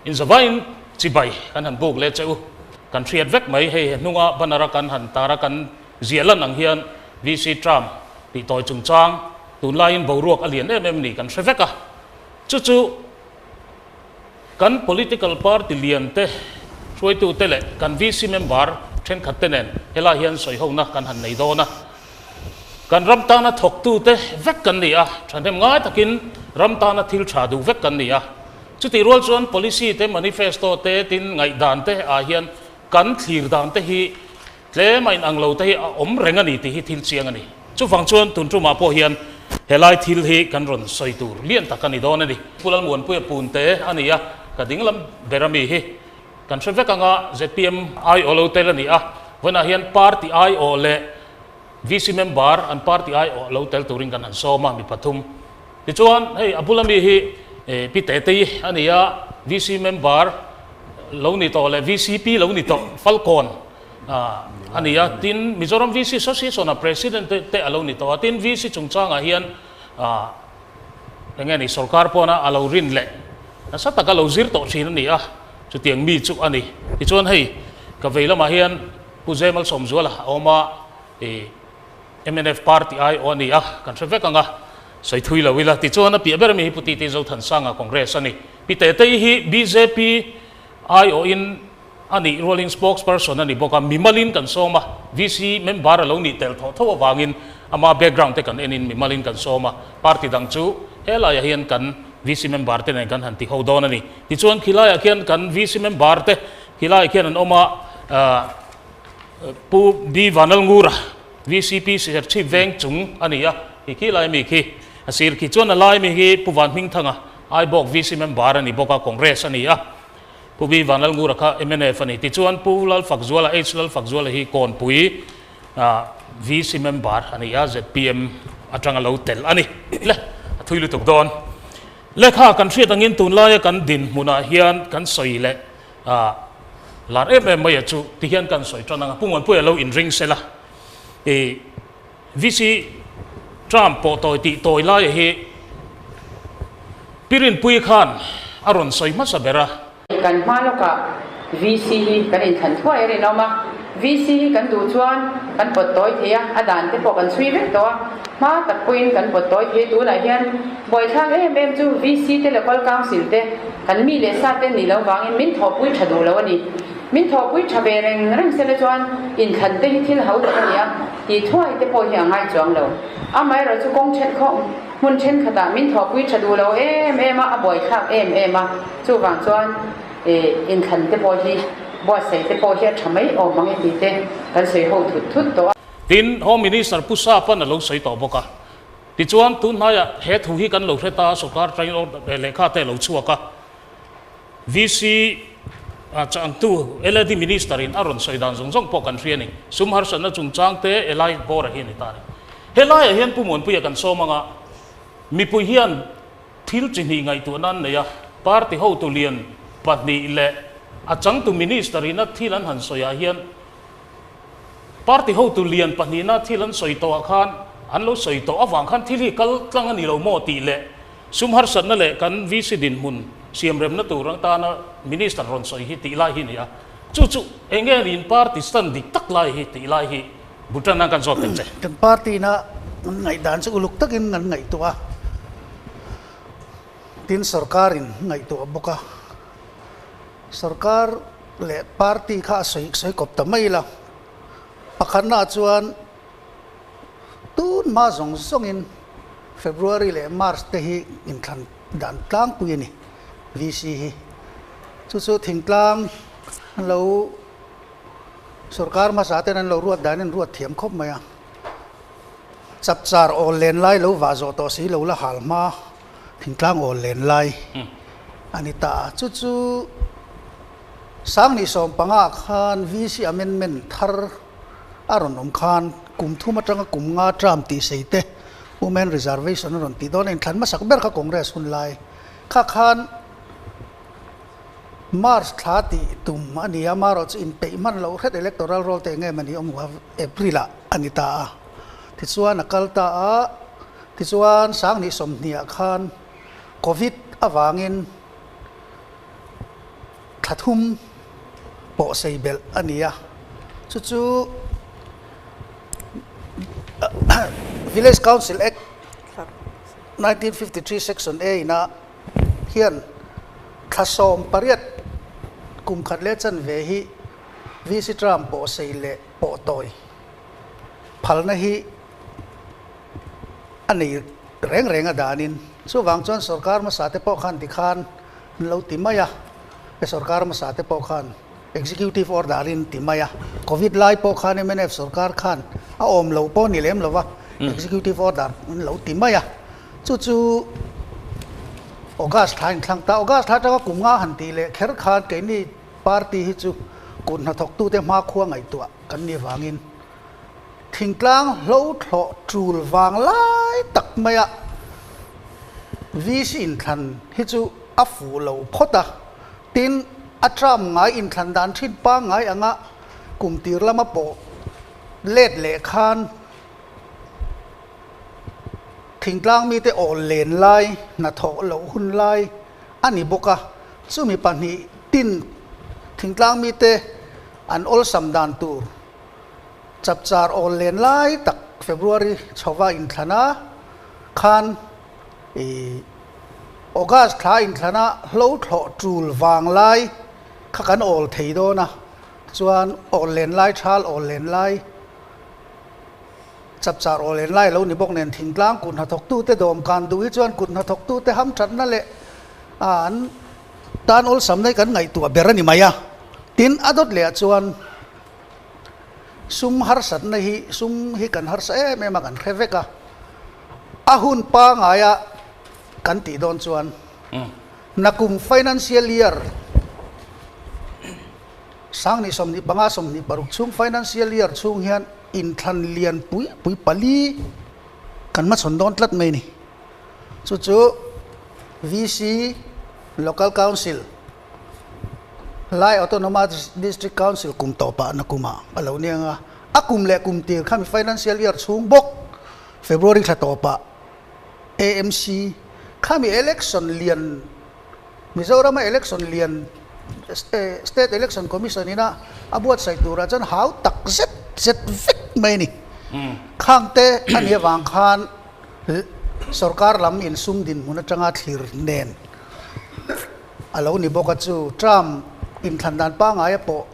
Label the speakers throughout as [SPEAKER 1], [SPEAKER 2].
[SPEAKER 1] Inzavain chibai kan han buk leh che u. Kan hriat vek mai hei he hnunga banner a kan han tar a kan ziah lan ang hian VC Trump tih tawi chungchang tunlaiin boruak a lian em em ni kan hre vek a. Chu chu kan political party lian te hruaitu te leh kan VC member thenkhat te nen helai hian sawihona kan han nei dawn a. Kan ram tana thawktu te vek kan ni a, thahnem ngai takin ram tana thil tha duh vek kan ni a. Chutih rual chuan policy te, manifesto te tin ngaihdan te ah hian kan thlir dan te hi tlem a inang lo te hi a awm reng a ni tih hi thil chiang a ni. Chuvang chuan tun tumah pawh hian helai thil hi kan rawn sawi tur lian tak a ni dawn a ni. Pu Lalmuanpuia Punte a ni a, ka dinglam ber ami hi kan hre vek anga zpm aiawh lo tel a ni a, vawiinah hian party aiawh leh VC member an party aiawh lo tel turin kan han sawm a, mi pathum. Tichuan hei a bula mi hi Pi Tetei a ni a, VC member lo ni tawh leh VCP lo ni tawh Falkawn a ni a, tin Mizoram VC Association a President te a lo ni tawh a, tin VC chungchangah hian eng nge ni sorkar pawna a lo rin leh nasa taka lo zir tawh thin a ni a, chutiang mi chu a ni. Tichuan hei ka vei lamah hian Pu Zemal Sawmzuala a awm a, ih mnf party aiawh a ni a, kan hre vek ang a, sawi thui lo ila. Tichuan a piah ber ami hi Pu Titi Zothansanga Congress a ni. Pi Tetei hi bjp aiawhin a nih rualin spokesperson a ni bawk a, mimalin kan sawm a, VC member a lo nih tel thawh tho avangin ama background te kan enin mimalin kan sawm a, party dang chu helaiah hian kan VC member te nen kan han ti ho dawn a ni. Tichuan khilaiah khian kan VC member te khilaiah khian an awm a, Pu B Vanlalngura, VCP Serchhip veng chung a ni a, hi khi lai mi khi a sir khi chuan a lai mi hi Pu Vanhmingthanga, Aibawk VC member a ni bawk a, Congress a ni a, Pu B Vanlalngura kha mnf a ni. Tichuan Pu Lalfakzuala, H Lalfakzuala hi Kawnpui VC member a ni a, zpm atanga lo tel a ni. Le, a thui lutuk dawn. Lehkha kan hriat angin tunlaia kan dinhmunah hian kan sawi leh A lar em em mai a chu ti hian kan sawi tan ang a, Pu Muanpuia lo inring sela i VC Trump pawh tawi tih tawi laia hi Pi Rinpuii khan a rawn sawi hmasa ber a.
[SPEAKER 2] Kan hma lawkah VC hi kan inthlan thuai a rinawm a, VC hi kan duh chuan kan pawt tawi thei a, a dan te pawh kan chhui vek tawh a, hma tak pawhin kan pawt tawi thei a, tunah hian buaithlak em em chu VC te Local Council te Kan mi leh sa te nih loh vangin min thawhpui tha duh lo a ni. Min thawhpui tha ve reng reng sela chuan inthlan te hi thil ho tak a ni a, tih thuai te pawh hi a ngai chuang lo. Amaherawh chu kawng then khawh hmun thenkhatah min thawhpui tha duh lo em em a, a buaithlak em em a, chuvang chuan inthlan te pawh hi buatsaih te pawh hi a tha mai awm ang e tih te kan sawi ho thut thut tawh a.
[SPEAKER 1] Tin, Home Minister Pu Sapan a lo sawi tawh bawk a. Tichuan, tun hnaiah he thu hi kan lo hre ta a, sawrkar atangin order lehkha te a lo chhuak a. VC changtu LAD Minister in a rawn sawi dan zawng zawng pawh kan hria a ni. Sum harsatna chungchang te helai bawrah hi a ni ta a ni. Helaiah hian Pu Muanpuia kan sawm anga mipui hian thil chi hnih ngaihtuah nan nei a, party hotu lian pahnih leh a changtu Minister in a thil an han sawiah hian Party hotu lian pahnihna thil an sawi tawhah khan an lo sawi tawh avang khan thil hi kal tlang a ni lo maw tih leh sum harsatna leh kan VC dinhmun siamremna tur atana Minister rawn sawi hi tih lai hi a ni a. Chu chu eng nge niin party stand dik tak lai hi tih lai hi Bhutan an kan zawt thei che.
[SPEAKER 3] Kan party na an ngaihdan chu uluk takin an ngaihtuah a, tin sorkarin ngaihtuah bawk a. Sorkar leh party kha a sawi sawi kawp ta mai ila, pakhatnaah chuan tun hma zawng zawngin February leh March te hi inthlan dan tlangpui a ni VC hi. Chu chu thingtlang an lo sorkar hmasa ten an lo ruat dan in ruat thiam khawp mai a, chapchar awl len lai lo vah zawh tawh si lo la hal hma. Thingtlang awl len lai a ni ta a, chu chu Sangni 15 khan VC amendment thar a rawn awm khan kum thum atanga kum nga term tih sei te women reservation a rawn tih dawn a, inthlan hmasak ber kha Congress hun lai kha khan March thla tih tum a ni a, amaherawh chu inpeih hman loh hret electoral roll te eng em a ni awm April ah a ni ta a, tichuan a kal ta a. Tichuan, 2020 ah khan Covid avangin Thla thum pawh sei belh a ni a, chu chu Village Council Act 1953 Section A ina hian thla 18 kum khat leh chanve hi VC term pawh sei leh pawh tawi phalna hi a nei reng reng a danin chuvang chuan sorkar hmasa te pawh khan tikhan an lo ti mai a, he sorkar hmasa te pawh khan executive order in ti mai a, covid lai pawh khan mnf sorkar khan a awm lo pawh ni lem lo va, executive order an lo ti mai a, chu chu August thla in thlang ta, August thla atanga kum nga han tih leh kher khan keini party hi chu kut hnathawktute hmakhua ngaihtuah kan nih vangin Thingtlang hlo thlawh tul vang lai tak maia VC inthlan hi chu a fuh lo phawt a, tin a term ngai inthlan dan thin pangngai anga kum tir lama pawh let leh khan thingtlang mite awl len lai hnathawh loh hun lai a ni bawk a, chumi pahnih tin thingtlang mite an awlsam dan tur Chapchar awl len lai tak February chhova inthlan a khan i August thla inthlan a hlo thlawh tul vang lai kha kan awl thei dawn a, chuan awl len lai thal awl len lai chapchar awl len lai lo ni bawk nen thingtlang kut hnathawktute dawm kan duh hi chuan kut hnathawktute hamthatna leh an tan awlsam na hi kan ngaihtuah ber a ni mai a, tin a dawt leh ah chuan Sum harsatna hi sum hi kan harsa em em a, kan hre vek a. A hun pangaia kan tih dawn chuan nakum financial year 2025 26 chhung financial year chhung hian inthlan lian pui pui pali kan hmachhawn dawn tlat mai a ni. Chu chu VC, Local Council, Lai Autonomous District Council kum tawpah na kumah a lo nia ang a, a kum leh kum tir khami financial year chhung bawk February thla tawpah AMC khami election lian Mizorama election lian State Election Commission ina a buatsaih turah chuan hau tak zet zet vek mai a ni. Khangte a nih avang khan sorkar lam insum dinhmun atanga thlir nen A lo ni bawk a chu Trump inthlan dan pangngai a pawh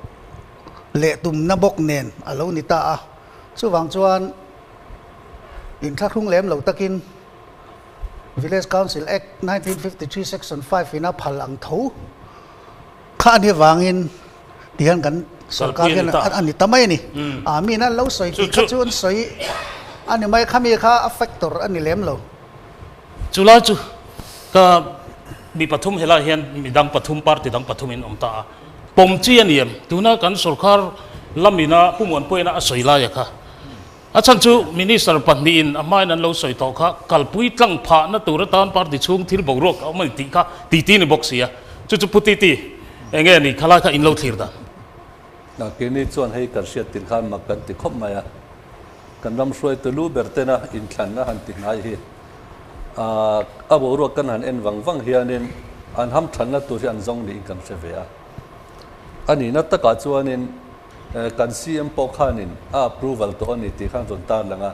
[SPEAKER 3] leh tumna bawk nen a lo ni ta a. Chuvang chuan inthlahrung lem lo takin Village Council Act 1953 Section 5 in a phal ang tho kha a ni avangin tihian kan sorkar hian a ni ta mai a ni. A mi in an lo sawi tih kha chu an sawi a ni mai khami kha a factor a ni lem lo.
[SPEAKER 1] Chu lai chu ka mi pathum helai hian mi dang pathum party dang pathum in awm ta a, pawm chi a ni em? Tuna kan sorkar lamina Pu Muanpuiana a sawi laia kha a chhan chu Minister pahnihin a hmain an lo sawi tawh kha kalpui tlang phahna tur atan party chhung thil boruak a awm a ni tih kha titi ni bawk si a, chu chu Pu Titi eng nge ni khalai kha in lo thlir dan?
[SPEAKER 4] Keini chuan hei kan hriat tir khan mak kan ti khawp mai a. Kan ram hruaitu lu ber tena inthlan a han ti hnai hi a boruak kan han en vang vang hianin an hamthanna tur hi an zawng niin kan hre ve a. A nihna takah chuanin kan CM pawh khanin a approval tawh a ni tih khan rawn tar lang a.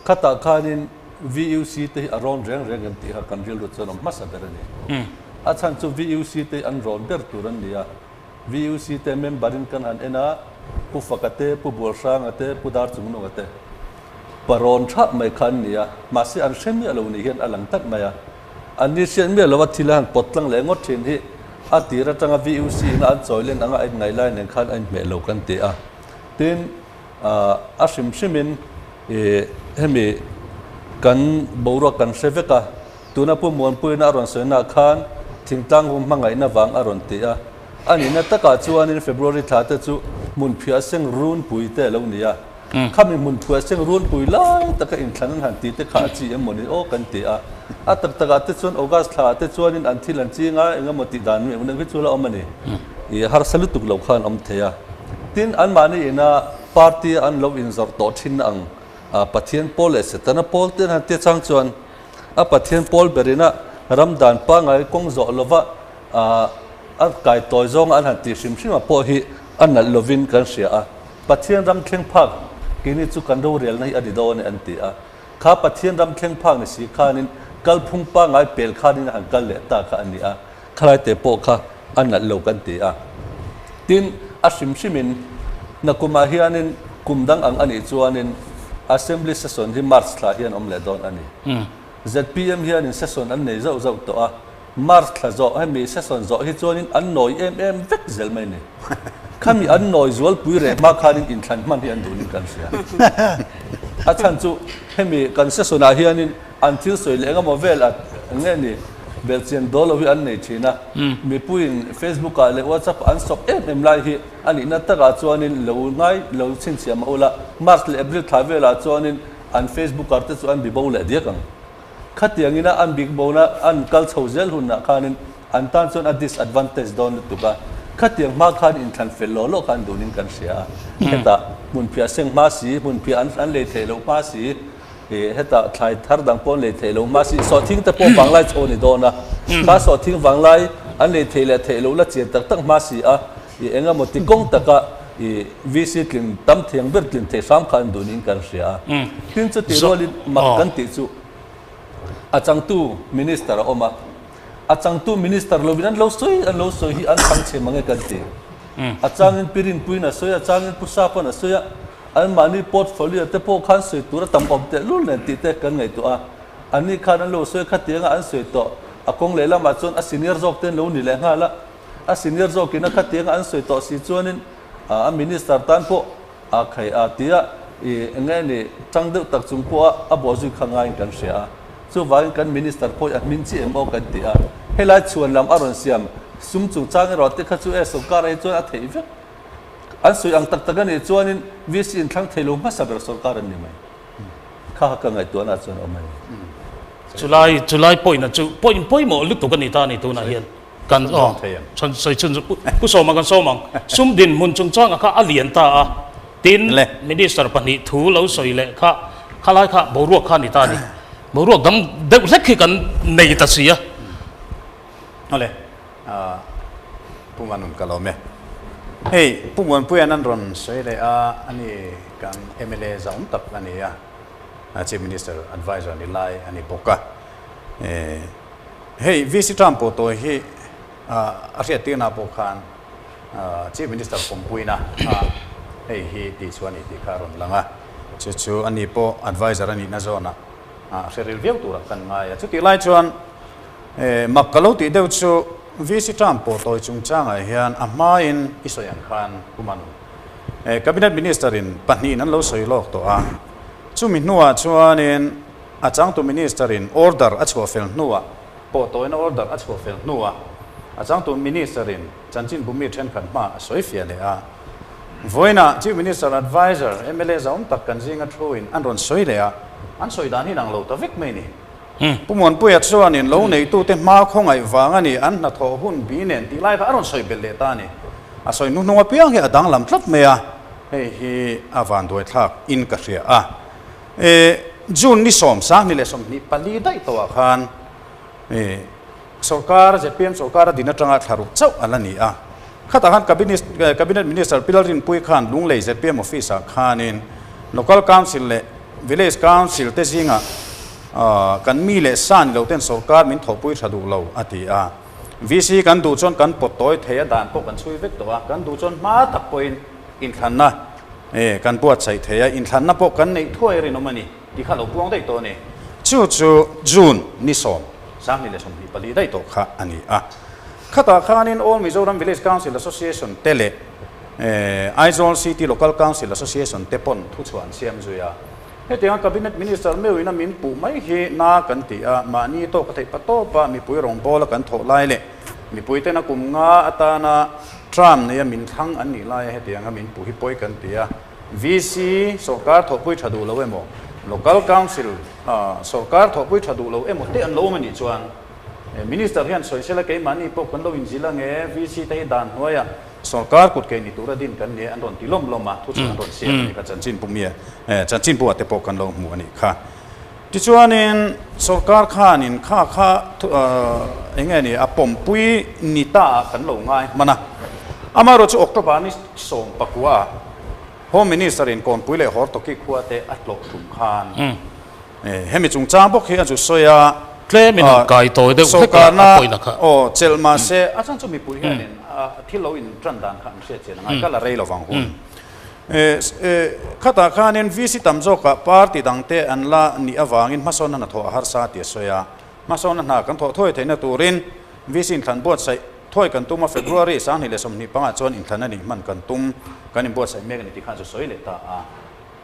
[SPEAKER 4] Khatah khanin VUC te hi a rawn reng reng em tih kha kan rilru chuan awm hmasa ber a ni. A chhan chu VUC te hi an rawn ber tur an ni a. VUC te member in kan han en a, Pu Faka te, Pu Bualhranga te, Pu Darchungnunga te parawn thap mai kha an ni a, mahse an hre miah lo ni hian a lang tlat mai a. An ni hriat miah lova thil a han pawt tlang leh ngawt thin hi a tir atanga VUC in a an chawi len anga a inngaih lai nen khan a inhmeh lo kan ti a. Tin, a hrim hrimin hemi kan boruak kan hre vek a, Tuna Pu Muanpuiina a rawn sawinak khan thingtlang hum hmangaihna vang a rawn ti a. A nihna takah chuanin February thla te chu hmun phiah seng runpui te a lo ni a. Khami hmun phiah seng runpui lai taka inthlan an han tih te kha a chi em mawni aw kan ti a. A tak takah te chuan August thla ah te chuanin an thil an ching a, eng emaw tih dan mi eng hi chu la awm a ni. I harsa lutuk lo khan awm thei a. Tin, anmahni ina party a an lo inzawrh tawh thin ang Pathian pawl leh Setana pawl te an han tia chang chuan A Pathian pawl berina ram dan pangngai kawng zawh lova A kai tawi zawnga an han tih hrim hrim a pawh hi a nalh lovin kan hria a, Pathian ram thleng phak keini chu kan rorelna hi a ni dawn e an ti a. Kha Pathian ram thleng phak ni si khanin kalphung pangngai pel khanin a han kal leh ta kha a ni a, khalai te pawh kha a nalh lo kan ti a. Tin, a hrim hrimin nakumah hianin kum dang ang a nih chuanin Assembly Session hi March thla hian awm leh dawn a ni. Zpm hianin session an nei zauh zauh tawh a, March thla zawh hemi session zawh hi chuanin an nawi em em vek zel mai ni. Khami an nawi zualpui reh hma khanin inthlan hman hi an duhning kan hria. A chhan chu hemi kan session ah hianin an thil sawi leh engemaw vel a nge ni belhchian dawl lo hi an nei thin a. Mipuiin Facebook ah leh WhatsApp ah an sawp em em lai hi a nihna takah chuanin lo ngai lo chhinchhiah mah ula March leh April thla velah chuanin an Facebooker te chu an bibo leh diak ang. Khatiang ina an bik bona an kal chho zel hunah khanin an tan chuan a disadvantage dawn lutuk a, khatiang hma khan inthlan fel law law kha an dunin kan hria a. Hetah hmunphiah seng hma si, hmunphiah an an lei theih loh hma si, ih hetah thlai thar dang pawh an lei theih loh hma si, sawhthing te pawh vanglai chho a ni dawn a, kha sawhthing vanglai an lei theih leh theih loh la chian tak tak hma si a, ih engemaw ti kawng taka ih VC tlin tam thiang ber tlin theih hram kha an duh niin kan hria a. Tin chutih rualin mak kan tih chu a changtu minister a awm a, a changtu minister lovin an lo sawi an lo sawi hi an chhang chhe mange kan ti. A changin Pi Rinpuiin a sawi a, a changin Pu Sapa'n a sawi a, anmahni portfolio te pawh khan sawi tur a tam awm tehlul nen tih te kan ngaihtuah a. Anni khan an lo sawi khatianga an sawi tawh, a kawng lehlamah chuan a senior zawk te an lo ni leh nghal a. A senior zawkin a khatianga an sawi tawh si chuanin a minister tan pawh a khai a tia i enge ni chang deuh tak chung pawha a bawhzui kha ngaiin kan hria a. Chuvangin kan minister pawh hi a hmin chi em aw kan ti a. Helai chhuan lam a rawn siam sum chungchang erawh te kha chu e sorkar ah hi chuan a theih vek. An sawi ang tak tak a nih chuanin VC inthlang thei lo hmasa ber sorkar an ni mai. Kha kha ka ngaihtuahna chuan a awm a ni.
[SPEAKER 1] Chulai chulai pawina chu pawih pawimawh lutuk a ni ta a ni tunah hian. Kan aw chhan sawi chhun chu Pu Sawma kan sawm ang. Sum dinhmun chungchanga kha a lian ta a, tin Minister pahnih thu lo sawi leh kha khalai kha boruak kha a ni ta a ni. Boruak dang deuh hlek hi kan nei ta si a.
[SPEAKER 5] Awle, Pu Manun ka lawm e. Hei Pu Muanpuia'n an rawn sawi leh a, ani kan mla zahawm tak a ni a, Chief Minister Adviser ni lai a ni bawk a. Hei VC Trump pawh tawi hi a hriattirna pawh khan Chief Minister pawmpuina kha hei hi tih chu a ni tih kha a rawn lang a, chu chu a ni pawh adviser a nihna zawnah a hre ril viau turah kan ngai a. Chutih lai chuan mak ka lo tih deuh chu VC Trump pawh tawi chungchangah hian a hmain i sawi ang khan Pu Manu Cabinet Minister in pahnihin an lo sawi lawk tawh a, chumi hnuah chuanin A changtu Minister in order a chhuah fel hnuah, pawh tawina order a chhuah fel hnuah, a changtu Minister in chanchin bumi thenkhat hma a sawi fiah leh a. Vawiinah Chief Minister Adviser mla zahawm tak kan zinga thu in an rawn sawi leh a, an sawi dan hi nang lo ta vek mai ni. Pu Muanpuia chuan in lo neitute hma khawngaih vang a ni, an hnathawh hun bi nen tih lai kha a rawn sawi belh leh ta a ni. A sawi hnuhnung apiang hi a danglam tlat mai a, hei hi a vanduaithlak in ka hria a. June ni sawm sanghnih leh 24 daih tawhah khan sorkar, zpm sorkar a din atanga thla ruk chauh a la ni a. Khatah khan Cabinet Minister Pi Lalrinpuii khan Lunglei zpm office ah khanin Local Council leh Village Council te zingah kan mi leh sa ni lo ten sorkar min thawhpui tha duh lo a ti a. VC kan duh chuan kan pawt tawi thei a, dan pawh kan chhui vek tawh a, kan duh chuan hma tak pawhin inthlanna E, kan buatsaih thei a, inthlanna pawh kan neih thuai rinawm a ni tih kha lo puang daih tawh a ni. Chu chu June ni sawm, 2024 daih tawh kha a ni a. Khatah khanin All Mizoram Village Council Association te leh Aizawl City Local Council Association te pawn thuchhuah an siam zui a. Hetianga Cabinet Minister meuhin a min puh mai hi na kan ti a, mahni tawk a theih pa tawp a, mipui rawngbawla kan thawh lai leh mipui tena kum nga atana Tram neia min thlang an nih laia hetianga min puh hi pawi kan ti a, VC sawrkar thawhpui tha duh lo emaw, Local Council sawrkar thawhpui tha duh lo emaw te an lo awm a nih chuan Minister hian sawi sela keimahni pawh kan lo inzil ange, VC te hi dan hnuaia sawrkar kut kei ni tura din kan ni e an rawn ti lawm lawm a, thuchhuah an rawn siam a nih kha chanchinbu mi chanchinbu ah te pawh kan lo hmu a nih kha. Tichuanin sorkar khanin kha kha eng nge ni a pawmpui ni ta ah kan lo ngai hman a. Amaherawh chu October ni 19 ah Home Minister in Kawnpui leh Hortoki khua te a tlawh thum khan hemi chungchang bawk hi a zu sawi a.
[SPEAKER 1] Tlem in han kai tawi deuh hlek a, a pawina kha.
[SPEAKER 5] Aw chelh mahse a chhan chu mipui hianin thil lo in tan dan kha an hriat chian a ngai ka la rei lovang hun. Khatah khanin VC tam zawkah party dangte an la nih avangin hmasawnna hna thawh a harsa tih a sawi a. Hmasawnna hna kan thawh thuai theihna turin VC inthlan buatsaih thuai kan tum a, February 2025 chuan inthlan a nih hman kan tum, kan inbuatsaih mek a ni tih khan chu sawi leh ta a.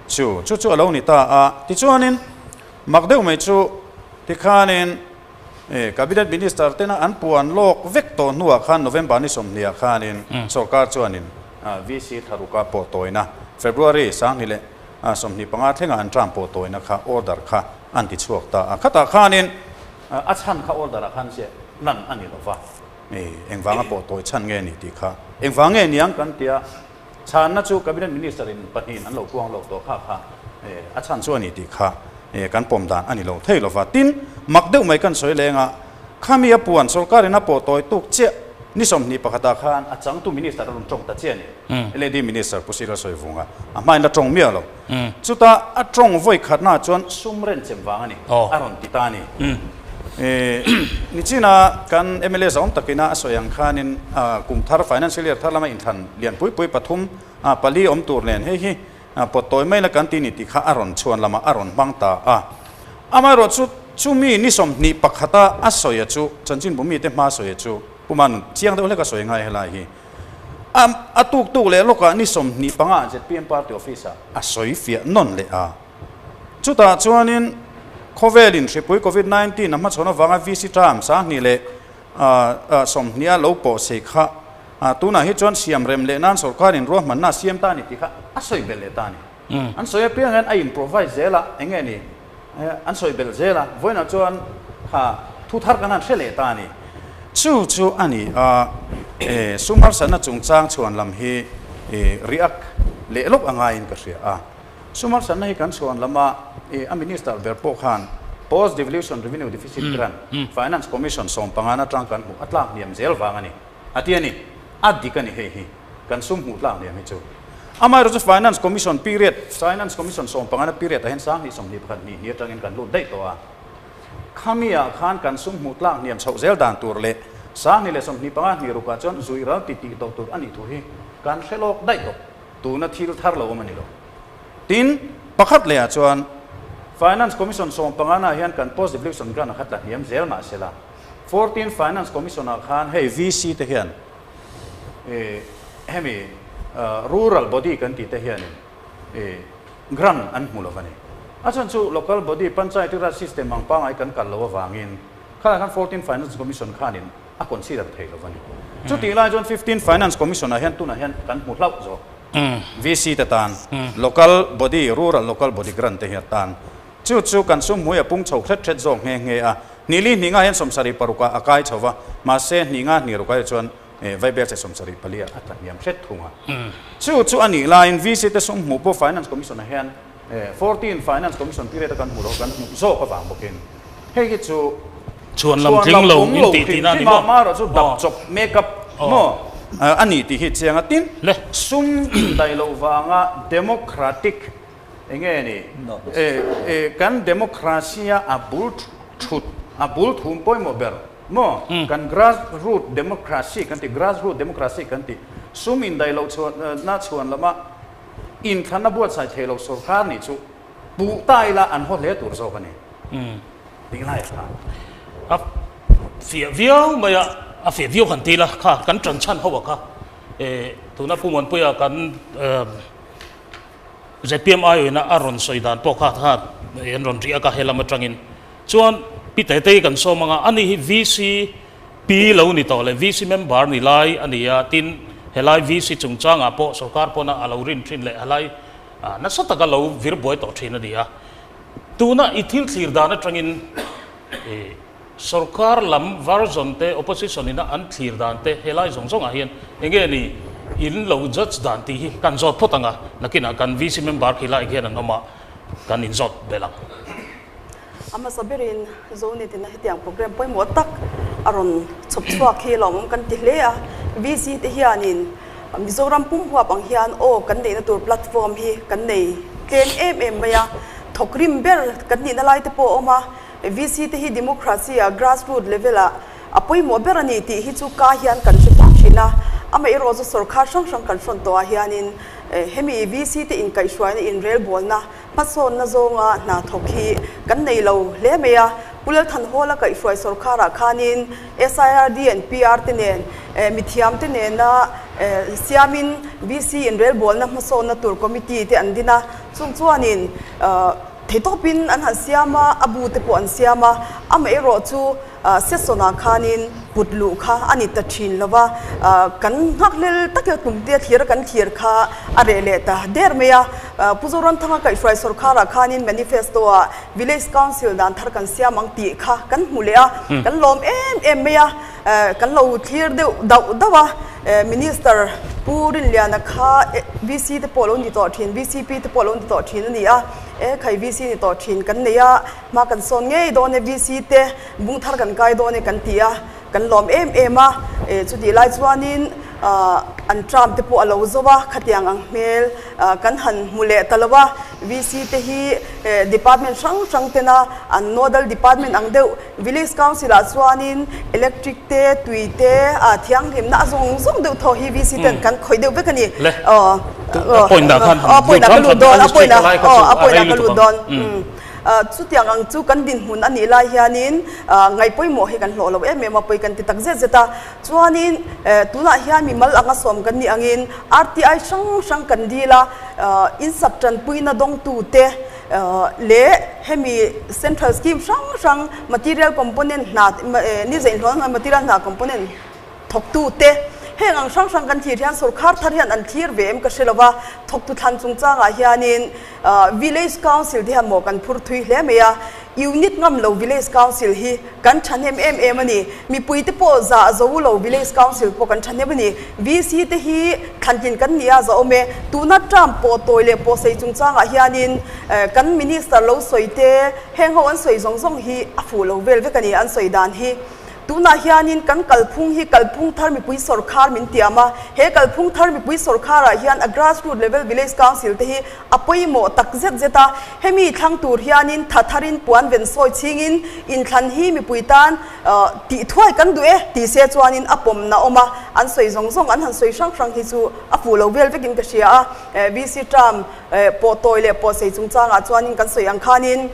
[SPEAKER 5] Chu chu chu a lo ni ta a. Tichuanin mak deuh mai chu tikhanin Cabinet Minister tena an puan lawk vek tawh hnuah khan November ni 20 ah khanin sorkar chuanin VC tharuka pawh tawina February 2025 thlengah an term pawh tawina kha order kha an ti chhuak ta a. Khatah khanin a chhan kha order ah khan ziah lan a ni lova, engvanga pawh tawi chhan nge ni tih kha engvang nge niang kan tia chhanna chu Cabinet Minister in pahnihin an lo puang lo tawh kha kha a chhan chu a ni tih kha kan pawm dan a ni lo thei lova. Tin, mak deuh mai kan sawi leng a, khami a puan sorkarin a pawh tawi tuk chiah ni 21 ah khan a changtu Minister a rawn tawng ta chiah a ni. LAD Minister Pu Sir a sawi vung a, a hmain la tawng miah lo. Chuta a tawng vawi khatna chuan sum ren chem vang a ni, a rawn ti ta a ni. Nichina kan mla zawm takina a sawi ang khanin kum thar financial year thar lama inthlan lian pui pui pathum pali awm tur nen hei hi pawt tawi mai la kan ti ni tih kha a rawn chhuan lamah a rawn hmang ta a. Amaherawh chu chumi ni 21 a a sawi a chu chanchinbu mite hma sawi a chu Puman chiang deuh hlek a sawi ngai helai hi. A a tuk tuk leh lawkah ni 25 ah zpm party office ah a sawi fiah nawn leh a. Chutah chuanin khawvelin hripui Covid 19 a hmachhawn avanga VC term 2020 a lo pawh sei kha tunah hi chuan siam rem leh nan sorkarin ruahmanna a siam ta a ni tih kha a sawi belh leh ta a ni. An sawi apiang hian a improvise zel a, eng nge ni an sawi belh zel a, vawiinah chuan kha thu thar kan han hre leh ta a ni. Chu chu a ni a, sum harsatna chungchang chhuan lam hi react leh lawk a ngaiin ka hria a. Sum harsatna hi kan chhuan lama a Minister ber pawh khan Post Devolution Revenue Deficit Grant, Finance Commission 15 na atang kan hmuh a tlak hniam zel vang a ni a ti a ni. A dik a ni hei hi kan sum hmuh tlak hniam hi chu. Amaherawhchu Finance Commission period, Finance Commission 15 na period ah hian 2021 hnih hnih atangin kan lut daih tawh a. Khami ah khan kan sum hmuh tlak hniam chhoh zel dan tur leh 2025 hnih rukah chuan zuih ral ti tih tawh tur a nih thu hi kan hre lawk daih tawh. Tuna thil thar lo awm a ni lo. Tin, pakhat lehah chuan Finance Commission 15 na hian kan Post Devolution Grant a kha tla hniam zel mah se la, 14 Finance Commission ah khan hei VC te hian ih hemi Rural Body kan tih te hianin ih grant an hmu lo va ni. A chhan chu Local Body Panchayati Raj System ang pangngai kan kal lo avangin khalai khan 14 Finance Commission khanin a consider thei lo va ni. Chutih lai chuan 15 Finance Commission ah hian tunah hian kan hmu hlauh zawk. VC te tan, Local Body, Rural Local Body Grant te hian tan. Chu chu kan sum hmui a pung chho hret hret zawk nghe nghe a. Hnih li hnih nga hian 76 ah a kai chho va, mahse hnih nga hnih ruk ah hi chuan Vaibel che 74 ah a tla hniam hret thung a. Chu chu a nih laiin VC te sum hmuh pawh Finance Commission ah hian 14 Finance Commission period a kan hmuh loh kan hmuh zawk avang bawkin hei hi chu
[SPEAKER 1] Chhuan lam tling lo in tih tihna a ni maw?
[SPEAKER 5] Hrim hrim a chu dap chawp make up maw a ni tih hi chiang a. Tin, sum indaih loh vanga democratic eng nge ni kan democracy a a bul thut a bul thum pawimawh ber maw kan grass root democracy kan tih grass root democracy kan tih sum indaih loh chhuan na chhuan lama inthlanna buatsaih thei lo sorkar nih chu puh ta ila an haw hle tur zawk a ni. Ding lai kha.
[SPEAKER 1] A fiah viau mai a, a fiah viau han ti ila kha kan tan chhan ho a kha eh tuna Pu Muanpuia kan zpm aiawina a rawn sawi dan pawh kha kha an rawn riak a helam atangin chuan Pi Tetei kan sawm anga ani hi VC Pi lo ni tawh leh VC member ni lai a ni a, tin helai VC chungchangah pawh sorkar pawna a lo rin thin leh helai nasa taka lo vir buai tawh thin a ni a. Tuna i thil thlir dan atangin sorkar lam version te opposition ina an thlir dan te helai zawng zawngah hian enge ni in lo judge dan tih hi kan zawt phawt ang a, nakinah kan VC member khi lai hian an awm a, kan inzawt belh ang.
[SPEAKER 6] A hmasa berin Zonetin a hetiang program pawimawh tak a rawn chhawp chhuak hi lawmawm kan ti hle a. VC te hianin Mizoram pum huap ang hian aw kan neihna tur platform hi kan nei tlem em em mai a. Thawk rim ber kan nihna lai te pawh a awm a. VC te hi democracy ah grassroot level ah a pawimawh ber a ni tih hi chu ka hian kan hre tawh thin a. Amaherawhchu chu sorkar hrang hrang kan hrawn tawh ah hianin hemi VC te inkaihhruaina inrelbawlna Hmasawnna zawnga hna thawk hi kan nei lo hle mai a, Pu Lalthanhawla kaihhruai sorkharah khanin SIRD and PR te nen mithiam te nena siamin VC inrelbawlna hmasawnna tur committee te an din a, chung chuanin theitawpin an han siam a, a bu te pawh an siam a, amaherawh chu Session-ah khanin put luh kha a ni ta thin lo va, kan nghakhlel taka tumte thlir a kan thlir kha a reh leh ta der mai a. Pu Zoramthanga kaihhruai sorkharah khanin manifesto-ah Village Council dan thar kan siam ang tih kha kan hmu leh a, kan lawm em em mai a, kan lo thlir deuh dauh dauh a. Minister Pu Rinliana kha VC te pawh lo ni tawh thin, VCP te pawh lo ni tawh thin a ni a, e khai VC ni tawh thin kan nei a. Hma kan sawn ngei dawn e VC te bung thar kan kai dawn e kan ti a, kan lawm em em a, e chutih lai chuanin an term te pawh a lo zo a, khatiang ang hmel kan han hmu leh ta lo a, VC te hi department hrang hrang tena an nodal department ang deuh village council ah chuanin electric te tui te thianghlimna a zawng zawng deuh thaw hi VC ten kan khawih deuh vek a ni.
[SPEAKER 1] A point ah khan lut dawn a point ah a point ah ka lut dawn.
[SPEAKER 6] Chutiang ang chu kan dinhmun a nih lai hianin ngaihpawimawh hi kan hlawh lo em em a, pawi kan ti tak zet zet a. Chuanin tunah hian mimal anga sawm kan nih angin RTI hrang hrang kan dil a, insap tanpuina dawngtute leh hemi central scheme hrang hrang material component hna ni zeinhlawh material hna component Thawktute, Heng ang hrang hrang kan thlir hian sorkar thar hian an thlir ve em ka hre lo va, thawktu thlan chungchangah hianin Village Council te hian maw kan phur thui hle mai a, Unit ngam lo Village Council hi kan thahnem em em a ni, mipui te pawh zah zo lo Village Council pawh kan thahnem a ni, VC te hi thlantlin kan ni a zah awm e, tuna term pawh tawi leh pawh sei chungchangah hianin kan Minister lo sawi te heng ho an sawi zawng zawng hi a fuh lo vel vek a ni an sawi dan hi. Tunah hianin kan kalphung hi kalphung thar mipui sawrkhar min tiam a, he kalphung thar mipui sawrkharah hian a grassroot level village council te hi a pawimawh tak zet zet a, hemi thlang tur hianin tha tharin puan ven sawi chhingin inthlan hi mipui tan tih thuai kan duh e ti se chuanin a pawmna awm a, an sawi zawng zawng an han sawi hrang hrang hi chu a fuh lo vel vekin ka hria a, VC term pawh tawi leh pawh sei chungchangah chuanin kan sawi ang khanin.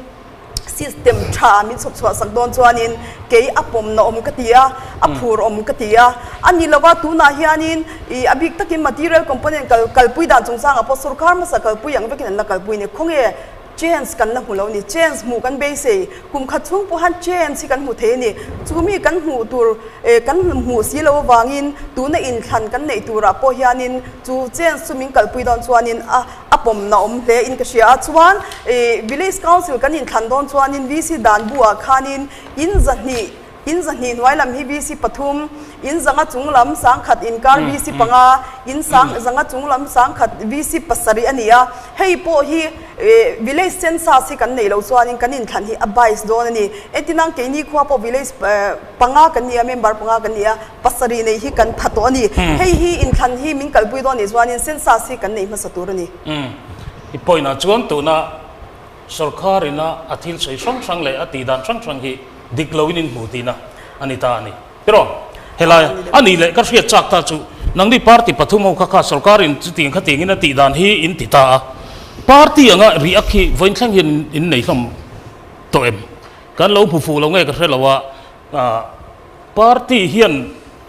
[SPEAKER 6] System tha min chhawp chhuah sak dawn chuanin kei a pawmna awm ka ti a, a phur awm ka ti a. A ni lova tunah hianin ih a bik takin material component kal kalpui dan chungchangah pawh sorkar hmasa kalpui ang vekin an la kalpui ni. Khawnge chance kan la hmu lo ni, chance hmuh kan beisei. Kum khat chhung pawh han chance hi kan hmu thei a ni. Chu mi kan hmuh tur eh kan hmuh si lo avangin tuna inthlan kan neih turah pawh hianin chu chance chu min kalpui dawn chuanin a A pawmna awm hle in ka hria a, chuan ih Village Council kan inthlan dawn chuanin VC dan bu ah khanin in zahnih in zahnih hnuai lam hi VC pathum, in zanga chung lam sangkhat inkar VC panga, in sang zanga chung lam sangkhat VC pasarih a ni a, hei pawh hi ih Village Census hi kan neih loh chuanin kan inthlan hi a bias dawn a ni. Entinang keini khua pawh Village panga kan ni a, member panga kan ni a. Pasarih neih hi kan tha tawh a ni. Hei hi inthlan hi min kalpui dawn nih chuanin census hi kan neih hmasa tur a ni.
[SPEAKER 1] I point ah chuan tuna sorkar ina a thil sawi hrang hrang leh a tih dan hrang hrang hi dik lo in in hmu tihna a ni ta a ni. Tiraw? Helai a nih leh ka hriat chak ta chu nangni party pathum ho kha kha sorkar in chutiang khatiang in a tih dan hi in ti ta a. Party anga react hi vawiin thleng hian in nei hlawm tawh em? Kan lo hmu fuh lo nge ka hre lo a. Party hian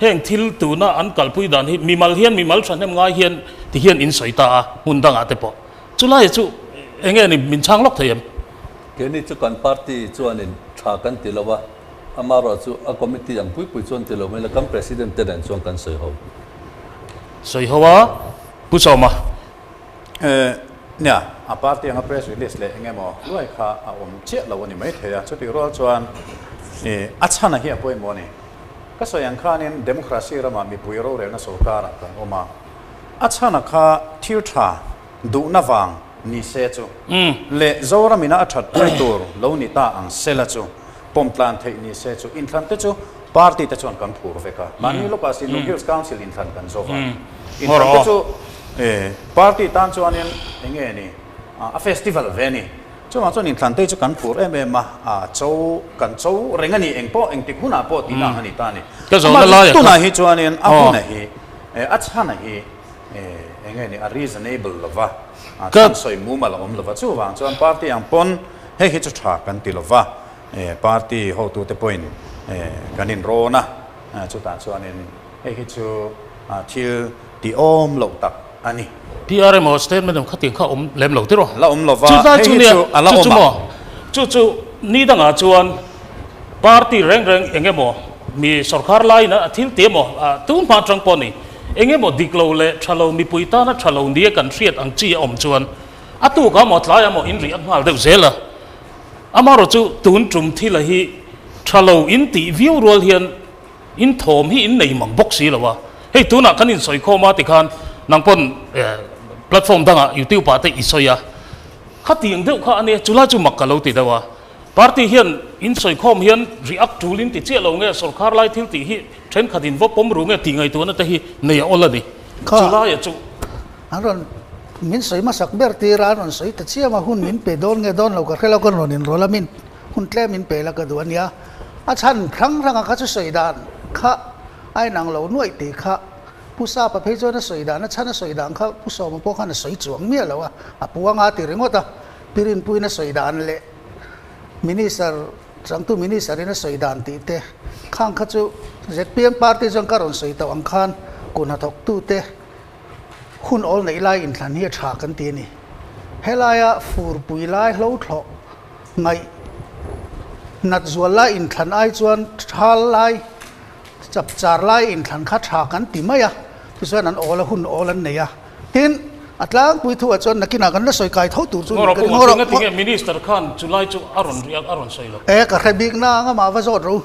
[SPEAKER 1] heng thil tuna an kalpui dan hi mimal hian mimal thahnem ngai hian ti hian in sawi ta a, hmun dangah te pawh. Chulai chu eng nge ni min chhang lawk thei em?
[SPEAKER 4] Keini chu kan party chuanin tha kan ti lo a, amarawh chu a committee ang pui pui chuan ti lo mai la, kan president te nen chuan kan sawi ho.
[SPEAKER 1] Sawi ho a, Pu Sawma.
[SPEAKER 5] Nia, a party anga press release leh eng emaw hluai kha a awm chiah lo a ni maithei a, chutih rual chuan a chhana hi a pawimawh a ni. Ka sawi ang khanin democracy ramah mipui rorelna sorkarah kan awm a, a chhana kha thil tha duhna vang Ni se chu leh Zoram ina a that pui tur lo ni ta ang sela chu pawm tlan theih ni se chu inthlan te chu party te chuan kan phur vek a. Mahni lawkah Sinlung Hills Council inthlan kan zo va. Inthlan te chu party tan chuanin enge ni a festival ve a ni. Chuvang chuan inthlan te chu kan phur em em a, a cho kan cho reng a ni eng pawh engtik hunah pawh tih ang a ni ta a ni. Amah tunah hi chuanin a huna hi a chhana hi Eng nge ni a reasonable lova, a chhan sawi mumal a awm lova, chuvang chuan party ang pawn hei hi chu tha kan ti lova, party hotute pawhin kan inrawn a, chutah chuanin hei hi chu thil tih awm loh tak a ni.
[SPEAKER 1] PR emaw statement emaw khatiang kha awm lem lo tiraw?
[SPEAKER 5] La awm lova, hei hi chu a la awm
[SPEAKER 1] a. Chu chu ni dangah chuan party reng reng eng emaw mi sorkar laiin a thil ti emaw tun hma atang pawh ni Eng emaw dik lo leh tha lo mipui tana tha lo nia kan hriat ang chi a awm chuan a tuk a maw tlai a maw in riak nghal deuh zel a. Amaherawh chu tun tum thil a hi tha lo in tih viau rual hian in thawm hi in nei mang bawk si lo a. Hei tunah kan insawi khawm a tikhan nang pawn platform dangah youtube ah te i sawi a. Khatiang deuh kha a nia chulai chu mak ka lo ti deuh a. Party hian in sawi khawm hian react tul in ti chiah lo nge sorkar lai thil tih hi thenkhat in va pawm ru nge tih ngaihtuahna te hi nei a awl a ni. Chulai a chu.
[SPEAKER 3] An rawn min sawi hmasak ber tir a, an rawn sawi ta chiam a, hun min pe dawn nge dawn lo ka hre lo, ka rawn inrawlh a, min hun tlem min pe la ka duh a nia. A chhan hrang hranga kha chu sawi dan kha a inang lo nuaih tih kha Pu Sapa phei chuan a sawi dan, a chhan a sawi dan kha Pu Sawma pawh khan a sawi chuang miah lo a, a puang a ti ringawt a. Pi Rinpuiin a sawi dan leh Minister, changtu Minister in a sawi dan tih te khang kha chu zpm party chuan ka rawn sawi tawh ang khan kun hnathawktu te hun awl neih lai inthlan hi a tha kan ti a ni. Helaia furpui lai hlo thlawh ngaih nat zual lai inthlan ai chuan thal lai chapchar lai inthlan kha tha kan ti mai a, tichuan an awl a hun awl an nei a. Tin, a tlangpui thuah chuan nakinah kan la sawi kai tho tur chu ni ka ring.
[SPEAKER 1] Ngawr rawh, Ngatinge Minister khan chulai chu a rawn riak a rawn sawi lo?
[SPEAKER 3] E, ka hre bik na anga mah va zawt ro.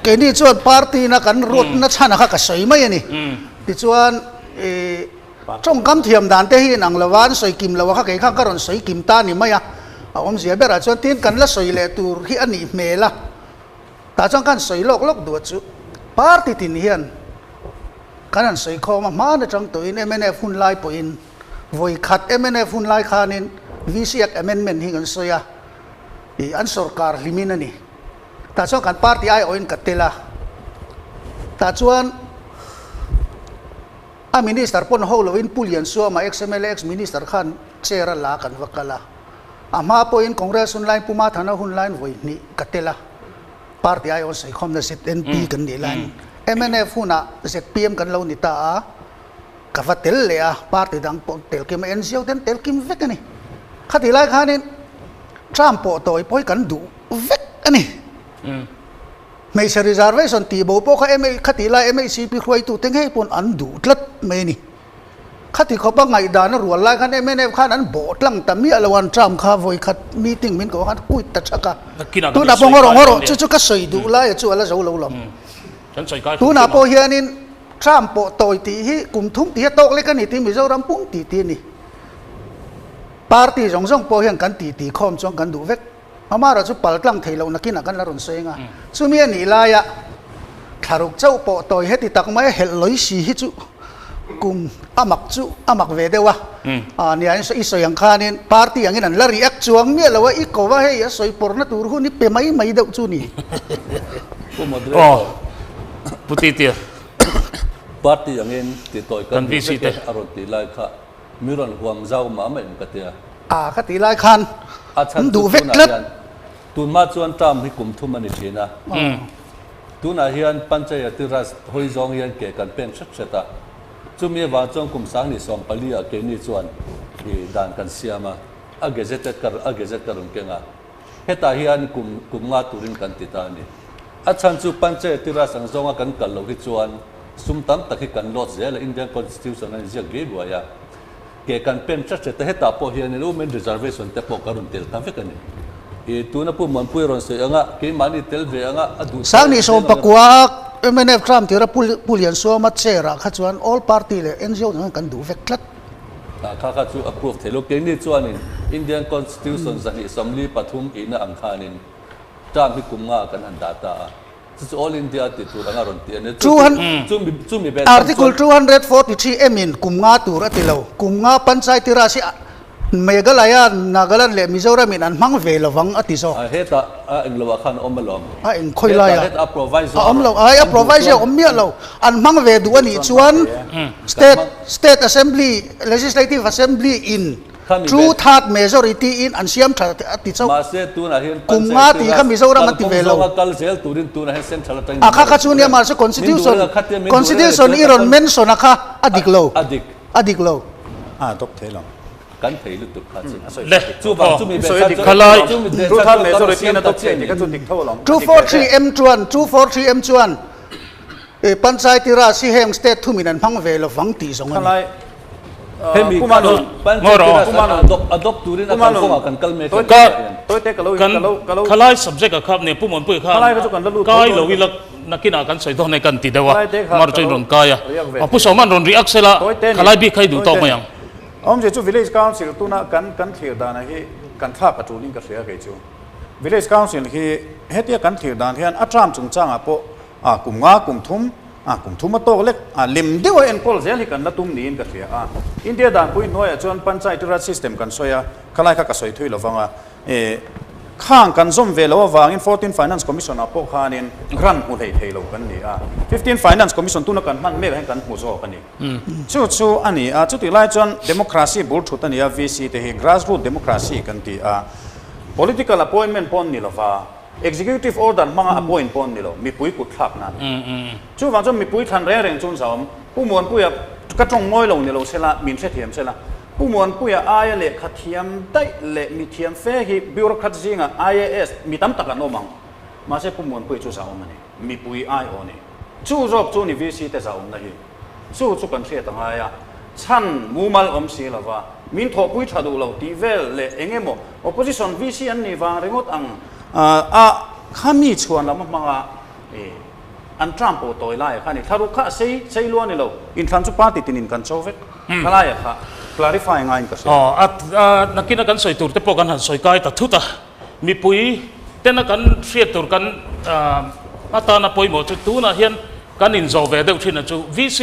[SPEAKER 3] Keini chuan party na kan ruatna chhan a kha ka sawi mai a ni. Tichuan, i tawngkam thiam dan te hi inang lova an sawi kim lo a kha kei khan ka rawn sawi kim ta ni mai a. A awmzia berah chuan tin kan la sawi leh tur hi a nih hmel a. Tah chuan kan sawi lawk lawk duh chu party tin hian kan han sawi khawm a, hmaan atang tawhin mnf hun lai pawhin vawi khat mnf hun lai khanin VC Act amendment hi kan sawi a, ih an sorkar hlimin a ni. Tah chuan kan party aiawhin ka tel a, tah chuan a minister pawn ho loin Pu Liansuama ex-MLA ex-minister khan chair a la kan va kal a. A hma pawhin Congress hun laiin Pu Mathana hun laiin vawi hnih ka tel a, party aiawh sawikhawmna ZNP kan nih laiin mnf hunah zpm kan lo ni ta a, ka va tel leh a, party dang pawh tel kim a, NGO te an tel kim vek a ni. Khatih lai khanin term pawh tawi pawh hi kan duh vek a ni. Hmeichhe reservation tih bo pawh kha khatih lai MHCP hruaitute ngei pawn an duh tlat mai a ni. Khati khawpa ngaihdan a rual lai khan mnf khan an bawh tlang ta miah lo an term kha vawi khat meeting min koh khan quit ta thak a. Tunah pawh ngawrh ngawrh chu chu ka sawi duh lai a chu a la zo lo lam. Tunah pawh hianin term pawh tawi tih hi kum thum tih hi a tawk lek a ni tih Mizoram pum tih tih a ni. Party zawng zawng pawh hian kan tih tih khawm chuan kan duh vek. Amaherawh chu pal tlang thei loh nakinah kan la rawn sawi ang a. Chumi a nih laia thlaruk chauh pawh tawi heti tak mai a helh lawi si hi chu kum a mak chu a mak ve deuh a. A nia i sawi ang khanin party angin an la react chuang miah lo a, i ko va hei a sawi pawrna tur hun i pe mai mai deuh chu ni.
[SPEAKER 4] Pu Moderator.
[SPEAKER 1] Pu Titia.
[SPEAKER 4] Party angin ti tawi kan duh vek e a rawn tih lai kha. Mi rawn huam zau mah mah em ka tia.
[SPEAKER 3] A ka tih lai khan
[SPEAKER 4] A chhan
[SPEAKER 3] duh
[SPEAKER 4] chu
[SPEAKER 3] vek
[SPEAKER 4] tunah
[SPEAKER 3] tlat.
[SPEAKER 4] hian tunhma chuan term hi kum thum a ni thin a. Tunah hian Panchayati Raj hawi zawng hian ke kan pen hret hret a. Chumi avang chuan kum sangni 14 ah keini chuan i dan kan siam a, a gazetted ka a gazette ka rawn keng a. Hetah hian kum kum nga turin kan ti ta a ni. A chhan chu Panchayati Raj ang zawnga kan kal loh hi chuan sum tam tak hi kan load zel a, Indian Constitution a inziak ngei buai a. Ke kan pen tlat hret a, hetah pawh hianin women reservation te pawh kan rawn tel ta vek a ni. I tuna Pu Muanpui rawn sawi anga keimahni tel ve anga a duh
[SPEAKER 3] Sangni 19 a mnf term tira Pu Liansuama chair ah kha chuan all party leh NGO dang hian kan duh vek tlat.
[SPEAKER 4] Kha kha chu approve thei lo. Keini chuanin Indian Constitution 243 ihna ang khanin term hi kum nga kan han dah ta a. Chu chu All India tih tur anga rawn tih a ni. Chu chu chumi ve chhan
[SPEAKER 3] Article
[SPEAKER 4] chuan.
[SPEAKER 3] 243 M in kum nga tur a ti lo. Kum nga Panchayati Raj hi Meghalaya, Nagaland leh Mizoram in an hmang ve lovang a ti zawk.
[SPEAKER 4] A hetah a eng lo ah khan a awm alawm.
[SPEAKER 3] A eng khawi lai ah.
[SPEAKER 4] Hetah a proviso
[SPEAKER 3] A awm lo. Ai a proviso a awm miah lo. An hmang ve duh a nih chuan State State Assembly, Legislative Assembly in two third majority in an siam tha a ti chauh.
[SPEAKER 4] Mahse tunah hian
[SPEAKER 3] Kum nga tih kha Mizoram an ti ve lo.
[SPEAKER 4] Kalphung zawnga kal zel turin tunah hian Central atangin
[SPEAKER 3] A kha kha chu nia mahse Constitution Constitution i rawn mention a kha a dik lo.
[SPEAKER 4] A dik.
[SPEAKER 3] A dik lo.
[SPEAKER 5] A adopt thei lo.
[SPEAKER 4] Kan thei lutuk kha chu.
[SPEAKER 1] Le.
[SPEAKER 4] Chuvang chumi ve kha chu
[SPEAKER 1] Khalai.
[SPEAKER 4] chumi ve
[SPEAKER 5] Two
[SPEAKER 4] kha
[SPEAKER 5] third
[SPEAKER 4] chu kan
[SPEAKER 5] majority
[SPEAKER 4] siam
[SPEAKER 5] in
[SPEAKER 4] ta
[SPEAKER 5] adopt
[SPEAKER 4] chiah
[SPEAKER 5] thei tih kha chu dik tho alawm.
[SPEAKER 3] 243 M chuan 243 M chuan Panchayati Raj hi heng state thumin an hmang ve lovang tih zawng a ni.
[SPEAKER 5] Khalai
[SPEAKER 4] Hemi
[SPEAKER 5] Kumano
[SPEAKER 4] khan Panchayati Raj an adopt adopt turin a kalkawngah kan kal mek a ni
[SPEAKER 1] Ka
[SPEAKER 5] Tawite ka lo
[SPEAKER 1] kan
[SPEAKER 5] ka lo ka lo
[SPEAKER 1] khalai subject a khap nia Pu Muanpui khan
[SPEAKER 5] Khalai kha chu kan la lut tho
[SPEAKER 1] kai
[SPEAKER 5] dawn
[SPEAKER 1] lo
[SPEAKER 5] ka
[SPEAKER 1] ila nakinah kan sawi dawn e kan ti deuh a
[SPEAKER 5] Khalai te kha
[SPEAKER 1] mar
[SPEAKER 5] ka
[SPEAKER 1] chuan
[SPEAKER 5] lo
[SPEAKER 1] rawn kai a
[SPEAKER 5] riak ve
[SPEAKER 1] a Pu Sawman rawn react sela
[SPEAKER 5] Tawite ni
[SPEAKER 1] khalai bik kha i duh tawk
[SPEAKER 5] Tawite
[SPEAKER 1] mai
[SPEAKER 5] ni
[SPEAKER 1] ang.
[SPEAKER 5] Awmzia chu Village Council tuna kan kan thlir danah hi kan thlak a tulin ka hria kei chu. Village Council hi hetia kan thlir dan hian a term chungchangah pawh A kum nga, kum thum, a kum thum a tawk lek, a lem deuh a enkawl zel hi kan la tum niin ka hria a. India danpui hnuaiah chuan Panchayati Raj system kan sawi a, khalai kha ka sawi thui lo vang a. E, khang kan zawm ve lo avangin Fourteen Finance Commission ah pawh khanin grant hmu hlei thei lo kan ni a. Fifteen Finance Commission tuna kan hman mek ah hian kan hmu zawk a ni. Chu chu a ni a, chutih lai chuan democracy bul thut a ni a, VC te hi grassroot democracy kan ti a. Political appointment pawh an ni lo va. Executive order hmanga appoint pawh an ni lo, mipui kut thlakna a ni. Chuvang chuan mipui thlan reng reng chu an zauhawm. Pu Muanpuia ka tawng ngawi lo ni lo sela, min hrethiam sela. Pu Muanpuia aia lehkha thiam daih leh mi thiam fe hi bureaucrat zingah IAS mi tam tak an awm ang. Mahse Pu Muanpuia chu zauhawm a ni. Mipui aiawh a ni. Chu zawk chu ni VC te zauhawmna hi. Chu chu kan hriat a ngai a, chhan mumal awm si lova, min thawhpui tha duh lo tih vel leh eng emaw opposition VC an nih vang ringawt ang a khami chhuan lam a hmang a, an term pawh tawi laia kha a ni. Thlaruk kha a sei sei lua a ni lo, inthlan chu party tinin kan cho vek khalaia kha clarify ngaiin ka hria.
[SPEAKER 1] Aw, a nakina kan sawi tur te pawh kan han sawi kai ta thut a, mipui tena kan hriat tur kan atana pawimawh chu tunah hian Kan inzawh ve deuh thin a chu VC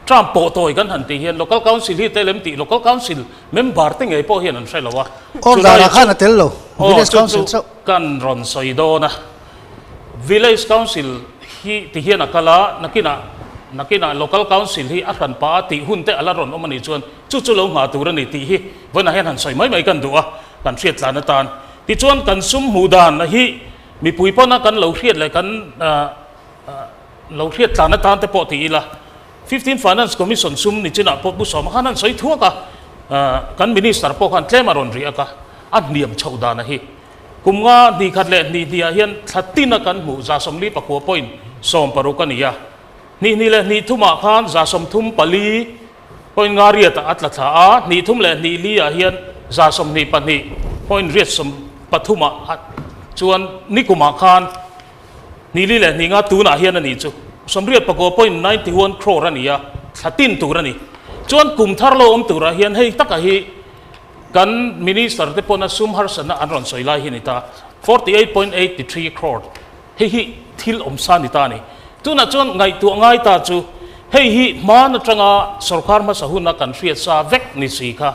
[SPEAKER 1] term pawh tawi kan han tih hian Local Council hi tel em tih Local Council member te ngei pawh hian an hre lo a.
[SPEAKER 3] Order ah khan a tel lo, Village
[SPEAKER 1] Chu
[SPEAKER 3] Council
[SPEAKER 1] chu
[SPEAKER 3] chauh.
[SPEAKER 1] kan rawn sawi dawn a. Village Council hi ti hian a kal a, nakinah nakinah Local Council hi a hran pah a tih hun te a la rawn awm a nih chuan chu chu lo nghah tur a ni tih hi vawiinah hian han sawi mai mai kan duh a, kan hriat tlan atan. Tichuan kan sum hmuh dan hi mipui pawna kan lo hriat leh kan Lo hriat tlan atan te pawh ti ila, Fifteen Finance Commission sum ni chinah pawh Pu Sawma khan an sawi thuak a, kan Minister pawh khan tlem a rawn riak a, a hniam chhoh dan a hi. Kum nga hnih khat leh hnih hnih ah hian thla tin a kan hmuh 49 point 60 a ni a, hnih hnih leh hnih thum ah khan 34 point nga riat ah a tla thla a, hnih thum leh hnih li ah hian 22 point riat 13 ah chuan nikum ah khan Nili leh hnih nga tunah hian a ni chu 89.91 crore a ni a, thla tin tur a ni. Chuan kum thar lo awm turah hian hei taka hi kan Minister te pawna sum harsatna an rawn sawi lai hi a ni ta, 48.83 crore hei hi thil awm sa a ni ta a ni. Tunah chuan ngaihtuah ngai ta chu hei hi hman atanga sorkar hmasa huna kan hriat sa vek ni si kha.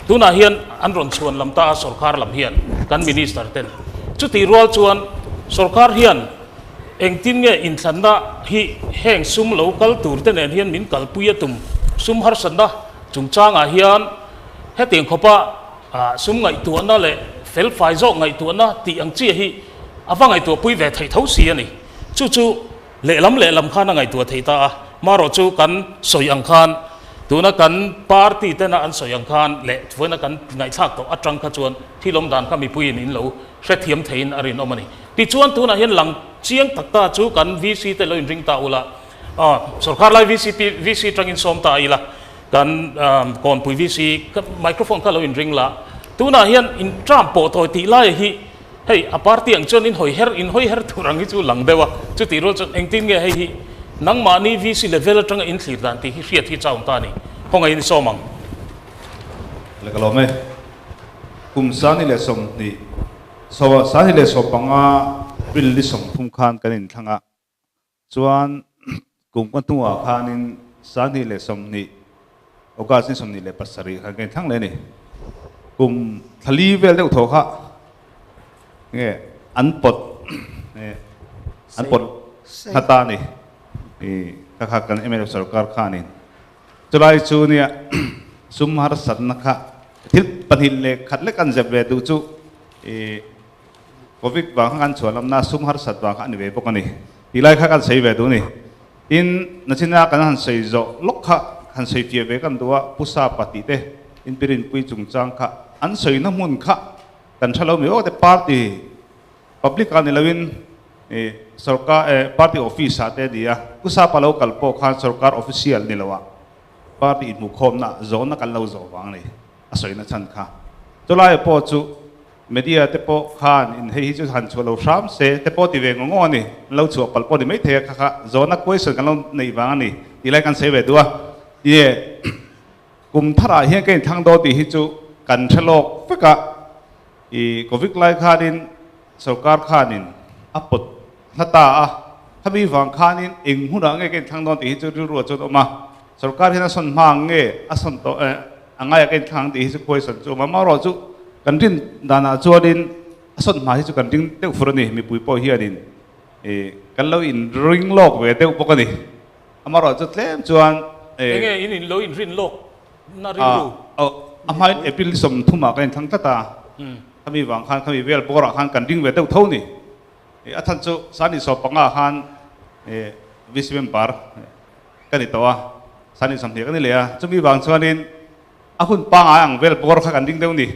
[SPEAKER 1] Tunah hian an rawn chhuan lam ta a sorkar lam hian kan minister ten. Chutih rual chuan sorkar hian engtin nge inthlanna hi heng sum lo kal tur te nen hian min kalpui a tum sum harsatna chungchangah hian hetiang khawpa sum ngaihtuahna leh felfai zawk ngaihtuahna tih ang chiah hi a va ngaihtuahpui ve theih tho si a ni. Chu chu Lehlam lehlam khan a ngaihtuah thei ta a, marawh chu kan sawi ang khan tuna kan party tena an sawi ang khan leh vawiina kan ngaihthlak tawh atang kha chuan thil awm dan kha mipuiin in lo hrethiam theiin a rinawm a ni. Tichuan tunah hian lang chiang tak ta chu kan VC te lo inring ta ula, sorkar lai VC VC tangin sawm ta ila kan kawnpui VC microphone kha lo inring la, tunah hian in term pawh tawi tih lai hi Hei, a party ang chuan in hawi her, in hawi her tur ang hi chu lang deuh a, chutih rual chuan engtin nge hei hi nangmahni VC level atanga in thlir dan tih hi hriat hi chaun ta a ni. Khawngaih in sawm ang.
[SPEAKER 7] Le ka lawm e. Kum sani leh sawmhnih sani leh sawmpanga April ni sawmthum khan kan inthlang a, chuan kum ka hnuah khanin sani leh sawmhnih August ni 27 khan kan inthlang leh a ni. Kum thlali vel deuh thaw kha nge an pawt an pawt hla ta a ni. Kha kha kan mnf sorkar khanin Chulai chu nia sum harsatna kha thil pahnih leh khat lek an zep ve duh chu i Covid vang kha kan chhuah lamna sum harsat vang kha a ni ve bawk a ni tih lai kha kan sawi ve duh a ni. Tin, nachina kan han sawi zawh lawk kha han sawi fiah ve kan duh a, Pu Sapa tih te inpirinpui chungchang kha an sawina hmun kha kan tha lo mi aw te party Public ah ni loin sorkar party office ah te a ni a, Pu Sapa lo kal pawh khan sorkar official ni lo ah party inhmuhkhawmna zawhna kan lo zawh vang a ni, a sawina chhan kha. Chulai pawh chu media te pawh khan in hei hi chu han chhuah lo hram se te pawh ti ve ngaw ngaw a ni, an lo chhuah palh pawh ni maithei a kha kha zawhna question kan lo neih vang a ni tih lai kan sawi ve duh a. Tinge kum tharah hian ka inthlang dawn tih hi chu kan hre lawk vek a. I Covid lai khanin sorkar khanin a pawt hla ta a, khami vang khanin eng hunah nge ka inthlang dawn tih hi chu rilru ah chuan a awm a, sorkar hian a sawn hma ang nge a sawn tawh eh a ngaiah ka inthlang ang tih hi chu question chu a awm a, amaherawh chu kan rin danah chuanin a sawn hma hi chu kan ring deuh fur a ni, mipui pawh hianin i kan lo inring lawk ve deuh bawk a ni, amaherawh chu tlem chuan
[SPEAKER 1] eh. Enge in in lo inrin lawk Na rilru.
[SPEAKER 7] A hmain April 30 ah kan inthlang tlat a, khami vang khan khami vel bawrah khan kan ding ve deuh tho ni. A than chu Sani 15 ah khan VC member ka ni tawh a, Sani 20 ka ni leh a, chumi vang chuanin a hun pangai ang vel bawr kha kan ding deuh ni.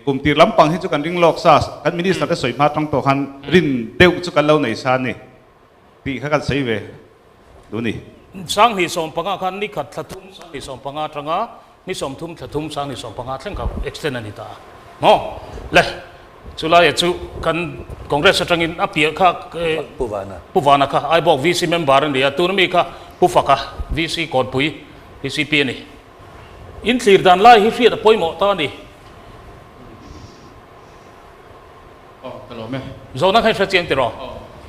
[SPEAKER 7] Kum tir lampang hi chu kan ring lawk sa, kan minister te sawi hma tang tawh khan rin deuh chu kan lo nei sa a ni tih kha kan sawi ve. duh ni.
[SPEAKER 1] 2015 khan ni khat thla thum 2015 atanga ni 30 thla thum 2015 thleng kha extend a ni ta a maw? Le chulaia chu kan Congress atangin a piah kha
[SPEAKER 4] Pu Vana.
[SPEAKER 1] Pu Vana kha Aibawk VC member a ni a, tuna mi kha Pu Faka VC Kawnpui VCP a ni. In thlir dan lai hi hriat a pawimawh ta a ni.
[SPEAKER 8] Aw ka lawm e.
[SPEAKER 1] Zawhna kha i hre chiang tiraw?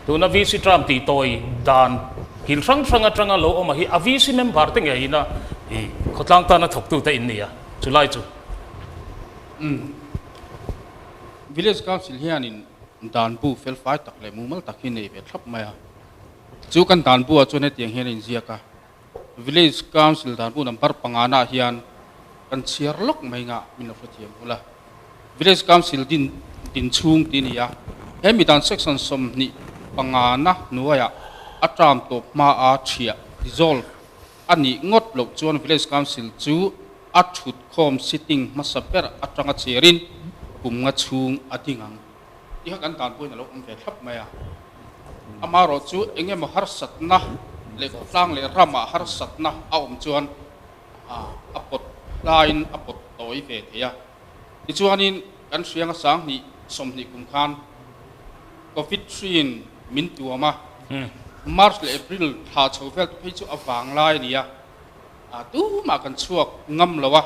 [SPEAKER 1] Tuna VC term tih tawi dan kil hrang hrang atanga lo awm a hi a VC member te ngei ina i khawtlang tana thawktute in ni a, chulai chu.
[SPEAKER 8] Umm. Village Council hianin dan bu felfai tak leh mumal tak hi nei ve thlap mai a. Chu kan dan bu ah chuan hetiang hian a inziak a, Village Council dan bu number panga nah hian kan chhiar lawk mai ngah min lo hrethiam ula. Village Council din din chhung tih a ni a, he mi dan section 25 na hnuaiah a term tawp hma a thiah, dissolve, a nih ngawt loh chuan Village Council chu a thut khawm sitting hmasa ber atanga chhiarin kum nga chhung a ding ang tih kha kan dan pawhin a lo awm ve thlap mai a. Amaherawh chu eng emaw harsatna leh khawtlang leh ramah harsatna a awm chuan a pawt hlaiin a pawt tawi ve thei a. Tichuanin kan hrianga 2020 kum khan Covid hriin min tuam a, March leh April thla chho vel te phei chu a vang lai a ni a, tumah kan chhuak ngam lo a,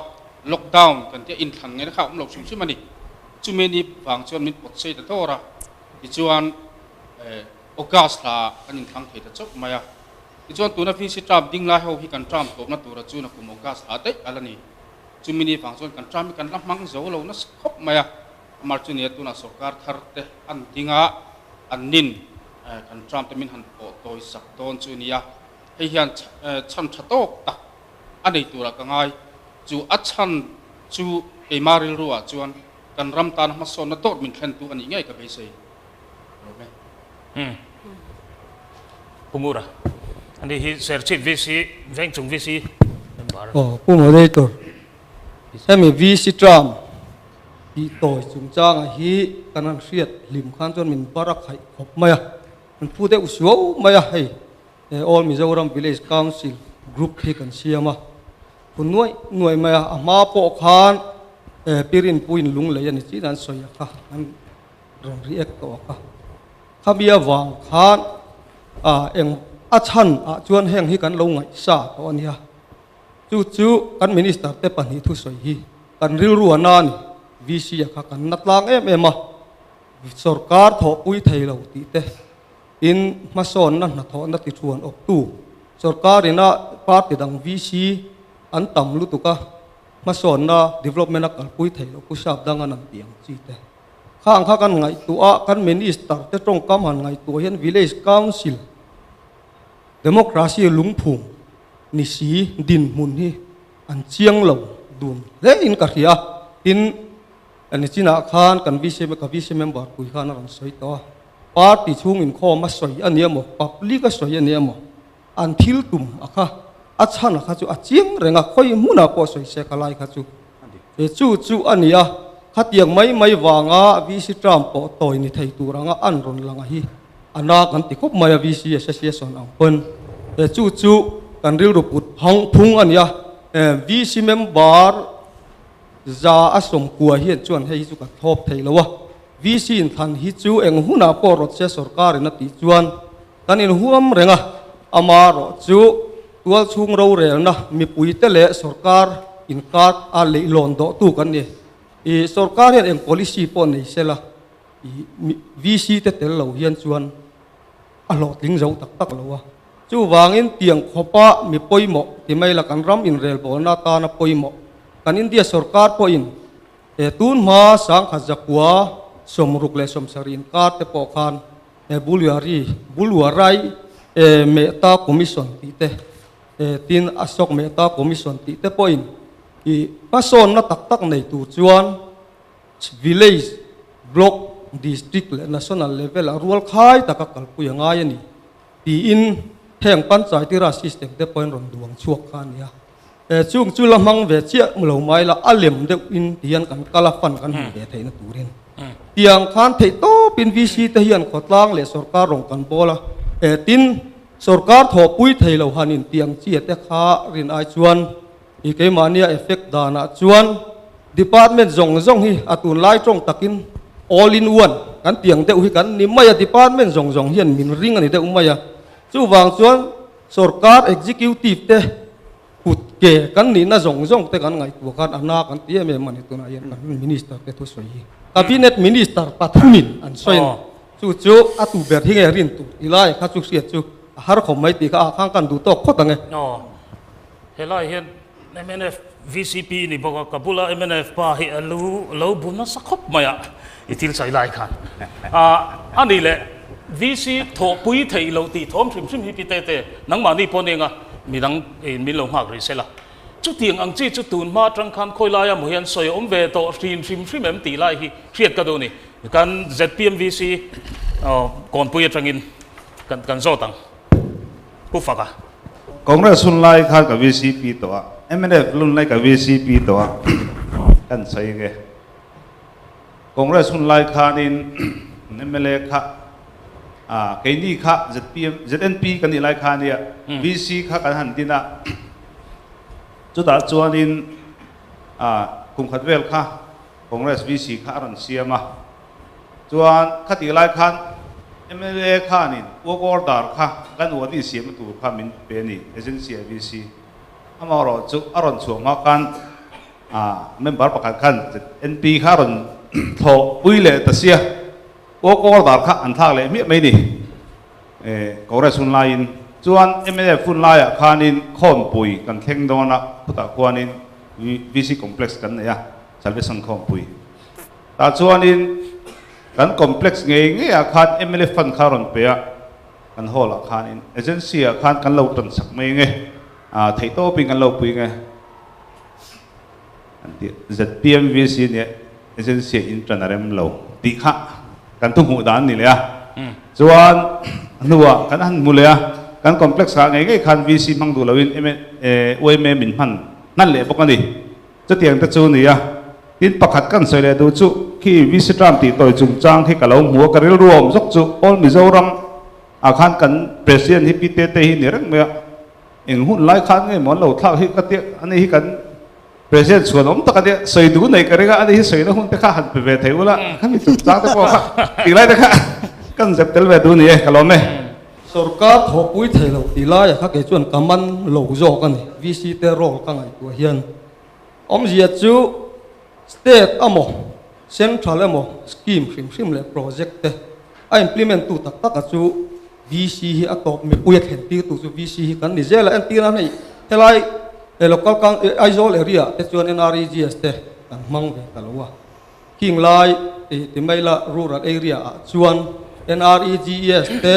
[SPEAKER 8] lockdown kan tia inthlan ngaihna kha a awm lo hrim hrim a ni. Chumi ni vang chuan min pawt sei ta dawr a, tichuan August thla kan inthlang thei ta chauh mai a. Tichuan tuna VC term ding lai ho hi kan term tawpna tura chu nakum August thla daih a la ni. Chumi ni vang chuan kan term hi kan la hmang zo lo nasa khawp mai a, amar chu nia tunah sorkar thar te an ding a, an nin kan term te min han pawh tawi sak dawn chu nia, hei hian chhan tha tawk tak a nei turah ka ngai. Chu a chhan chu keimah rilru ah chuan kan ram tan hmasawnna dawt min thlentu a nih ngei ka beisei lo ve.
[SPEAKER 1] Umm. Pu Ngura, ani hi Serchhip VC, Vengchung VC member.
[SPEAKER 9] Aw, Pu Moderator, hemi VC term tih tawi chungchangah hi kan han hriat hlim khan chuan min bar a khaih khawp mai a, kan phu deuh suau mai a, hei All Mizoram Village Council group hi kan siam a, phu nuaih nuaih mai a, a hma pawh khan Pirinpuiin lunglei a ni chin an sawi a kha, an rawn react tawh a kha. Khami avang khan eng a chhan ah chuan heng hi kan lo ngaihsa tawh a nia. Chu chu kan Minister te pahnih thusawi hi. Kan rilru a na a ni. VC a kha kan na tlang em em a, sorkar thawhpui thei lo tih te, tin hmasawnna hnathawhna ti thuan awptu sorkar ina party dang VC an tam lutuk a, hmasawnna development a kalpui thei lo pu sap dang an an tih ang chi te. Khang kha kan ngaihtuah a, kan minister te tawngkam han ngaihtuah hian village council democracy lungphum ni si dinhmun hi an chiang lo dun hle in ka hria a, tin nichinah khan kan VC ka VC member pui khan a rawn sawi tawh a, party chhung inkhawm a sawi a ni emaw public a sawi a ni emaw an thil tum a kha a chhan a kha chu a chiang reng a, khawi hmunah pawh sawi se ka lai kha chu he chu chu a ni a, khatiang mai mai vanga VC term pawh tawi ni thei tur anga an rawn lang a hi a na kan ti khawp mai a VC association ang pawn he chu chu kan rilru put phang phung a ni a, VC member za a sawmkua hian chuan hei hi chu kan thlawp thei lo a, VC inthlan hi chu eng hunah pawh rawt se sorkar in a tih chuan Kan inhuam reng a, amarawh chu tualchhung rorelna mipuite leh sorkar inkar a leihlawn dawhtu kan ni. I sorkar hian eng policy pawh nei sela, i VC te tel lo hian chuan a hlawhtling zo tak tak lo a. Chuvangin tiang khawpa mi pawimawh ti mai la kan ram inrelbawlna atana pawimawh kan India sorkar pawhin he tun hma sangkhat zakua 67 inkar te pawh khan He Bulwari, Bulwarai e Mehta Commission tih te, e tin Ashok Mehta Commission tih te pawhin i hmasawnna tak tak nei tur chuan village, block, district leh national level ah rual khai taka kalpui a ngai a ni tiin heng Panchayati Raj system te pawhin rawn duang chhuak kha a ni a. E chung chu la hmang ve chiah lo mai la, a lem deuh in ti hian kan kal a, fund kan hmuh ve theihna turin. Tiang khan theih tawp in VC te hian khawtlang leh sorkar rawng kan bawl a, e tin sorkar thawhpui thei lo han in tiang chi te kha rin ai chuan i keimahnia effect danah chuan department zawng zawng hi a tunlai tawng takin all in one kan tiang deuh hi kan ni mai a, department zawng zawng hian min ring a ni deuh mai a, chuvang chuan Sorkar executive te kut ke kan nihna zawng zawng te kan ngaihtuah khan a na kan ti em em a ni tunah hian kan minister te thusawi hi. Cabinet minister pathumin an sawi a ni. Chu chu a tu ber hi nge rin tur ti lai kha chu hriat chu a har khawp mai tih kha a khang kan duh tawk phawt ang e.
[SPEAKER 1] Aw, helai hian mnf vcp ni bawk a, ka bula mnf pa hi a lu lo bu nasa khawp mai a, i thil sawi lai khan. A nih leh VC thawhpui theih loh tih thawm hrim hrim hi pi te te, nangmahni pawh nia midang in min lo nghak rih sela. Chutiang ang chi chu tun hma atang khan khawi laia maw hian sawi awm ve tawh hrin hrim hrim em tih lai hi hriat ka duh a ni. Kan zpm VC kawnpui atangin kan zawt ang. Pu Faka.
[SPEAKER 7] Congress hun lai khan ka vcp tawh a, mnf hun lai ka vcp tawh a, kan sawi nge. Congress hun lai khanin mla kha ah keini kha zpm znp kan nih lai kha ania VC kha kan han din a, chutah chuanin ah kum khat vel kha Congress VC kha a rawn siam a. Chuan khatih lai khan mla khanin work order kha kan audit siamna tur kha min pe a ni, agency ah VC. Amaherawh chu a rawn chhuah hma khan member pakhat khan ZNP kha a rawn thlawh pui leh ta sia, work order kha an thlak leh hmiah mai ni Congress hun laiin. Chuan mnf hun laiah khanin Khawnpui kan thleng dawn a, khutah khuanin VC complex kan nei a, Salvation Khawnpui. Tah chuanin kan complex ngei ngeiah khan mla fund kha rawn pe a, kan hall ah khanin agency ah khan kan lo tan sak mai nge, ah theihtawpin kan lo pui nge an ti. ZPMVC nia agency ah in tan a rem lo tih kha kan thu hmuh dan a ni leh a. Chuan a hnuah kan han hmu leh a, kan complex ah ngei ngei khan VC hmang duh loin yma min hman hman leh bawk a ni. Chutiang te chu nia, tin pakhat kan sawi leh duh chu khi VC term tih tawi chungchang khi ka lo hmu a, ka rilru awm zawk chu All Mizoram ah khan kan President hi Pi Tete hi ni reng mai a, eng hun lai khan nge maw an lo thlak hi ka tia, ani hi kan President chhuan awm tak a nia, sawi duh nei ka ring a, ani hi sawina hun te kha han pe ve thei ula, khami chungchang te pawh kha tih lai te kha kan zep tel ve duh ni e, ka lawm e.
[SPEAKER 9] Sorkar thawhpui thei lo tih laiah kha kei chuan ka man lo zawk a ni, VC te role ka ngaihtuah hian. Awmzia chu State emaw Central emaw scheme hrim hrim leh project te a implement tu tak tak a chu VC hi a tawp mipui a thlen tir tu chu VC hi kan ni zel a, entir nan hei helai local Aizawl area ah te chuan NREGS te kan hmang ve ta lo a, khing lai ti mai la rural area ah chuan NREGS te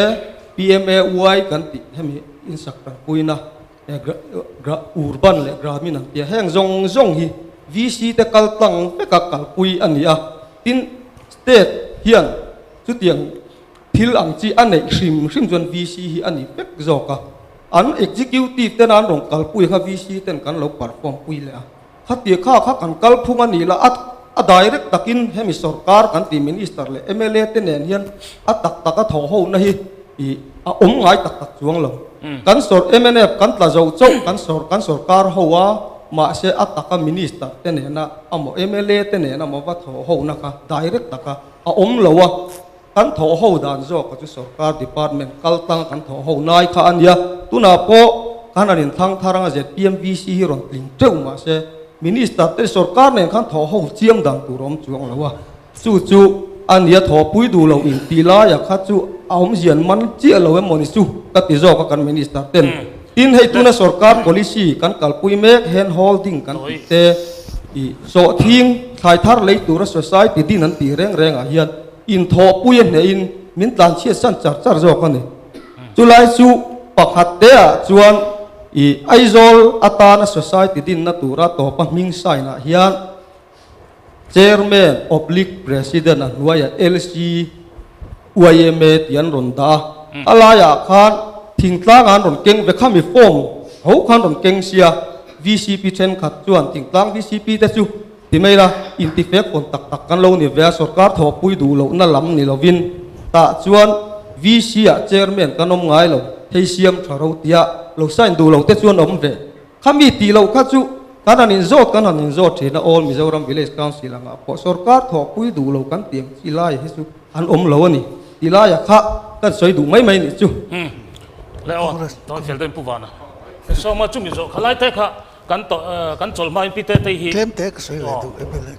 [SPEAKER 9] PMAY kan tih hemi insak tanpuina urban leh Gramin an ti a, heng zawng zawng hi VC te kal tlang veka kalpui a ni a, tin state hian chutiang thil ang chi a neih hrim hrim chuan VC hi a ni vek zawk a, an executive ten an rawn kalpui kha VC ten kan lo perform pui leh a, khatia kha kha kan kalphung a ni la, a direct takin hemi sorkar kan tih minister leh mla te nen hian a tak taka thawh ho na hi a awm ngai tak tak chuang lo. Kan sawr mnf kan tla zo chauh kan sawr kan sorkar ho a, mahse a taka minister te nena amaw mla te nena maw va thawh ho na kha direct taka a awm lo a, kan thawh ho dan zawk chu sorkar department kal tlang kan thawh ho nai kha a nia. Tunah pawh kan han inthlang thar anga ZPMVC hi rawn tling teuh mahse minister te sorkar nen khan thawh ho chiang dan tur a awm chuang lo a. Chu chu a nia thawhpui duh loh intih laia kha chu a awmzian man chiah lo em mawni chu ka ti zawk a kan minister ten. Tin hei tuna sorkar policy kan kalpui mek hand holding kan tih te i sawhthing thlai thar lei tura society din an tih reng reng ah hian inthawhpui a hnehin min tlanchhiat san char char zawk a ni. Chulai chu pakhat te ah chuan i Aizawl atana society dinna tura tawpa hming sign ah hian Chairman oblique President a hnuaiah LC yma tih an rawn dah a, a laiah khan thingtlang an rawn keng ve khami form ho khan rawn keng sia, vcp thenkhat chuan thingtlang vcp te chu ti mai la intifek pawn tak tak kan lo ni ve a, sorkar thawhpui duh lohna lam ni lovin tah chuan VC ah Chairman kan awm ngai lo, hei siam tha ro tia lo sign duh lo te chuan awm ve. Khami tih loh kha chu kan han inzawt kan han inzawt thin a, All Mizoram Village Council angah pawh sorkar thawhpui duh lo kan tih ang chi laia hi chu an awm lo a ni tih laia kha kan sawi duh mai mai nih chu.
[SPEAKER 1] Umm le aw tawi fel deuhin Pu Vana Sawma chu mi zawh kha lai te kha kan tawh kan chawlh hmain Pi Tetei hi
[SPEAKER 3] Tlem te ka sawi ve duh em em.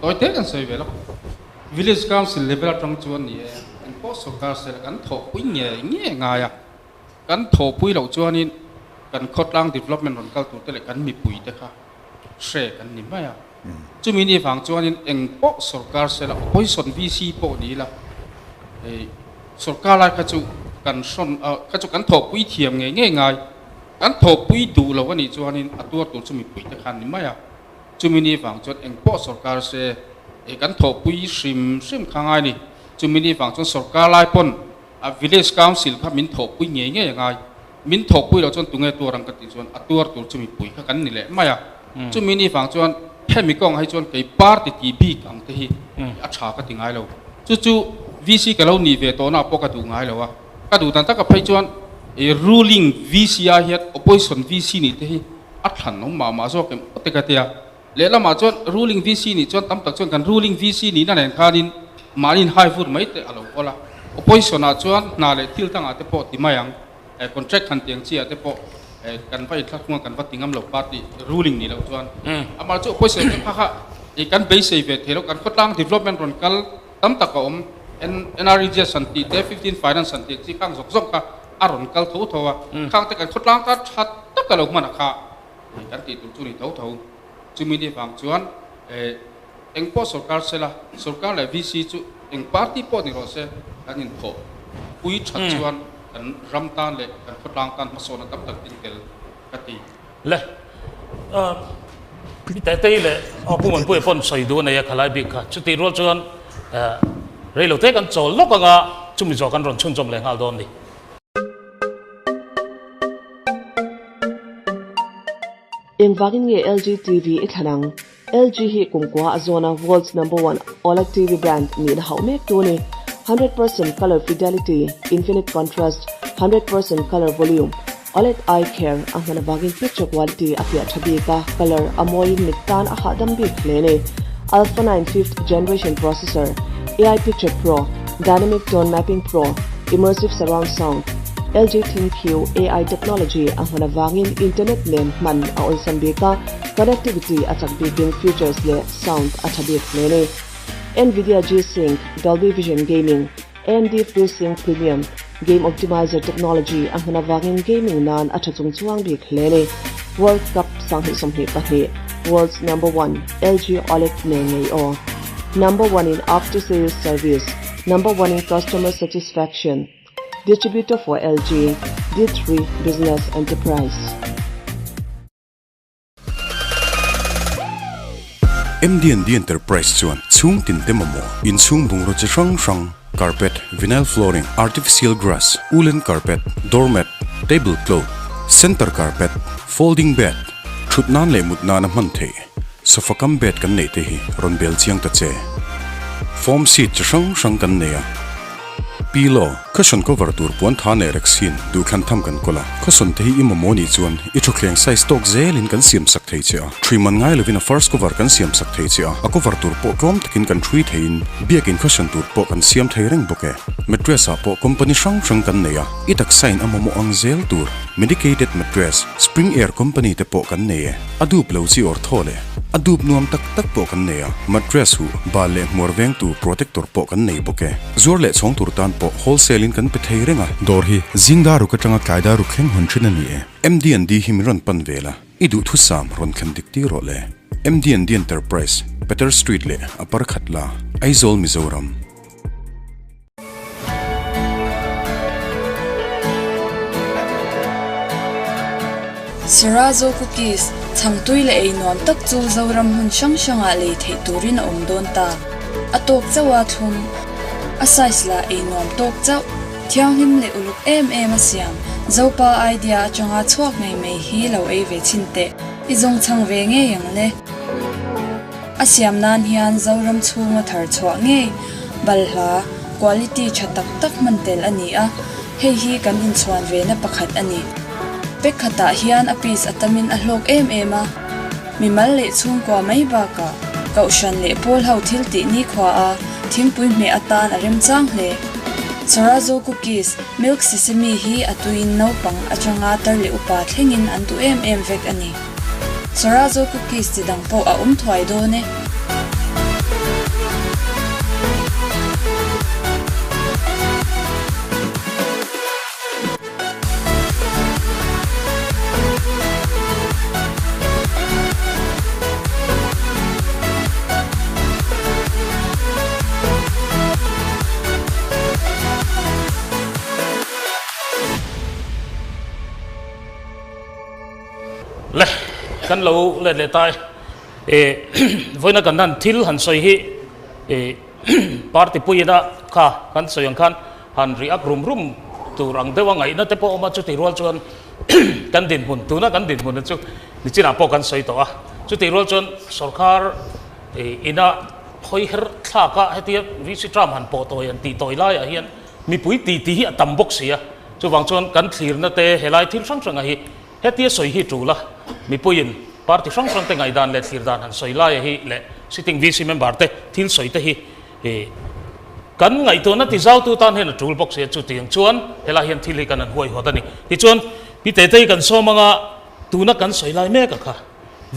[SPEAKER 8] Tawi te kan sawi ve lo. Village Council level atang chuan ni e, engpawh sorkar sela kan thawhpui nge nge ngai a. Kan thawhpui loh chuanin kan khawtlang development rawn kal turte leh kan mipuite kha hre kan ni mai a. Chumi ni vang chuanin eng pawh sorkar sela, opposition VC pawh ni ila, hei sorkar lai kha chu kan hrawn kha chu kan thawhpui thiam ngei ngei ngai. Kan thawhpui duh lo a nih chuanin a tuar tur chu mipuite kha an ni mai a. Chumi ni vang chuan eng pawh sorkar se, hei kan thawhpui hrim hrim kha ngai a ni. Chumi ni vang chuan sorkar lai pawn A village council kha min thawhpui ngei ngei a ngai. Min thawhpui loh chuan tunge tuar ang ka tih chuan a tuar tur chu mipui kha kan ni leh mai a. Chumi ni vang chuan hemi kawngah hi chuan kei party tih bik ang te hi a tha ka ti ngai lo. Chu chu VC ka lo nih ve tawhna pawh ka duh ngai lo a. Ka duh dan taka phei chuan ruling VC ah hian opposition VC nih te hi a thlan awm mah mah zawk em aw te ka tia. Lehlamah chuan ruling VC nih chuan tam tak chuan kan ruling VC nihna nen khanin mahni in hai vur mai te a lo awl a. Opposition ah chuan hna leh thil dangah te pawh ti mai ang, contract han tiang chi ah te pawh kan va inthlahrung a kan va ti ngam lo party ruling nih loh chuan. Amah chu opposition te kha kha kan beisei ve thei lo, kan khawtlang development rawn kal tam tak a awm, NREGS han tih te, 15 finance han tih ang chi khang zawk zawk kha a rawn kal tho tho a, khang te kan khawtlang tan tha tak a lo hman a kha. Kan tih tur chu ni tho tho. Chumi ni vang chuan eng pawh sorkar sela, sorkar leh VC chu eng party pawh ni rawh se, kan inthawh pui that chuan kan ram tan leh kan khawtlang tan hmasawnna tam tak ding tel ka ti.
[SPEAKER 1] Le mi Tetei leh Pu Muanpuia pawn sawi duh a nei a khalai bik kha. Chutih rual chuan reilote kan chawl lawk anga chumi zawh kan rawn chhunzawm leh nghal dawn ni.
[SPEAKER 10] Engvangin nge LG TV i thlan ang? LG hi kumkua a zawna world's number one OLED TV brand nihna hauh mek tu a ni. 100% color fidelity, infinite contrast, 100% color volume, OLED eye care a hman avangin picture quality a fiah tha bik a, color a mawiin mit tan a hahdam bik hle a ni. Alpha 9 fifth generation processor, AI Picture Pro, Dynamic Tone Mapping Pro, Immersive Surround Sound, LG ThinQ AI technology a hman avangin internet nen hman a awlsam bik a, connectivity a chak bikin features leh sound a tha bik hle ni. Nvidia G-Sync, Dolby Vision Gaming, AMD FreeSync Premium, Game Optimizer technology a hman avangin gaming nan a tha chungchuang bik hle ni. World Cup 2022, World's Number One, LG OLED nen ngei aw. Number One in After Sales Service, Number One in Customer Satisfaction, Distributor for LG, D3 Business Enterprise.
[SPEAKER 11] MDND Enterprise chuan chhung tin te mamawh inchhung bungraw chi hrang hrang, carpet, vinyl flooring, artificial grass, woolen carpet, doormat, table cloth, center carpet, folding bed, thut nan leh mut nana hman theih, sofa cum bed kan neih te hi rawn bel chiang ta che. Foam seat chi hrang hrang kan nei a. Pillow, Cushion cover tur puan tha nei rek sin duhthlan tham kan kawl a, cushion te hi i mamawh nih chuan i thutthleng size tawk zelin kan siam sak thei che a, thui man ngai lovin a first cover kan siam sak thei che a, a cover tur pawh tlawm takin kan thui theiin biakin cushion tur pawh kan siam thei reng bawk e. Mattress ah pawh company hrang hrang kan nei a, i taksa in a mamawh ang zel tur medicated mattress, spring air company te pawh kan nei e, a dup lo chi awr thaw leh a dup nuam tak tak pawh kan nei a, mattress huh bal leh hmuar vengtu protector pawh kan nei bawk e. Zuar leh chhawng tur tan pawh wholesale in kan pe thei reng a. Dawr hi zing dar ruk atanga tlai dar ruk thleng hawn thin a ni e. MDND hi min rawn pan vel a, i duhthusam rawn thlen dik tir rawh le. MDND Enterprise, Peter Street leh a par khat la, Aizawl, Mizoram.
[SPEAKER 12] Sirazo Cookies, Chhangtui leh ei nuam tak chu Zoram hmun hrang hrangah lei theih turin a awm dawn ta. A tawk chauh a thlum. A size lah ei nuam tawk chauh. Thianghlim leh uluk em em a siam. Zopa idea atanga chhuak ngei mai hi lo ei ve chhin teh. I zawng chhang ve ngei ang le. A siam nan hian Zoram chhunga thar chhuah ngei balhla quality tha tak tak hman tel a ni a, hei hi kan inchhuan ve na pakhat a ni. Pack khatah hian a piece a tamin a hlawk em em a. Mimal leh chhungkua mai bakah Kohhran leh pawl ho thil tih nikhua a thingpui hmeh atan a remchang hle. Sorazo Cookies, Milk Sesame hi a tuiin naupang atanga tar leh upa thlengin an duh em em vek a ni. Sorazo Cookies chi dang pawh a awm thuai dawn e.
[SPEAKER 1] Le, kan lo let leh ta e. E, vawiina kan han thil han sawi hi e party puiina kha kan sawi ang khan Han react rum rum tur ang deuh a ngaihna te pawh a awm a, chutih rual chuan kan dinhmun, tuna kan dinhmun chu nichinah pawh kan sawi tawh a, chutih rual chuan sorkar ina hawi her thlak a hetia VC term han pawh tawi han tih tawi laiah hian mipui tih tih hi a tam bawk si a, chuvang chuan kan thlirna te helai thil hrang hranga hi hetia sawi hi tul a, mipuiin party hrang hrang te ngaihdan leh thlir dan han sawi laia hi leh sitting VC member te thil sawi te hi Hi kan ngaihtuahna ti zautu tan hian a tul bawk sia chutiang chuan helai hian thil hi kan han huaihawt a ni. Tichuan Pi Tetei kan sawm anga tuna kan sawi lai mek a kha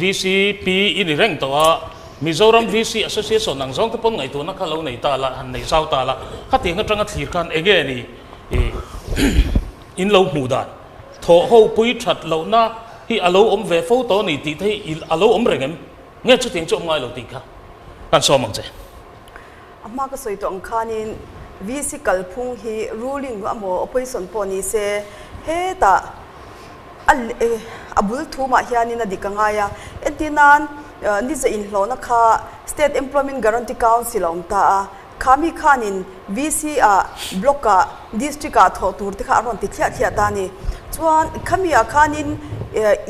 [SPEAKER 1] VCP i ni reng tawh a, Mizoram VC Association ang zawng te pawn ngaihtuahna kha lo nei ta la, han nei zau ta la, khatiang atanga thlir khan enge ni in lo hmuh dan, thawh ho pui that lohna hi a lo awm ve fo tawh a ni tih te hi a lo awm reng em? Nge chutiang chu awm ngai lo tih kha kan sawm ang che.
[SPEAKER 6] A hma ka sawi tawh ang khanin VC kalphung hi ruling emaw opposition pawh ni se hetah a a bul thumah hianin a dik a ngai a. Entir nan niza inhlawhna kha State Employment Guarantee Council a awm ta a, khami khanin VC ah block ah district ah thawh tur te kha a rawn ti thliah thliah ta a ni. Chuan khami ah khanin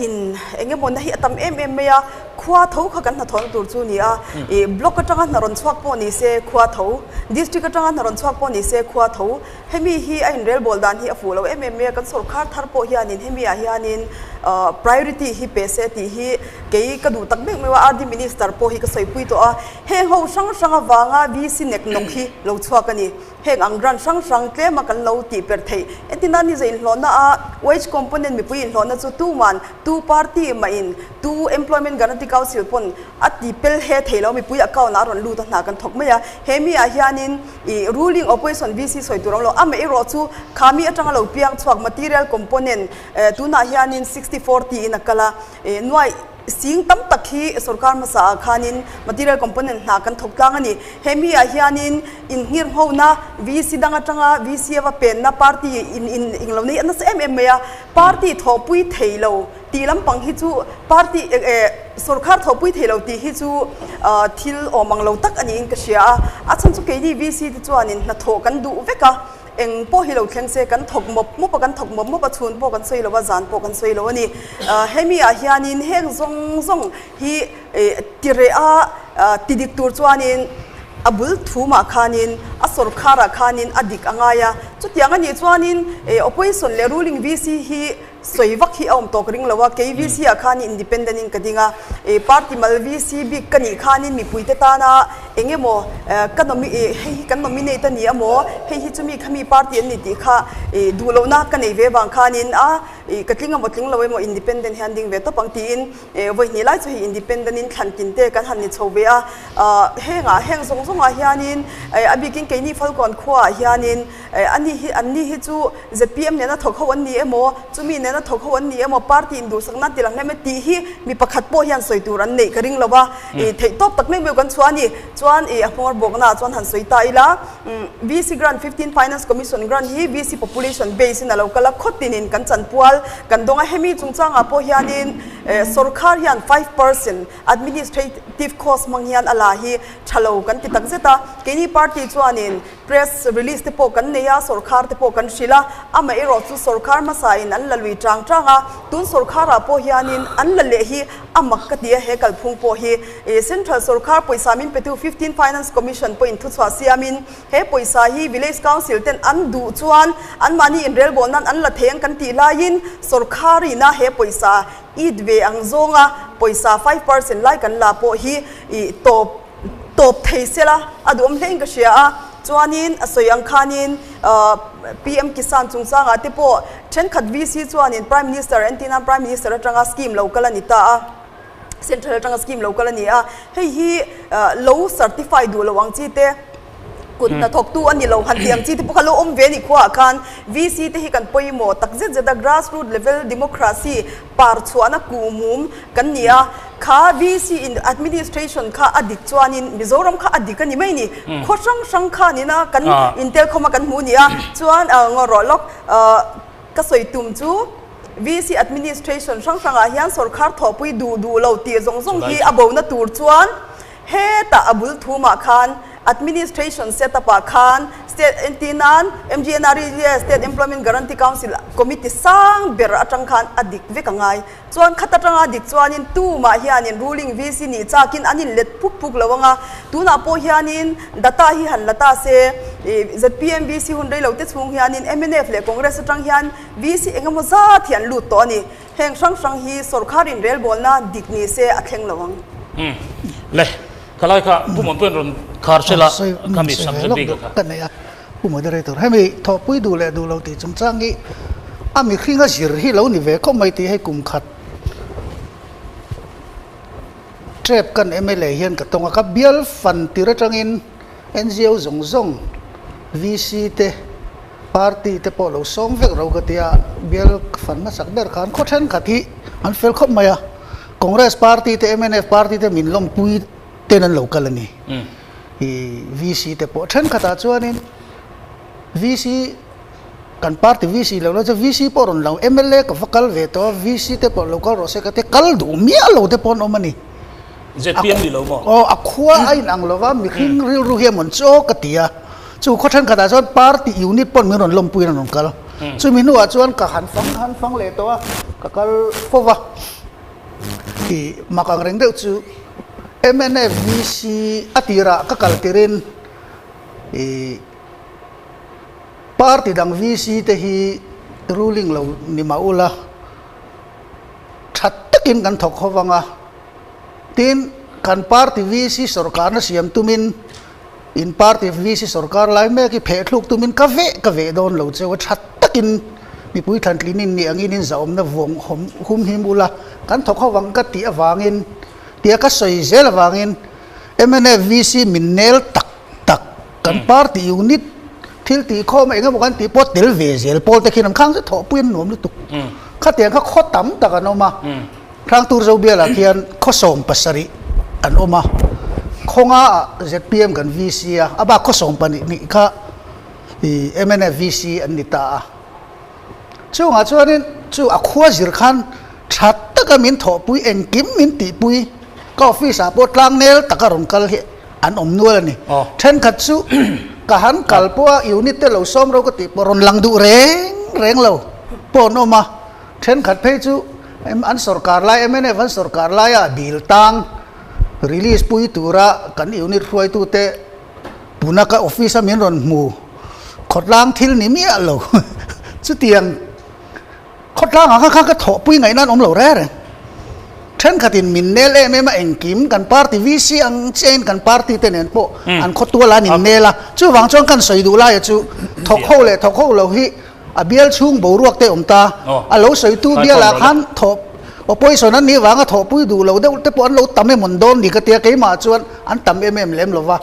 [SPEAKER 6] in eng emaw na hi a tam em em mai a. Khua tho kha kan hnathawhna tur chu ni a, ih block atanga hna rawn chhuak pawh ni se khua tho, district atanga hna rawn chhuak pawh ni se khua tho. Hemi hi a inrelbawl dan hi a fuh lo em em mai a, kan sawrkhar thar pawh hianin hemi ah hianin priority hi pe se tih hi kei ka duh tak mek mai a, RD Minister pawh hi ka sawipui tawh a, heng ho hrang hrang avanga VC nek nawk hi lo chhuak a ni. Heng ang grant hrang hrang tlema kan lo tih per theih. Entina ni zai inhlawhna a wage component mipui inhlawhna chu tuman tu party mahin tu Employment Guarantee Council pawn a ti pel he thei lo mipui account ah a rawn lut a hna kan thawk mai a. He mi ah hianin ih ruling opposition VC sawi tur awm lo. Amaherawh chu kha mi atanga lo piang chhuak material component tunah hianin 60-40 in a kal a nuai Sing tam tak hi sorkar hmasa ah khanin material component hna kan thawk tlang a ni. He mi ah hianin inngirhngona VC dang atanga VC ava penna party in in eng lo nei a nasa em em mai a. Party thawhpui thei lo tih lampang hi chu party eh sorkar thawhpui thei lo tih hi chu thil awm ang lo tak a niin ka hria a. A chhan chu keini VC te chuanin hnathawh kan duh vek a. Eng pawh hi lo thleng se kan thawk mawp mawp a, kan thawk mawp mawp a, chhun pawh kan sawi lo a, zan pawh kan sawi lo a ni. Hemi ah hianin heng zawng zawng hi ti reh a, ti dik tur chuanin a bul thumah khanin a sawrkharah khanin a dik a ngai a. Chutiang a nih chuanin opposition leh ruling VC hi Sawi vak hi a awm tawk ring lo a, kei VC ah khan independent in ka ding a, i party mal VC bik ka nih khanin mipuite tana eng emaw ka nomi i hei hi kan nominate a ni amaw, hei hi chumi khami party an ni tih kha i duh lohna ka nei ve vang khanin a i ka tling emaw tling lo emaw independent hian ding ve tawp ang tiin vawi hnih lai chu hei independent in thlan tin te kan han ni chho ve a, hengah heng zawng zawngah hianin a bikin keini Falkawn khuaah hianin Ani hi, anni hi chu zpm nena thawk ho an ni emaw, chumi nena thawk ho an ni emaw, party induhsakna ti lang hlem e tih hi mi pakhat pawh hian sawi tur an neih ka ring lo a, i theihtawp tak mek mek kan chhuah a ni. Chuan i a hmawr bawkna ah chuan han sawi ta ila, VC grant 15 Finance Commission grant hi VC population base in a lo kal a, khawtinin kan chanpual kan dawng a, hemi chungchangah pawh hianin sawrkhar hian 5% administrative cost hmang hian a la hi tha lo kan ti takzet a, keini party chuanin Press release te pawh kan nei a, sawrkhar te pawh kan hrilh a, amaherawh chu sawrkhar hmasa in an la lui tang tang a, tun sawrkhar ah pawh hianin an la leh hi a mak ka ti a, he kalphung pawh hi Central sawrkhar pawisa min petu 15 Finance Commission pawhin thuchhuah siamin he pawisa hi Village Council ten an duh chuan anmahni inrelbawl nan an la thei ang kan tih laiin sawrkhar ina he pawisa it ve ang zawnga pawisa 5% lai kan la pawh hi tawp tawp thei sela a duhawm hlein ka hria a, chuanin a sawi ang khanin PM Kisan chungchangah te pawh thenkhat VC chuanin Prime Minister entirnan Prime Minister atanga scheme lo kal a ni ta a, Central atanga scheme lo kal a ni a, hei hi lo certify duh lo ang chi te, kut hnathawktu a ni lo han tih ang chi te pawh kha lo awm ve a ni khuaah khan VC te hi kan pawimawh tak zet zet a, grassroot level democracy par chhuahna kuhmum kan ni a, kha VC in administration kha a dik chuanin Mizoram kha a dik a ni mai ni, khaw hrang hrang khanin a kan intelkhawm a kan hmu ni a, chuan ngaw rawh lawk ka sawi tum chu VC administration hrang hrangah hian sawrkhar thawhpui duh duh lo tih zawng zawng hi a bona tur chuan Hetah a bul thumah khan Administration set up ah khan State entir nan MGNREGA State Employment Guarantee Council Committee sang ber atang khan a dik vek a ngai. Chuan khat atanga dik chuanin tumah hianin ruling VC nih chakin an inlet phuk phuk lo anga tunah pawh hianin data hi han la ta se zpm VC hun reilo te chhung hianin mnf leh Congress atang hian VC engemaw zat hi an lut tawh a ni. Heng hrang hrang hi sawrkhar inrelbawlna dik ni se a thleng lo ang.
[SPEAKER 1] Umm. Le, khalai kha Pu Muanpuia'n rawn khar sela khami subject bik a kha.
[SPEAKER 3] Ka nei a, Pu Moderator, hemi thawhpui duh leh duh lo tih chungchang hi a mihring a zir hi lo ni ve khawp mai tih hei kum khat trep kan mla hian ka tawng a, ka bial fan tir atangin NGO zawng zawng VC te Party te pawh lo sawm vek ro ka tia, bial fan hmasak ber khan khaw thenkhat hi an fel khawp mai a, Congress party te mnf party te min lawmpui ten an lo kal a ni. I VC te pawh thenkhatah chuanin VC kan party VC lo la chu VC pawh rawn lang mla ka va kal ve tawh a, VC te pawh lo kal rawh se ka tia kal duh miah lo te pawh an awm a ni.
[SPEAKER 1] ZPM ni lo maw?
[SPEAKER 3] Aw, a khua a inang lo va, mihring rilru hi a mawn chaw ka ti a. Chu khaw thenkhatah chuan party unit pawn min rawn lawmpui in an rawn kal. Chumi hnuah chuan ka han fang han fang leh tawh a, ka kal fo va. I mak ang reng deuh chu mnf VC a tirah ka kal tirin i party dang VC te hi ruling lo ni mah ula tha takin kan thawk ho vang a, tin kan party VC sawrkarna siam tumin in party VC sawrkar lai mek hi pheh thluk tumin ka veh ka veh dawn lo cheu a, tha takin mipui thlantlin in nih angin in zahawmna vuang hawm hum him ula kan thawk ho vang ka tih avangin tia ka sawi zel avangin mnf VC min nel tak tak kan party unit thil tih khawm eng emaw kan tih pawh tel ve zel pawl te khian an khang zet thawhpui an nuam lutuk khatiang kha khaw tam tak an awm a Hrangtur Zobialah khian khaw 70 an awm a khawnga ah zpm kan VC a a bak khaw 12 nih kha ih mnf VC an ni ta a chungah chuanin chu a khua zir khan tha taka min thawhpui engkim min tihpui ka office ah pawh tlangnel taka rawn kal hi an awm nual a ni. Thenkhat chu ka han kal pawh a unit te lo sawm ro ka tih pawh rawn lang duh reng reng lo pawh an awm a. Thenkhat phei chu an sawrkar lai mnf an sawrkar laia dil tang release pui tura kan unit hruaitute puna ka office a min rawn hmu khawtlang thil ni miah lo chutiang Khawtlang ah kha kha ka thawhpui ngaihna an awm lo reng reng. Thenkhatin min nel em em a engkim kan party VC ang chiahin kan party te nen pawh an khawtual an innel a. Chuvang chuan kan sawi duh laia chu thawk ho leh thawk ho lo hi a bial chhung boruak te awm ta. A lo sawitu bialah khan thawh opposition an nih vanga thawhpui duh lo deuh te pawh an lo tam em awn dawn ni ka tia keimah chuan an tam em em lem lo va.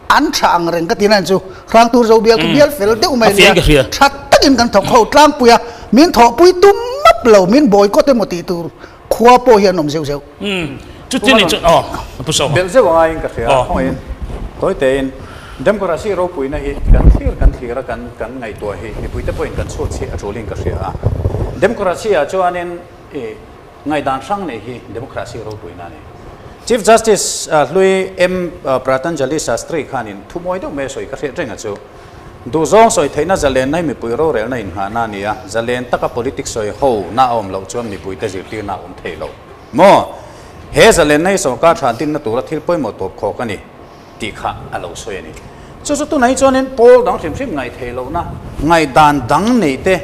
[SPEAKER 3] An tha ang reng ka ti na chu Hrangtur zo bial khi bial fel deuh mai nia tha takin kan thawk ho tlangpui a min thawhpui tum map lo min boycott emaw tih tur khua pawh hi an awm zeuh zeuh.
[SPEAKER 5] Belh zeuh angaiin ka hria khawngaih in tawi tein Democracy ropuina hi kan thlir kan thlir a kan kan ngaihtuah hi mipuite pawhin kan chhut chhi a tulin ka hria a Democracy ah chuanin i Ngaihdan hrang nei hi democracy ropuina a ni. Chief Justice hlui M Pratanjali Shastri khanin thu mawi deuh mai a sawi ka hriat reng a chu. Duhzawng sawi theihna zalenna hi mipui rorelna inngahna a ni a, zalen taka politics sawi ho na a awm loh chuan mipuite zirtirna a awm thei lo maw? He zalenna hi sorkar than tinna tura thil pawimawh tawp khawk a ni tih kha a lo sawi a ni. Chu chu tunah hi chuanin pawl dang hrim hrim ngaih theih lohna, ngaihdan dang neih te,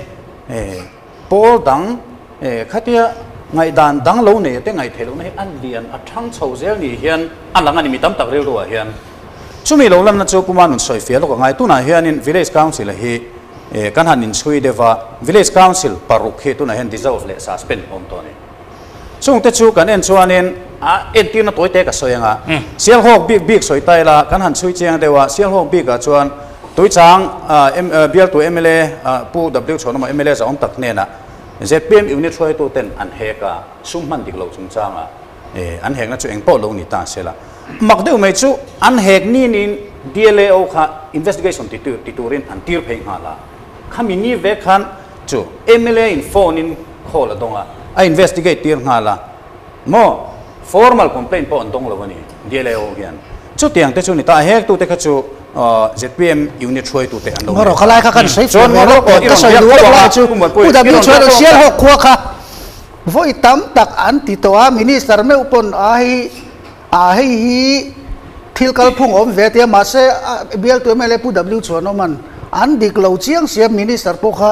[SPEAKER 5] Pawl dang khatia ngaihdan dang lo nei te ngaih theih lohna hi a lian a thang chho zel ni hian a lang a ni mi tam tak rilru ah hian. Chumi lo lanna chu Puma nun sawi fiah lawk a ngai. Tunah hianin Village Council a hi kan han inchhui deuh a, Village Council paruk hi tunah hian dissolve leh suspend awm tawh a ni. Chungte chu kan en chuanin a entirna tawi te ka sawi ang a, Sialhawk bik bik sawi ta ila kan han chhui chiang deuh a, Sialhawk bikah chuan Tuichang bialtu mla Pu W Chhawnawma mla zahawm tak hnenah zpm unit hruaitu ten an hek a, sum hman dik loh chungchanga an hekna chu engpawh lo ni ta se la. Mak deuh mai chu an hek ninin DLAO kha investigation ti turin an tir phei nghal a, khami ni vek khan Chu mla in phone in call a dawng a, a investigate tir nghal a, maw formal complaint pawh an dawng lo a ni DLAO hian. Chutiang te chu ni ta, a hek tute kha chu zpm unit hruaitu te an lo
[SPEAKER 3] ni. Khalai kha kan sawi fur ve lawk tawh, ka sawi duh lawk lai chu Pu W chuan Sialhawk khua kha vawi tam tak an ti tawh a, Minister meuh pawn a hei a hei hi thil kalphung awm ve tia mahse bialtu mla Pu W Chhuanawman an dik lo chiang sia Minister pawh kha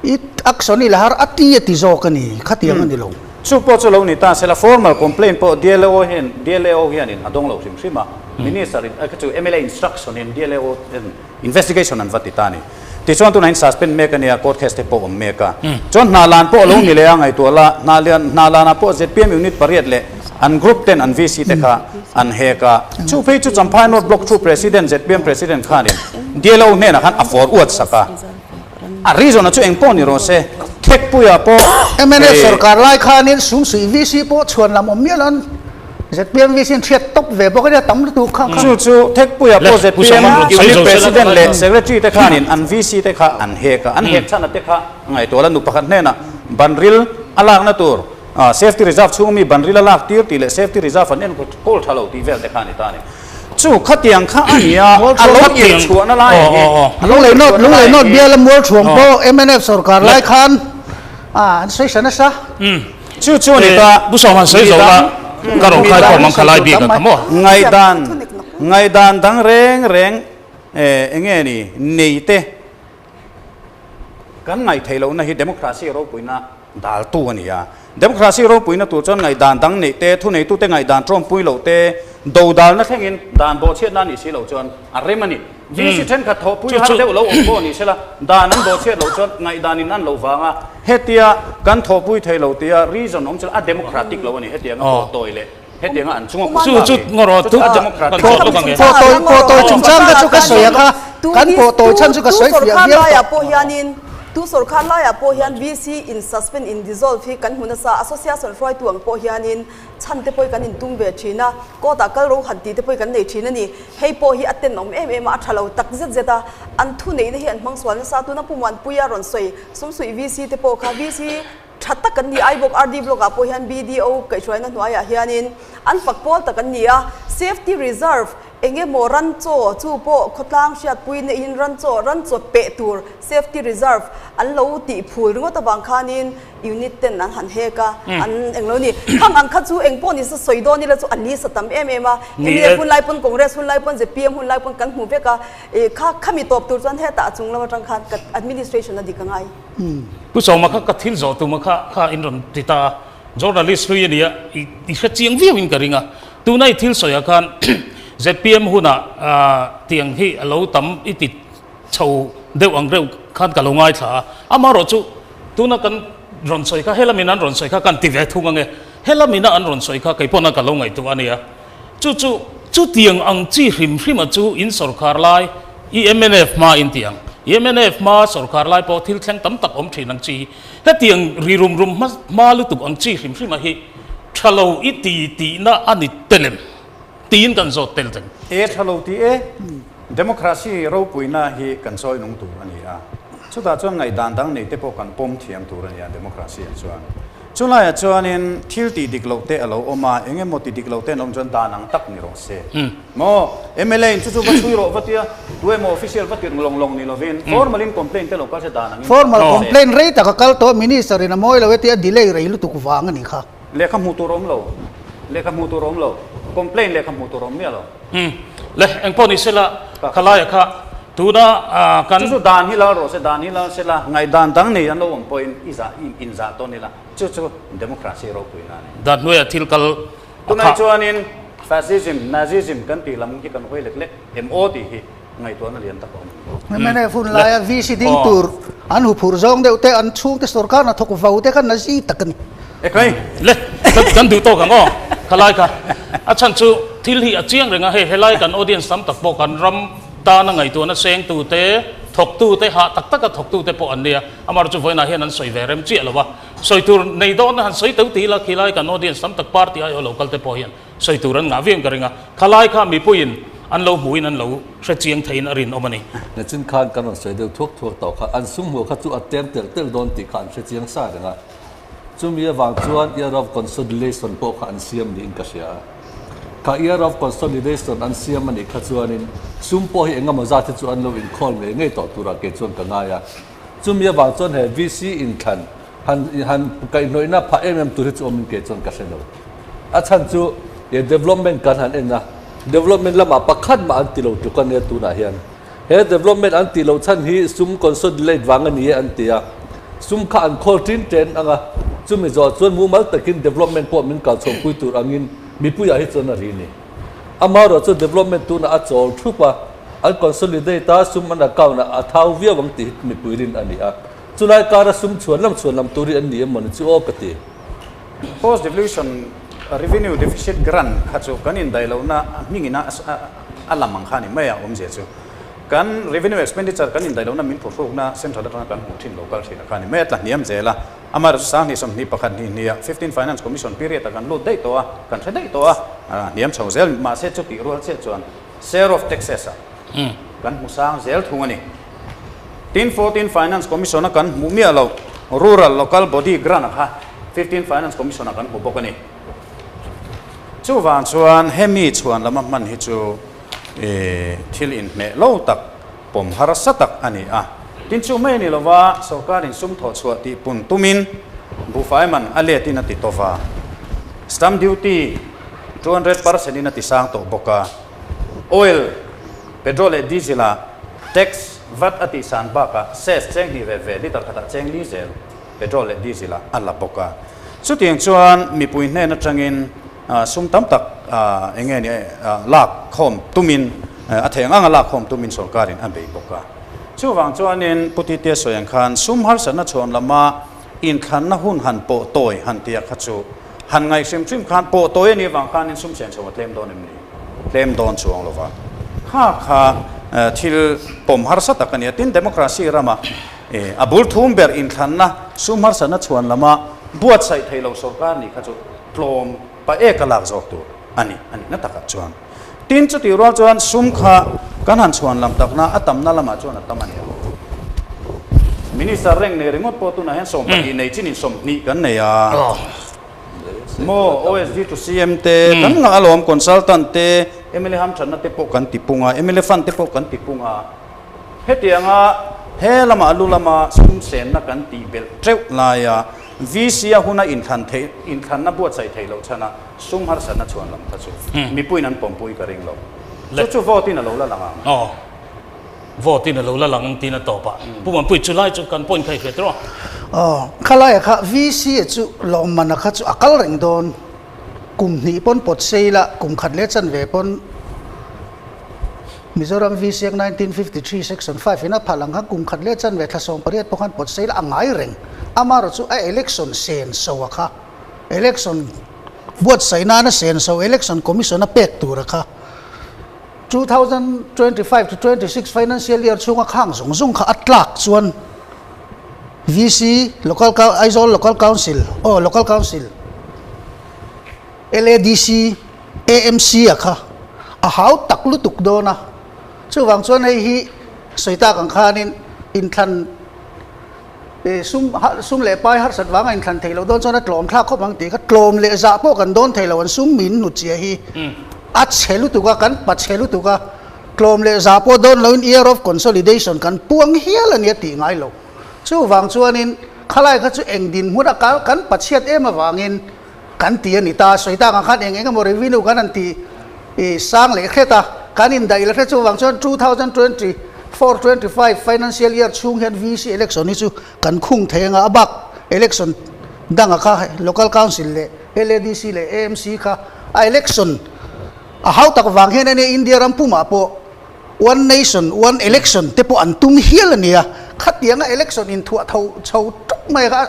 [SPEAKER 3] i action i la har a ti a ti zawk a ni khatiang a ni lo.
[SPEAKER 5] Chu pawh chu lo ni ta sela formal complaint pawh DLO hian DLAO hianin a dawng lo hrim hrim a, Minister in kha chu mla instruction in DLAO ten investigation an va ti ta a ni. Tichuan tunah in suspend mek a nia court case te pawh awm mek a. Chuan hna lan pawh a lo ni leh a ngaihtuah la, hna lian hna lanah pawh zpm unit pariat leh an group ten an VC te kha an hek a. Chu phei chu Champhai North Block thu President zpm President khanin DLO hnenah khan a for uat sak a. A reason a chu eng pawh ni rawh se, Thekpuia pawh
[SPEAKER 3] Mnf sorkar lai khanin Sumsuih VC pawh chhuan lam awm mial an zpm VC an hriat tawp ve bawk a nia tam lutuk kha kha.
[SPEAKER 5] Chu chu Thekpuia pawh zpm unit president leh secretary te khanin an VC te kha an hek a, an hek chhan a te kha ngaihtuah la nu pakhat hnenah banril a lakna tur safety reserve chhung mi banril a lak tir tih leh safety reserve an enkawl kawl tha lo tih vel te kha a ni ta a ni. Chu khatiang kha a nia a lo irhchhuahna lai a hi.
[SPEAKER 3] Lunglei North Lunglei North biala Mualthuam pawh mnf sorkar lai khan an sawi hran nasa.
[SPEAKER 5] Chu chu ni ta.
[SPEAKER 1] Bu sawm han sawi zo la, ka rawn khai khawm ang kha lai bik a kha maw?
[SPEAKER 5] Ngaihdan, ngaihdan dang reng reng enge ni nei te kan ngaihtheih lohna hi democracy ropuina daltu a ni a. Democracy ropuina tur chuan ngaihdan dang neih te, thuneitute ngaihdan tawmpui loh te, dodalna thlengin dan bawhchhiatna a nih si loh chuan a rem a ni. VC thenkhat thawhpui har deuh lo awm pawh ni sela, dan an bawhchhiat loh chuan ngaihdanin an lo vang a, hetia kan thawhpui thei lo tia reason awm sela a democratic lo a ni, hetianga pawh tawi leh hetianga an chunga kut thlak hi chu a democratic lo.
[SPEAKER 3] Pawh tawi chungchang kha chu ka sawi a kha, kan pawh tawi chhan chu ka sawi fiah viau
[SPEAKER 6] tawh. Tu sorkar laiah pawh hian VC in suspend in dissolve hi kan hmu nasa, association hruaitu ang pawh hianin chhan te pawh hi kan intum ve thin a, court ah kal ro han tih te pawh hi kan nei thin a ni. Hei pawh hi a tenawm em em a, a tha lo tak zet zet a, an thu neihna hi an hmang sual nasa. Tuna Pu Muanpuia rawn sawi Sumsuih VC te pawh kha VC tha tak an ni. Aibawk RD Block ah pawh hian BDO kaihhruaina hnuaiah hianin an fak pawl tak an ni a, Safety Reserve Eng emaw ran chaw chu pawh khawtlang hriatpui neihin ran chaw ran chaw peh tur safety reserve an lo tih phul ringawt avang khanin unit ten an han hek a, an eng lo ni. Khang ang kha chu eng pawh ni se sawi dawn ila chu a list a tam em em a, mnf hun lai pawn Congress hun lai pawn zpm hun lai pawn kan hmu vek a, ih kha khami tawp tur chuan hetah a chung lam atang khan ka administration a dik a ngai.
[SPEAKER 1] Pu Sawma kha ka thil zawh tum a kha kha in rawn ti ta a, journalist hlui a nia i hre chiang viau in ka ring a. Tuna i thil sawiah khan zpm hunah tiang hi a lo tam i ti chho deuh ang reuh khan ka lo ngaithla a, amaherawh chu tuna kan rawn sawi kha helamin an rawn sawi kha kan ti ve thung ang e, helamina an rawn sawi kha kei pawna ka lo ngaihtuah a nia. Chu chu chutiang ang chi hrim hrima chu in sawrkhar lai i mnf hma in ti ang, i mnf hma sawrkhar lai pawh thil thleng tam tak awm thin ang chi hi hetiang ri rum rum hma lutuk ang chi hrim hrima hi Tha lo i ti tihna a ni tel em? Tiin kan zawt tel teng.
[SPEAKER 5] E tha lo ti e, democracy ropuina hi kan sawi nung tur a ni a, chutah chuan ngaihdan dang nei te pawh kan pawm thiam tur a ni a democracy ah chuan. Chulaiah chuanin thil tih dik loh te a lo awm a, eng emaw ti dik loh te an awm chuan dan ang tak ni rawh se. Maw? Mla in chu chu va chhui rawh va tia, tu emaw official va tirh lawng lawng ni lovin, formal in complaint te lo kal se dan angin
[SPEAKER 3] Formal complaint rei tak a kal tawh, Minister in a mawi lo e tia delay rei lutuk vang a ni kha.
[SPEAKER 5] Lehkha hmuh tur awm lo, lehkha hmuh tur awm lo, complaint lehkha hmuh tur awm miah lo.
[SPEAKER 1] Umm, le, engpawh ni sela, khalaia kha tuna kan.
[SPEAKER 5] Chu chu dan hi lal rawh se, dan hi lal sela, ngaihdan dang nei an lo awm pawhin i zah, in zah tawn ila, chu chu democracy ropuina a ni.
[SPEAKER 1] Dan hnuaiah thil kal
[SPEAKER 5] Tunai chuanin Fascism, Nazism kan tih lam hi kan hawi lek lek em aw tih hi ngaihtuahna lian tak a awm.
[SPEAKER 3] Mnf hun laia VC ding tur an huphurh zawng deuh te, an chhungte sorkar hnathawk vo te kha Nazi tak a ni.
[SPEAKER 5] Ekhai!
[SPEAKER 1] Le, kan duh tawk ang aw, khalai kha. A chhan chu thil hi a chiang reng a, hei helai kan audience tam tak pawh kan ram tana ngaihtuahna sengtute, thawktute, hah tak taka thawktute pawh an nia. Amaherawhchu vawiinah hian an sawi ve rem chiah lo a. Sawi tur nei dawn han sawi teuh tih ila khilai kan audience tam tak party aiawh lo kal te pawh hian sawi tur an ngah viau in ka ring a, khalai kha mipuiin an lo hmuhin an lo hre chiang theiin a rinawm a ni.
[SPEAKER 4] Nachin khan kan rawn sawi deuh thuak thuak tawh kha, an sum hmuh kha chu a tlem telh telh dawn tih kha an hre chiang sa reng a, chumi avang chuan year of consolidation pawh kha an siam niin ka hria a, kha year of consolidation an siam a nih kha chuanin sum pawh hi engemaw zat hi chu an lo inkhawl ngei ngei tawh turah kei chuan ka ngai a. Chumi avang chuan he VC inthlan han han kaihhnawihna phah em em tur hi chu awmin kei chuan ka hre lo. A chhan chu he development kan han en a, development lamah pakhat mah an ti lo tluk a nia tunah hian. He development an tih loh chhan hi sum consolidate vang a ni e an ti a, sum kha an khawl tin ten ang a, chumi zawh chuan mumal takin development pawh min kal chhuahpui tur angin mipuiah hi chuan a ri ni. Amaherawh chu development tunah a chawl thup a, an consolidate a, sum an account ah a thau viau ang tih hi mipui rin a ni a. Chulai kara sum chhuan lam chhuan lam tur hi an ni em mawni chu aw ka ti.
[SPEAKER 5] Post devolution revenue deficit grant kha chu kan indaih lohna hmingin a a lam ang kha a ni mai a, awmzia chu kan revenue expenditure kan indaih lohna min phuhrukna central atanga kan hmuh thin local thin a kha a ni mai a, tla hniam zel a. Amah chu sang hnih sawmhnih pakhat hnih hnih ah 15 Finance Commission period ah kan lut daih tawh a, kan hre daih tawh a, hniam chho zel mahse chutih rual chiah chuan share of taxes ah kan hmu sang zel thung a ni. Tin 14 Finance Commission a kan hmuh miah loh Rural Local Body Grant a kha 15 Finance Commission ah kan hmu bawk a ni. Chuvang chuan hemi chhuan lama hman hi chu thil inhmeh lo tak pawm harsa tak a ni a. Tin chu mai a ni lova, sorkarin sum thawh chhuah tih pun tumin Buhfai man a let in a ti tawh va, stamp duty 200% in a ti sang tawh bawk a, oil, petrol leh diesel ah tax, vat a tih san bakah cess cheng hnih ve ve liter khatah cheng li zel petrol leh diesel ah a la bawk a. Chutiang chuan mipui hnen atangin sum tam tak eng nge ni lak khawm tumin a theih ang anga lak khawm tumin sorkarin a bei bawk a. Chuvang chuanin Pu Titia sawi ang khan sum harsatna chhawn lama inthlanna hun han pawh tawi han tia kha chu han ngaih hrim hrim khan pawh tawi a nih avang khanin sum sen chho a tlem dawn em ni? Tlem dawn chuang lo va. Kha kha thil pawm harsa tak a ni a. Tin, democracy rama a bul thum ber inthlanna sum harsatna chhuan lama buatsaih thei lo sorkar nih kha chu tlawm pa ek a lak zawk tur a ni a nihna takah chuan. Tin, chutih rual chuan sum kha kan han chhuan lam takna a tamna lamah chuan a tam a ni ang. Minister reng nei ringawt pawh tunah hian 12 nei chin in 20 kan nei a. Maw OSD to CM te kan ngah alawm, consultant te, mla hamthatna te pawh kan ti pung a, mla fund te pawh kan ti pung a. Hetianga he lama a lu lama sum senna kan tih belh teuh laia VC a huna inthlan theih inthlanna buatsaih theih loh chhana sum harsatna chhuan lam kha chu mipuiin an pawmpui ka ring lo. Chu chu vote in a lo la lang ang.
[SPEAKER 1] Aw. Vote in a lo la lang ang tiin a tawp a. Pu Mampui chu lai chu kan point kha i hriat rawh.
[SPEAKER 3] Aw. Khalaia kha VC a chu lawmmana kha chu a kal reng dawn. Kum hnih pawn pawt sei la, kum khat leh chanve pawn Mizoram VC Act 1953 Section 5 in a phalh ang khan kum khat leh chanve thla 18 pawh khan pawt sei la a ngai reng. Amaherawh chu a election sen so a kha, election buatsaih nana sen so election commission a pek tur a kha 2025 to 26 financial year chhunga khang zawng zawng kha a tlak chuan VC, Local Aizawl Local Council, aw Local Council, LADC, AMC a kha a hau tak lutuk dawn a, chuvang chuan hei hi sawi tak ang khanin inthlan sum sum leh pai harsat vanga inthlan theih loh dawn chuan a tlawm thlak khawp ang tih kha tlawm leh zah pawh kan dawn thei lo an sum min hnut chiah hi a chhe lutuk a, kan pa chhe lutuk a, tlawm leh zah pawh dawn loin year of consolidation kan puang hial a nia tih ngai lo. Chuvang chuanin khalai kha chu eng dinhmun a kan pachhiat em avangin Kan ti a ni ta, sawi tak ang khan eng eng emaw revenue kan han ti i sang leh hret a, kan indaih leh hret chuvang chuan 2024 25 financial year chhung hian VC election hi chu kan khung thei anga a bak election danga kha local council leh LADC leh AMC kha a election a hau tak vang hian ania India ram pumah pawh one nation one election te pawh an tum hial a nia, khatianga election inthuah tho chho tuk mai kha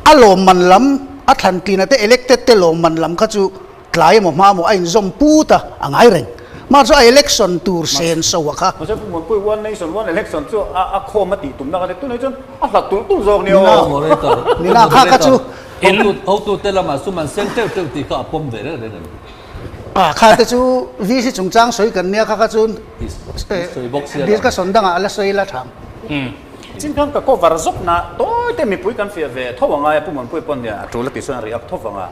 [SPEAKER 3] A lawmman lam, a thlan tlina te elected te lawmman lam kha chu tlai emaw hma emaw a inzawm put a, a ngai reng. Mah chu a election tur sen so a kha.
[SPEAKER 5] Mahse Pu Muanpui one nation one election chu a a khawm a tih tumna kha tunah chuan a hlat tulh tulh zawk nia aw.
[SPEAKER 4] Moderator,
[SPEAKER 3] Nina kha kha chu.
[SPEAKER 4] Hotu hotu te lamah sum an seng teuh teuh tih kha a pawm ve reng reng a ni.
[SPEAKER 3] A kha te chu VC chungchang sawi kan nia kha kha chu
[SPEAKER 4] Sawi bawk sia lo.
[SPEAKER 3] Discussion dangah a la sawi la tham.
[SPEAKER 5] Chin khan ka cover zawk na tawi te mipui kan fiah ve tho anga e Pu Muanpui pawn nia a tul a tih chuan a react tho vang a.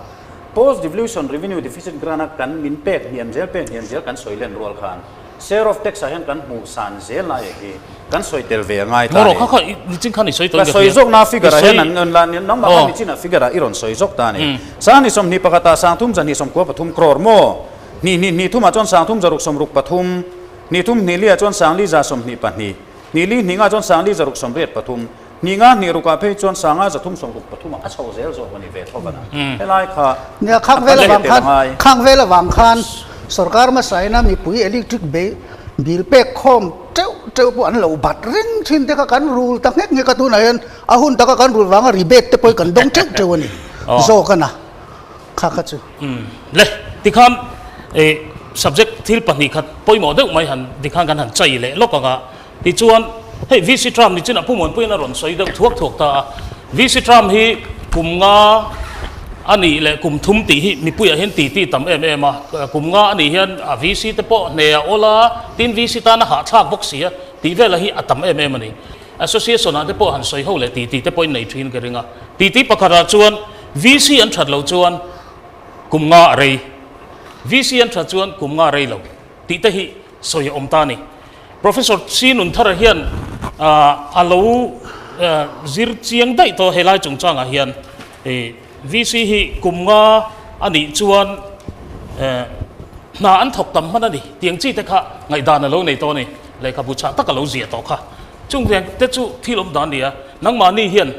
[SPEAKER 5] Post devolution revenue deficit grant a kan min pek hniam zel pek hniam zel kan sawi len rual khan share of tax ah hian kan hmuh san zel lai hi kan sawi tel ve a ngai ta a ni.
[SPEAKER 1] Maw kha kha nichin khan i sawi tawn
[SPEAKER 5] Ka sawi zawk na figure ah hian an la nangmah khan nichin ah figure ah i rawn sawi zawk ta a ni. 21 ah 3293 crore maw? Hnih hnih hnih thum ah chuan 3603, hnih thum hnih li ah chuan 5122. Hnih li hnih nga chuan 5683, hnih nga hnih rukah phei chuan 5363 ah a chho zel zawk a ni ve tho vana. Helai kha
[SPEAKER 3] Nia, khang vel avang khan, khang vel avang khan sorkar hmasaina mipui electric bill pek khawm teuh teuh pawh an lo bat reng thin te kha kan rul ta nghek nghek a, tunah hian a hun taka kan rul vanga rebate te pawh hi kan dawng teuh teuh a ni zawk a na kha kha chu.
[SPEAKER 1] Le, tikhan subject thil pahnih khat pawimawh deuh mai han tikhan kan han chai leh lawk ang a, tichuan hei VC Trump ni chin a Pu Muanpuiin a rawn sawi deuh thuak thuak ta a, VC Trump hi kum nga a nih leh kum thum tih hi mipuiah hian ti ti tam em em a, kum nga a nih hian a VC te pawh hne a awl a, tin VC tan a hahthlak bawk si a tih velah hi a tam em em a ni. Association ah te pawh han sawi ho leh ti ti te pawhin nei thin ka ring a, ti ti pakhatah chuan VC an that loh chuan kum nga a rei, VC an that chuan kum nga a rei lo tih te hi sawi a awm ta a ni. Professor C Nunthara hian a lo zir chiang daih tawh helai chungchangah hian. VC hi kum nga a nih chuan hna an thawk tam hman a ni. Tiang chi te kha ngaihdan a lo nei tawh a ni. Lehkhabu chhah tak a lo ziah tawh kha. Chung veng te chu thil awm dan a ni a. Nangmahni hian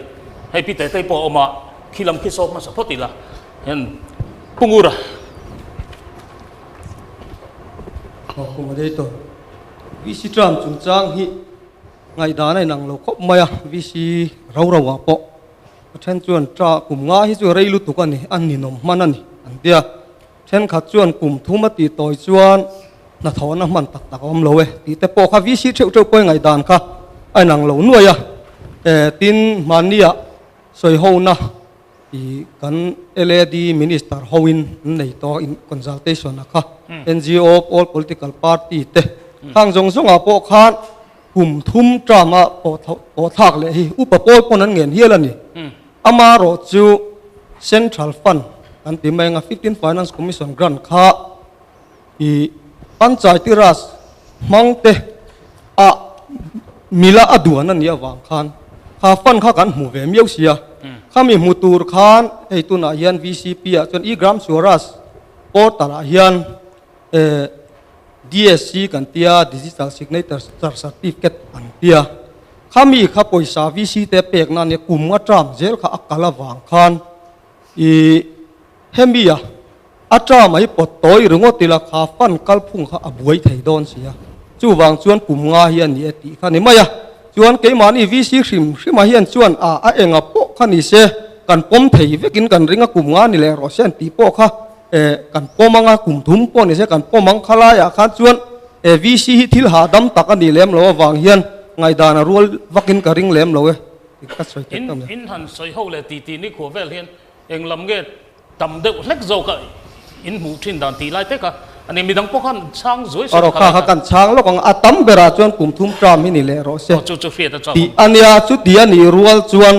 [SPEAKER 1] hei Pi Tetei pawh a awm a, khi lam khi sawp hmasa phawt ila hian Pu Ngura.
[SPEAKER 9] Aw Pu Moderator, VC term chungchang hi ngaihdan a inang lo khawp mai a, VC rau rau ah pawh a then chuan ta kum nga hi chu rei lutuk a ni, a ninawm hman a ni an tia. Thenkhat chuan kum thum a tih tawi chuan hnathawhna hman tak tak a awm lo e tih te pawh kha VC theuh theuh pawhin ngaihdan kha a inang lo nuai a. Tin, hmanniah sawihona i kan LAD Minister hoin an nei tawh in consultation a kha NGO all political party te khang zawng zawngah pawh khan kum thum term a pawh thlak leh hi upa pawl pawn an ngen hial a ni. Amaherawh chu Central Fund kan ti mai anga 15 Finance Commission grant kha i Panchayati Raj hmang te a mila a duan a nih avang khan kha fund kha kan hmu ve miau sia. Khami hmu tur khan hei tunah hian VCP ah chuan e-Gram Swaraj portal ah hian DSC kan tia, Digital Signature Certificate an tia. Khami kha pawisa VC te pek na nia kum a term zel kha a kal avang khan i hemi a a term a hi pawt tawi ringawt ila kha fund kalphung kha a buai thei dawn si a. Chuvang chuan kum nga hi a ni e tih kha ni mai a. Chuan keimahni VC hrim hrima hian chuan a a enga pawh kha ni se kan pawm thei vekin kan ring a kum nga ni leh rawh se an tih pawh kha Eh, kan pawm anga kum thum pawh ni se kan pawm ang kha laiah khan chuan eh VC hi thil hahdam tak a nih lem lo avang hian ngaihdan a rual vakin ka ring lem lo e tih ka sawi
[SPEAKER 1] thei ta mai. In han sawi ho leh tih tih ni khuah vel hian eng lam nge tam deuh hlek zawk a in hmuh thin dan tih lai te kha a ni. Midang pawh khan chhang zuai
[SPEAKER 9] sawi kha lai kha kan chhang lawk ang a tam berah chuan kum thum term hi ni leh rawh se.
[SPEAKER 1] Aw chu chu hriat a chak
[SPEAKER 9] awm. Tih a nia, chuti a nih rual chuan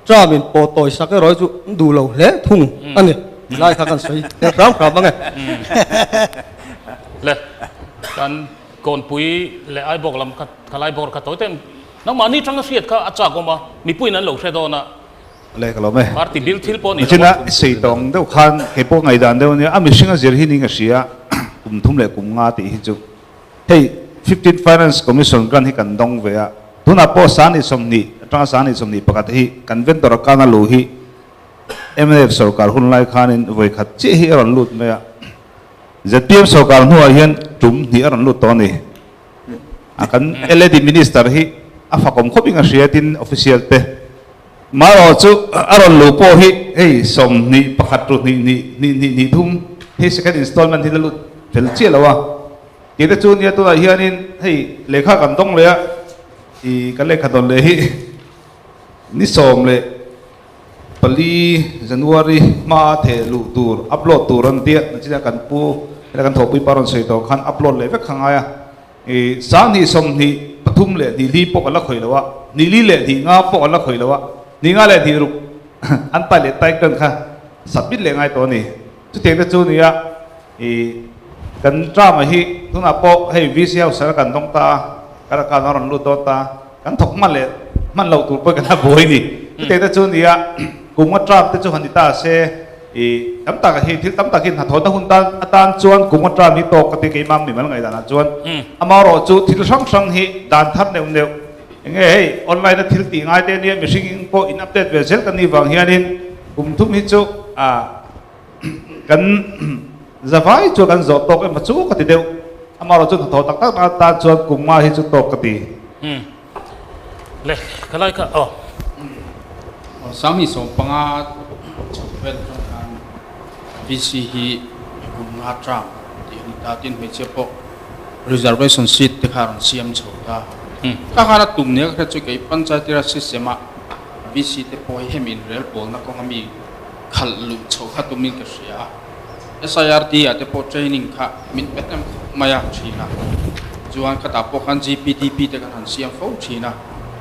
[SPEAKER 9] Term in pawh tawi sak erawh hi chu an duh lo hle thung a ni. Lai kha kan sawi tel hram hram ang e.
[SPEAKER 1] Le, kan Kawnpui leh Aibawk lam kha kha lai bawr kha tawi te nangmahni tanga hriat kha a chak awm a, mipuiin an lo hre dawn a.
[SPEAKER 7] Le ka lawm e.
[SPEAKER 1] Party bil thil pawh ni lo
[SPEAKER 7] a. China sei tawng deuh khan kei pawh ngaihdan deuh ania, a mihring a zir hi ning a hria kum thum leh kum nga tih hi chu. Hei 15 Finance Commission grant hi kan dawng ve a, tunah pawh Sani 20 atanga Sani 21 hi kan vendor akana luh hi mnf sorkar hun lai khanin vawi khat chiah hi a rawn lut mai a, zpm sorkar hnuah hian tum hnih a rawn lut tawh a ni. A kan LAD Minister hi a fakawm khawpin a hria tin official te marawh chu a rawn luh pawh hi hei 21 ru hnih hnih hnih hnih hnih thum hi second installment hi la lut fel chiah lo a. Tih te chu nia tunah hianin hei lehkha kan dawng leh a, ih kan lehkha dawn leh hi ni 14 January hma theh luh tur upload tur an tia nachina kan pu heta kan thawhpui pa rawn sawi tawh khan upload leh vek kha ngai a, ih 20 23 leh hnih li pawh kan la khawih lo a, hnih li leh hnih nga pawh kan la khawih lo a, hnih nga leh hnih ruk an tai leh tai kan kha submit leh ngai tawh a ni. Chutiang te chu nia i kan term a hi tunah pawh hei VC House a kan dawng ta a, kan account a rawn lut dawn ta a, kan thawk hman leh hman loh tur pawh kan la buai ni. Chutiang te chu nia kum nga term te chu han ni ta se i tam tak hi thil tam tak hi hnathawhna hun tan atan chuan kum nga term hi tawk ka ti keimah mimal ngaihdan ah chuan amaherawh chu thil hrang hrang hi dan thar neuh neuh enge hei online a thil tih ngai te nia mihring pawh in update ve zel kan nih vang hianin kum thum hi chu a Kan zavai chu kan zawh tawk emaw chu ka ti deuh. Amaherawh chu hnathawh tak tak atan chuan kum nga hi chu tawk ka ti.
[SPEAKER 1] Umm. Le, ka lai kha aw.
[SPEAKER 8] 2015 chho vel atang khan VC hi kum nga term tih a ni ta. Tin, hmeichhia pawh reservation seat te kha a rawn siam chho ta. Kha khan a tum nia ka hriat chu kei Panchayati Raj system ah VC te pawh hi hemi inrel pawlna kawnga mi khalh luh chhoh kha tumin ka hria a, SIRD ah te pawh training kha min pe hnem khawp mai a thin a, chuan khatah pawh khan GPDP te kan han siam fo thin a,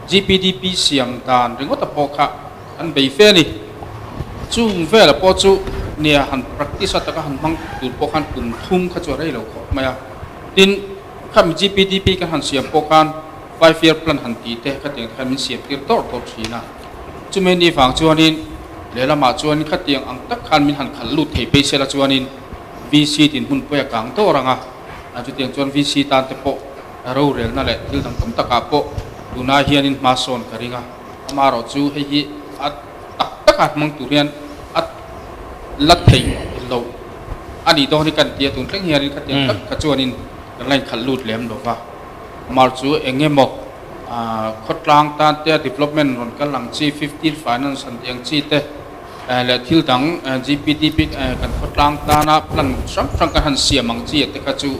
[SPEAKER 8] GPDP siam dan ringawta pawh kha kan bei fe a ni. Chung vela pawh chu nia han practice a taka han hmang tur pawh khan kum thum kha chu a rei lo khawp mai a, tin khami GPDP kan han siam pawh khan five year plan han tih te khatiang te khan min siam tir tawr tawr thin a, chumi ni vang chuanin. Lehlamah chuanin khatiang ang tak khan min han khalh lut thei phei sela chuanin VC dinhmun pawh a kang dawr ang a, chutiang chuan VC tan te pawh rorelna leh thil dang tam takah pawh tunah hianin hma sawn ka ring a, amaherawh chu hei hi a tak taka hmang tur hian a la theih loh a nih dawn hi kan ti a, tun thleng hianin khatiang tak kha chuanin kan la inkhalh lut lem lo va, amaherawh chu eng emaw Khawtlang tan te development rawn kal ang chi, 15 finance han tih ang chi te leh thil dang GPDP kan khawtlang tana plan hrang hrang kan han siam ang chi te kha chu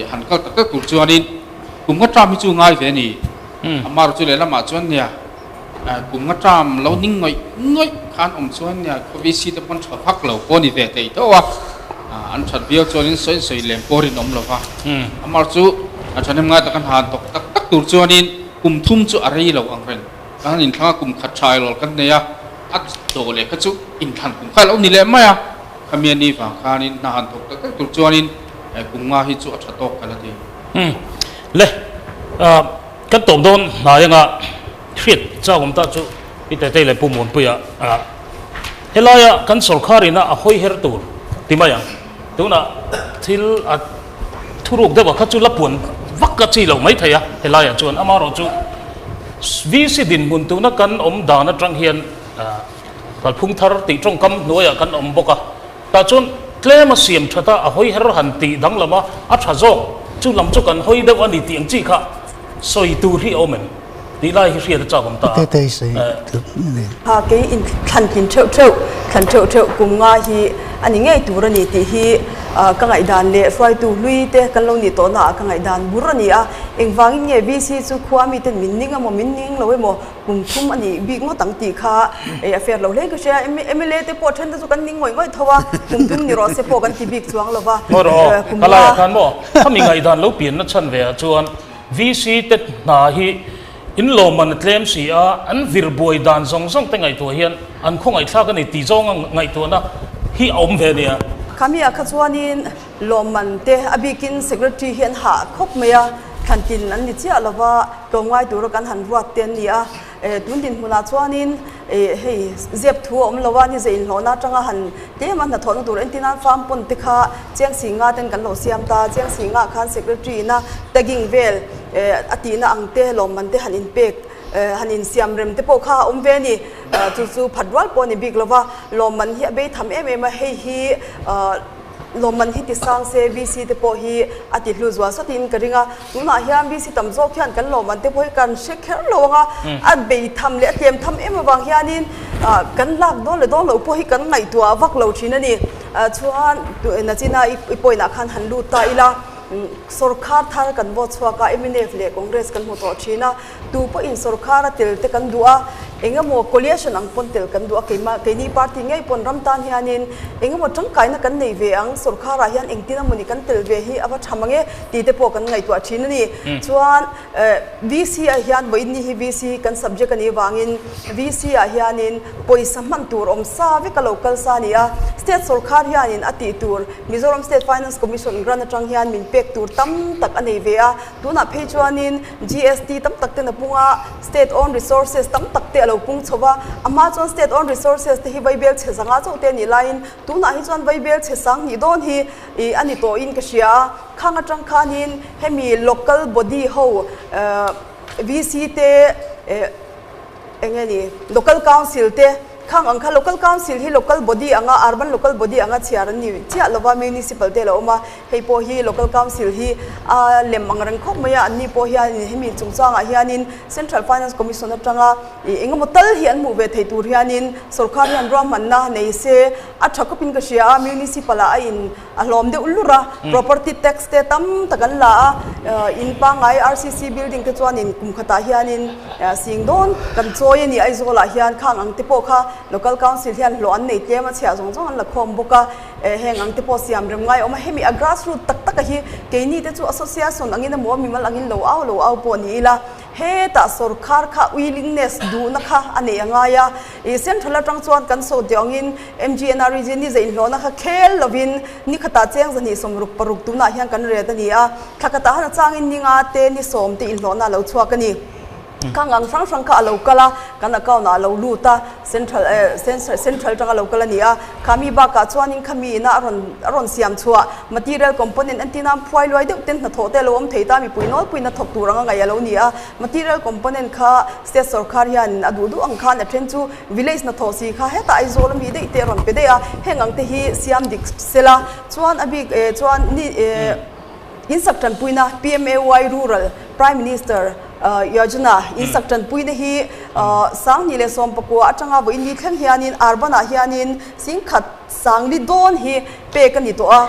[SPEAKER 8] han kal tak tak tur chuanin kum nga term hi chu ngai ve a ni. Amaherawhchu chu lehlamah chuan nia kum nga term lo ning ngawih ngawih khan awm chuan nia khaw VC te pawn tha vak lo pawh a ni ve thei tho a. An that viau chuanin sawi sawi lem pawh rinawm lo va. Amaherawhchu a thahnem ngai taka hna han thawk tak tak tur chuanin kum thum chu a rei lo ang reng. Kan han inthlang a, kum khat tha elawl kan nei a, a dawh leh kha chu inthlan kum kha a lo ni leh mai a. Khami a ni vang khanin hna han thawk tak tak tur chuanin kum nga hi chu a tha tawk ka la ti.
[SPEAKER 1] Umm le, kan tawp dawn hnai anga hriat chak awm ta chu Pi Tetei leh Pu Muanpuia Helaia kan sawrkhar ina a hawi her tur ti mai ang. Tunah thil a thuruk deuh a kha chu la puan vak a chi loh mai thei a helaiah chuan amaherawh chu VC dinhmun tuna kan awm dan atang hian kalphung thar tih tawngkam hnuaiah kan awm bawk a. Tah chuan tlem a siam that a, a hawi her han tih danglam a, a tha zawk chu lam chu kan hawi deuh a ni tih ang chi kha sawi tur hi a awm em? Tih lai hi hriat a chak awm ta a.
[SPEAKER 6] Ha kei in thlan tlin theuh theuh, thlan theuh theuh kum nga hi a ni ngei tur a ni tih hi ka ngaihdan leh hruaitu hlui te kan lo nih tawhna ah ka ngaihdan bur a ni a. Engvangin nge VC chu khua miten min ning emaw min ning lo emaw kum thum a nih bik ngawt ang tih kha a fair lo hle ka hria. Mla te pawh then te chu kan ning ngawih ngawih tho a, kum thum ni rawh se pawh kan ti bik chuang lo va.
[SPEAKER 1] Maw rawh aw, ka laiah khan maw, khami ngaihdan lo pianna chhan ve ah chuan VC te hna hi in lawmman a tlem si a, an vir buai dan zawng zawng te ngaihtuah hian an khawngaihthlak a ni tih zawnga ngaihtuahna hi a awm ve nia.
[SPEAKER 6] Khami ah kha chuanin lawmman te a bikin Secretary hi an hah khawp mai a, thlantin an ni chiah lova tlawmngai tura kan han ruat te an ni a. Tun dinhmunah chuanin hei zep thu a awm lo a, ni ze inhlawhna atanga han tlema hnathawhna tur entir nan farm pond te kha chiang si nga ten kan lo siam ta, chiang si ngah khan secretary ina tagging vel a tihna ang te lawmman te han inpek han insiam rem te pawh kha a awm ve a ni. Chu chu phat rual pawh a ni bik lo va, lawmman hi a bei tham em em a, hei hi Lawmman hi ti sang se VC te pawh hi a ti hlu zual sawtin ka ring a, tunah hian VC tam zawk hian kan lawmman te pawh hi kan hre kher lo ang a, a bei tham leh a tlem tham em avang hianin kan lak dawn leh dawn loh pawh hi kan ngaihtuah vak lo thin a ni. Chuan nachina i point ah khan han lut ta ila, sawrkhar thar kan vote chhuak a, mnf leh Congress kan hmu tawh thin a, Tu pawhin sorkar a tel te kan duh a, eng emaw coalition ang pawn tel kan duh a, keimah keini party ngei pawn ram tan hianin eng emaw tangkaina kan nei ve ang, sorkarah hian engtin amawni kan tel ve hi a va tha mang e tih te pawh kan ngaihtuah thin a ni. Chuan VC ah hian vawiinni hi VC kan subject a nih vangin VC ah hianin pawisa hman tur awm sa vek a lo kal sa a ni a, state sorkar hianin a tih tur Mizoram State Finance Commission grant atang hian min pek tur tam tak a nei ve a, Tunah phei chuanin GST tam tak ten a pung a, state owned resources tam tak te a lo pung chho va, a hma chuan state owned resources te hi vaibel chhe zanga chauh te a nih laiin tunah hi chuan vaibel chhe sang hnih dawn hi ih a ni tawhin ka hria a, khang atang khanin hemi local body ho VC te eh eng nge ni local council te Khang ang kha Local Council hi Local Body anga Urban Local Body anga chhiar an ni chiah lova Municipal te a lo awm a, hei pawh hi Local Council hi a lem ang reng khawp mai a, anni pawh hian hemi chungchangah hianin Central Finance Commission atanga ih engemaw tal hi an hmuh ve thei tur hianin sorkar hian ruahmanna nei se a tha khawpin ka hria a, Municipal ah a in a hlawm deuh lur a, Property Tax te tam tak an la a, in pangngai RCC building te chuanin kum khatah hianin sing dawn kan chawi a ni Aizawlah hian khang ang te pawh kha Local Council hian hlawh an nei tlem a chhiah zawng zawng an la khawm bawk a, heng ang te pawh siam rem ngai a awm a, hemi a grass root tak tak a hi keini te chu association angin emaw mimal angin lo au lo au pawh ni ila hetah sorkar kha willingness duhna kha a nei a ngai a, ih central atang chuan kan saw tih angin MGNREG ni zeih hlawhna kha khel lovin ni khatah cheng zahnih 66 tunah hian kan ret a ni a, thla khatah han a changin ni nga te ni sawm te inhlawhna a lo chhuak a ni. Khang ang hrang hrang kha a lo kal a, kan account ah a lo lut a, central eh central atanga lo kal a ni a, kha mi bakah chuanin kha mi ina a rawn a rawn siam chhuah material component an tina phuai luai deuh ten hnathawh te a lo awm thei ta, mipui nawlpuiin a thawk tur anga ngaih a lo ni a, material component kha state sorkar hianin a duh duh ang khan a then chu village hnathawh si kha hetah Aizawl ami daih te a rawn pe daih a, heng ang te hi siam dik sela chuan a bik eh chuan ni eh. In sak tanpuina, PMAY Rural, Prime Minister Yojana, in sak tanpuina hi 2019 atanga vawiin ni thleng hianin Urban ah hianin singkhat sangli dawn hi pek a ni tawh a.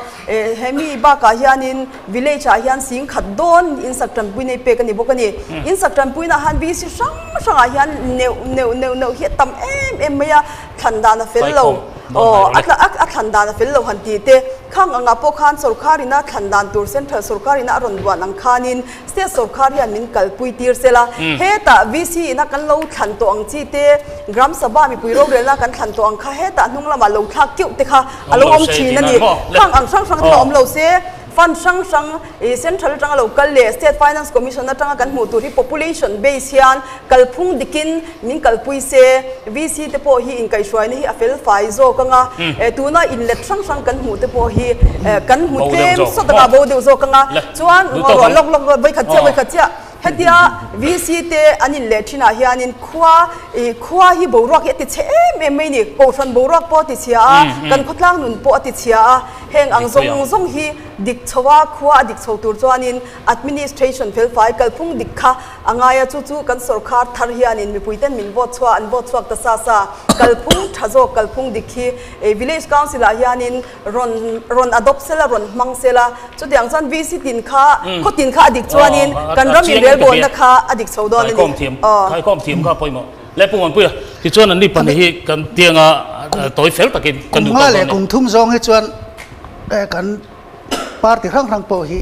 [SPEAKER 6] Hemi bakah hianin Village ah hian singkhat dawn in sak tanpuina hi pek a ni bawk a ni. In sak tanpuina ah hian VC hrang hrangah hian neuh neuh neuh neuh hi a tam em em mai a, thlan dan a fel lo. Aw, a thlan dan a fel lo han tih te, khang angah pawh khan sorkar ina thlan dan tur central sorkar ina a rawn duan ang khanin state sorkar hian min kalpui tir se la, hetah VC ina kan lo thlan tawh ang chi te, Gram Sabha mipui rorelna kan thlan tawh ang kha hetah hnung lamah lo thlak keuh te kha a lo awm thin a ni. Khang ang hrang hrang te kha awm lo se. Fund hrang hrang Central atanga lo kal leh State Finance Commission atanga kan hmuh tur hi population base hian kalphung dikin min kalpui se, VC te pawh hi inkaihhruaina hi a fel fai zawk anga, tuna inlet hrang hrang kan hmuh te pawh hi kan hmu tlem sawt anga, bo deuh zawk anga, chuan lawk lawk vawikhat chiah vawikhat chiah hetia VC te an inleh thinah hianin khua khua hi boruak hi a ti chhe em em mai ni, kohhran boruak pawh a ti chhia a, kan khawtlang nun pawh a ti chhia a. Heng ang zawng zawng hi dik chho a, khua a dik chho tur chuanin administration felfai kalphung dik kha a ngai a, chu chu kan sorkar thar hianin mipuiten min vote chhuah, an vote chhuak ta sa sa. Kalphung tha zawk kalphung dik hi village council ah hianin rawn rawn adopt sela, rawn hmang sela, chutiang chuan VC tin kha, khaw tin kha a dik chuanin kan ram inrelbawlna kha a dik chho dawn a ni.
[SPEAKER 1] Khaikhawm thiam kha pawimawh. Le Pu Muanpuia, tichuan an ni pahnih hi kan tianga tawi fel takin kan duh tawk dawn a ni.
[SPEAKER 3] Kum nga leh kum thum zawng hi chuan kan party hrang hrang pawh hi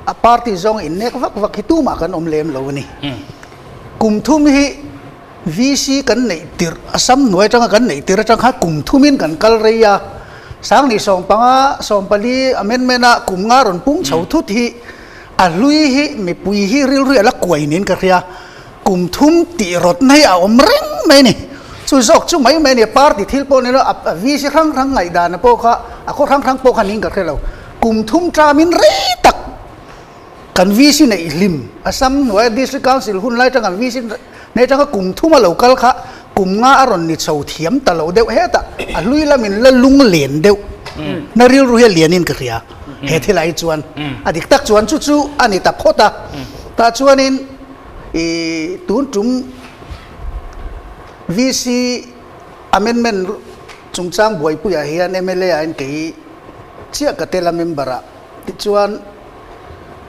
[SPEAKER 3] a party zawng innek vak vak hi tumah kan awm lem lo a ni. Kum thum hi VC kan neih tirh, Assam hnuai atanga kan neih tirh atang khan kum thumin kan kal rei a, 2015, 14 amendment a kum nga rawn pung chho thut hi a hlui hi mipui hi rilru a la kuai niin ka hria. Kum thum tih rawtna hi a awm reng mai a ni. Chu zawk chu mai mai a ni. Party thil pawh ni lo, a VC hrang hrang ngaihdan pawh kha, a khaw hrang hrang pawh kha niin ka hre lo. Kum thum tamin rei tak kan VC neih hlim, Assam hnuaia District Council hun lai atanga kan VC nei atanga kum thum a lo kal kha kum nga a rawn ni chho thiam ta lo deuh hetah a hlui lamin la lung len deuh na rilru hi a lianin ka hria. He thilah hi chuan a dik tak chuan chu chu a ni ta phawt a. Tah chuanin. I tun tum VC amendment chungchang buaipuiah hian mla ah hian kei chiah ka tel a member ah tichuan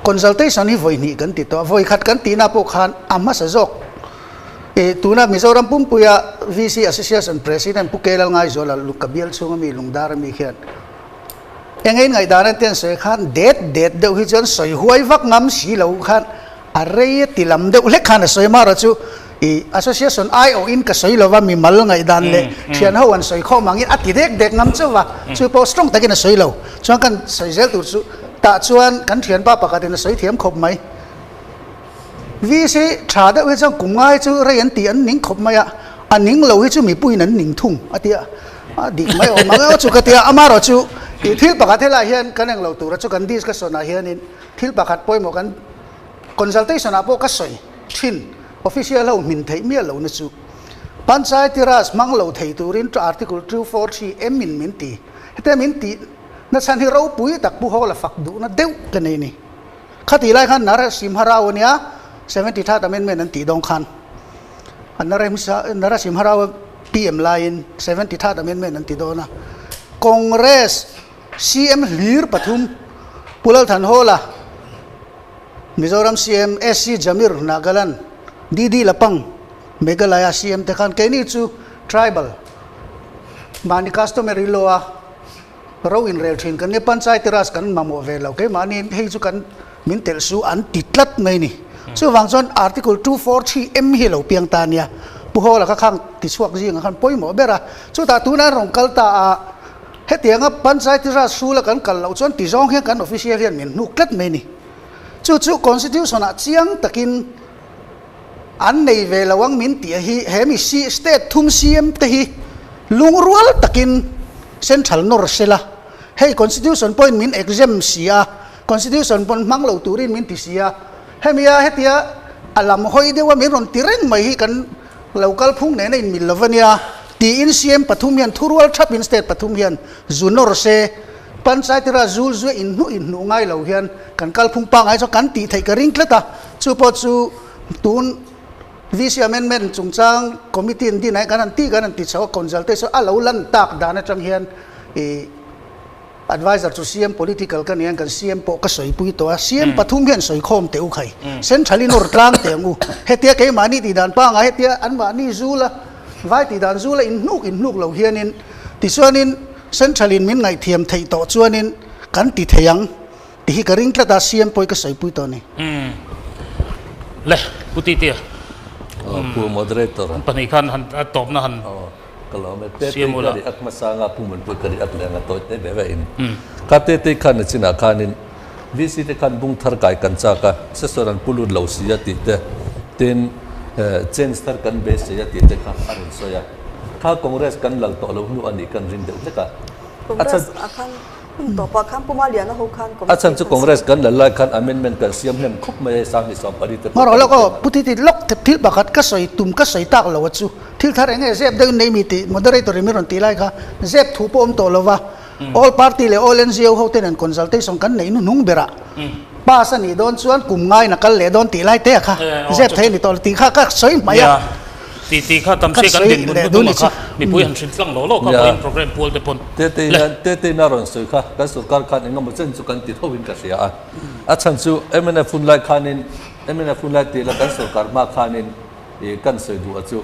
[SPEAKER 3] consultation hi vawi hnih kan ti tawh a, vawi khat kan tihna pawh khan a hmasa zawk i tuna Mizoram pumpuia VC Association President Pu K Lalngaizuala ka bial chhunga mi Lungdar ami khian eng a inngaihdan a ten sawi khan det det deuh hi chuan sawi huai vak ngam si lo khan A rei a ti lam deuh hlek khan a sawi mar a chu i association aiawhin ka sawi lova mimal ngaihdan leh thian ho an sawi khawm angin a ti dek dek ngam chauh va, chu pawh strong takin a sawi lo. Chuan kan sawi zel tur chu tah chuan kan thianpa pakhatin a sawi thiam khawp mai. VC tha deuh hi chuan kum ngai chu rei an ti an ning khawp mai a, a ning lo hi chu mipuiin an ning thung a ti a, a dik mai awm ang emaw chu ka ti a, amaherawhchu i thil pakhat helaiah hian kan englo tura chu kan discussion ah hianin thil pakhat pawimawh kan Consultation ah pawh ka sawi thin, official ho hmin theih miah lohna chu Panchayati Raj hmang lo thei turin Article 243 M in min ti. Hete min tih na chhan hi ropui tak Pu Hawla fak duhna deuh ka nei ni. Khatih lai khan Narasimha Rao ania 73rd Amendment an tih dawng khan Narasimha Rao PM laiin 73rd Amendment an ti dawn a, Congress CM hlir pathum Pu Lalthanhawla, Mizoram CM SC Jamir, Nagaland, DD Lapang, Meghalaya CM te khan keini chu tribal mahni customary law a ro inrel thin kan nia, Panchayati Raj kan mamawh ve lo, keimahni hei chu kan min telh su an ti tlat mai ni. Chuvang chuan Article 243 M hi lo piang ta nia, Pu Hawla kha khang tichhuak zingah khan pawimawh ber a, chutah tunah an rawn kal ta a, Hetianga Panchayati Raj hrula kan kal loh chuan tizawng hian kan official hian min hnuk tlat mai a ni. Chu chu Constitution ah chiang takin An nei ve lo ang min tih hi he mi state thum CM te hi lungrual takin central nawr sela, hei constitution pawhin min exempt si a, constitution pawn hmang lo turin min ti si a, hemia hetia a lam hawi deuha min rawn ti reng mai hi kan lo kalphung nena inmil lo ania tiin CM pathum hian thurual thapin state pathum hian zu nawr se, Panchayat Raj zul zui inhnuh inhnuh ngai lo hian kan kalphung pangngai chu kan tih theih ka ring tlat a, chu pawh chu Tun VC Amendment chungchang Committee an din ah hian kan han tih kan han ti chho a, consultation a lo lan tak dan atang hian ih advisor chu CM political ka nia kan CM pawh ka sawipui tawh a, CM pathum hian sawikhawm teh u khai, central in awr tlang teh ang u, hetia keimahni tih dan pangngai hetia anmahni zul a, vai tih dan zul a inhnuk inhnuk lo hianin tichuanin central in min ngaihthiam theih tawh chuanin kan ti thei ang. Ti hi ka ring tlat a, CM pawh hi ka sawipui tawh a ni.
[SPEAKER 1] Umm. Le, Pu Titia.
[SPEAKER 4] Aw, Pu Moderator.
[SPEAKER 1] An pahnih khan han a tawpna han
[SPEAKER 4] Aw, ka lawm e. Tete
[SPEAKER 1] siam ula.
[SPEAKER 4] ka ri ak hmasa anga Pu Munpui ka ri ak leh anga tawi te ve ve in. Kha Tete khan a chinah khanin VC te khan bung thar kai kan chak a, session an pu lut lo si a tih te, tin change thar kan beisei a tih te kha a rawn sawi a. Kha Congress kan lal tawh lo hnu a nih kan ring deuh hlek a. A chhan
[SPEAKER 6] Congress a khan Hun tawpah khan Puma Liana ho khan
[SPEAKER 4] A chhan chu Congress kan lal lai khan amendment kan siam hnem khawp mai a, Sanghni Sawmpali te pawh
[SPEAKER 3] Hmaraw
[SPEAKER 4] kan
[SPEAKER 3] lawk aw,
[SPEAKER 4] siam a.
[SPEAKER 3] Pu Titi lawk thil pakhat ka sawi tum ka sawi tak lo a chu. Thil thar eng nge zep deuhin nei mi tih moderator in min rawn tih lai kha zep thu pawh awm tawh lo va. All party leh all NGO ho ten an consultation kan neih hnuhnung berah pass a nih dawn chuan kum ngain a kal leh dawn tih lai te a kha zep thei a ni tawh lo tih kha ka sawi hmaih a.
[SPEAKER 1] Ti ti kha tam se kan din mun hnu hnung kha mipui han hrin tlang lo lo kha vawiin program pual te pawn
[SPEAKER 4] Tete hian tete in a rawn sawi kha kan sorkar khan eng emaw chen chu kan ti tho in ka hria a, a chhan chu mnf hun lai khanin mnf hun lai tih la kan sorkar hma khanin ih kan sawi duh a chu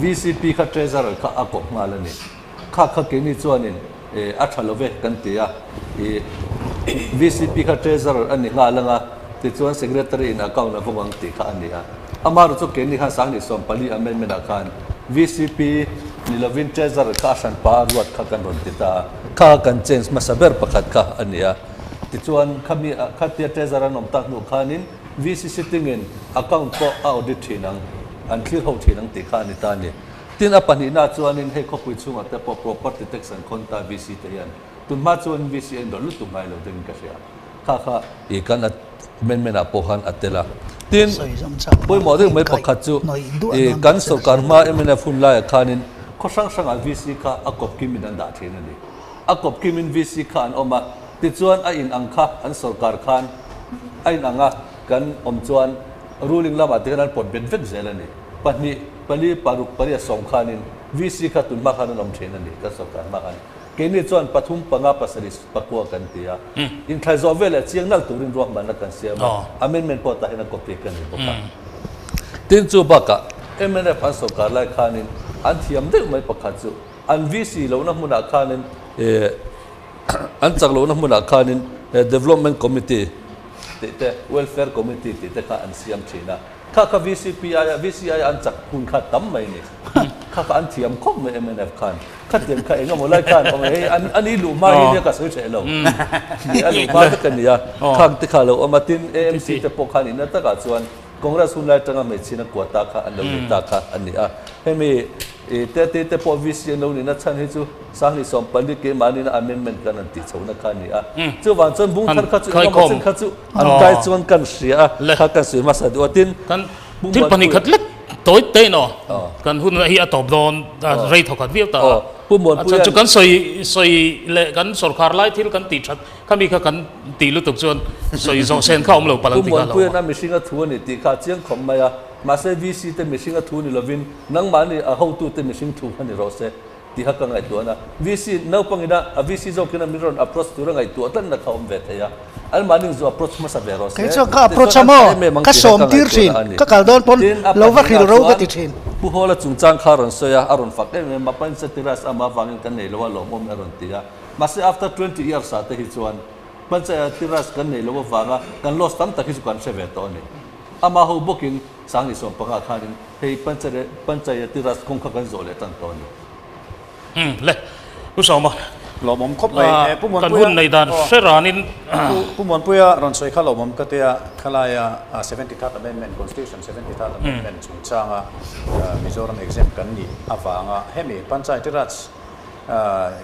[SPEAKER 4] VCP kha treasurer kha a kawp nghal a ni kha kha keini chuanin ih a tha lo ve kan ti a ih VCP kha treasurer a ni nghal ang a tichuan secretary in account a vawng ang tih kha a ni a. Amaherawh chu keini khan Sanghnih 14 amendment ah khan VCP ni lovin Treasurer kha a hranpa a ruat kha kan rawn ti ta a, kha kan change hmasa ber pakhat kha a ni a. Tichuan khami khatia Treasurer an awm tak hnu khanin VC sitting in account pawh a audit thin ang, an thlir ho thin ang tih kha a ni ta a ni. Tin a pahnihna chuanin hei khawpui chhungah te pawh property tax an khawn ta VC te hian. Tunhma chuan VC a inrawlh lutuk ngai lo deuhin ka hria. Kha kha i kan amendment ah pawh khan a tel a. Tin, pawimawh deuh mai pakhat chu i kan sorkar hma mnf hun laiah khanin khaw hrang hrangah VC kha a kawp kimin an dah thin a ni. A kawp kimin VC kha an awm a, tichuan a in ang kha an sorkar khan a in ang a kan awm chuan ruling lamah te khan an pawt bet vek zel a ni. Pahnih, pali, paruk, pariat, sawm khanin VC kha tunhma khan an awm thin a ni kan sorkar hma khan. Keini chuan pathum panga pasarih pakua kan ti a, inthlai zawh veleh chiang nalh turin ruahmanna kan siam a, amendment pawh tah hian a copy ka nei bawk a. Tin chu bakah mnf an sorkar lai khanin an thiam deuh mai pakhat chu an VC lohna hmunah khanin an chak lohna hmunah khanin Development Committee tih te, Welfare Committee tih te kha an siam thin a. Kha kha VCP aia VC aia an chak hun kha tam mai ni. Kha kha an thiam khawp mai mnf khan. Khatiang kha eng emaw lai khan awm hei an ani luh hma hi nia ka sawi hreh lo. Ni a luh hma vek a nia. Khang te kha lo awm a tin AMC te pawh khan inna takah chuan Congress hun lai atanga hmeichhina quota kha an lo nei ta kha a ni a. Hemi i te te te pawh VC an lo nihna chhan hi chu Sanghnih 14 keimahni na amendment kan an tih chhohna kha a ni a. Chuvang chuan bung thar kha chu eng emaw chen kha chu an kai chuan kan hria a, kha kan sawi hmasa duh a. Tin,
[SPEAKER 1] Kan thil pahnih khat lek tawi te in aw, kan hun hi a tawp dawn rei thawkhat viau ta a. A chhan chu kan sawi sawi leh kan sawrkhar lai thil kan tih that khami kha kan tih lutuk chuan sawi zawh sen kha awm lo palh ang tih kha a lo awm a.
[SPEAKER 4] Pu Muanpuia'n a mihring a thu a ni tih kha a chiang khawp mai a, mahse VC te mihring a thu ni lovin nangmahni a hotute mihring thu kha ni rawh se. Tih kha ka ngaihtuah na. VC naupang ina a VC zawk ina min rawn approach tura ngaihtuah tlatna kha awm ve thei a. Anmahni zu approach hmasa ve rawh se.
[SPEAKER 3] Kei chuan ka approach a maw? Ka sawm tir thin. Ka kal dawn pawn lo va hril ro ka ti thin.
[SPEAKER 4] Pu Hawla chungchang kha a rawn sawi a, a rawn fak em em a, Panchayati ama avangin kan nei lo a, lawmawm a rawn ti a. Mahse after 20 years ah te hi chuan Panchayati Raj kan nei lo avanga kan loss tam tak hi chu kan hre ve tawh a ni. Ama ho bawkin Sanghnih 15 khanin hei Panchayati Raj kawng kha kan zawh leh tan tawh a ni.
[SPEAKER 1] Umm le, Pu Sawma.
[SPEAKER 5] Lawmawm khawp mai. Pu
[SPEAKER 1] Kan hun nei dan hre ranin.
[SPEAKER 5] Pu Muanpuia rawn sawi kha lawmawm ka tia, khalaia 73rd Amendment, Constitution 73rd Amendment chungchanga Mizoram exempt kan nih avanga hemi Panchayati Raj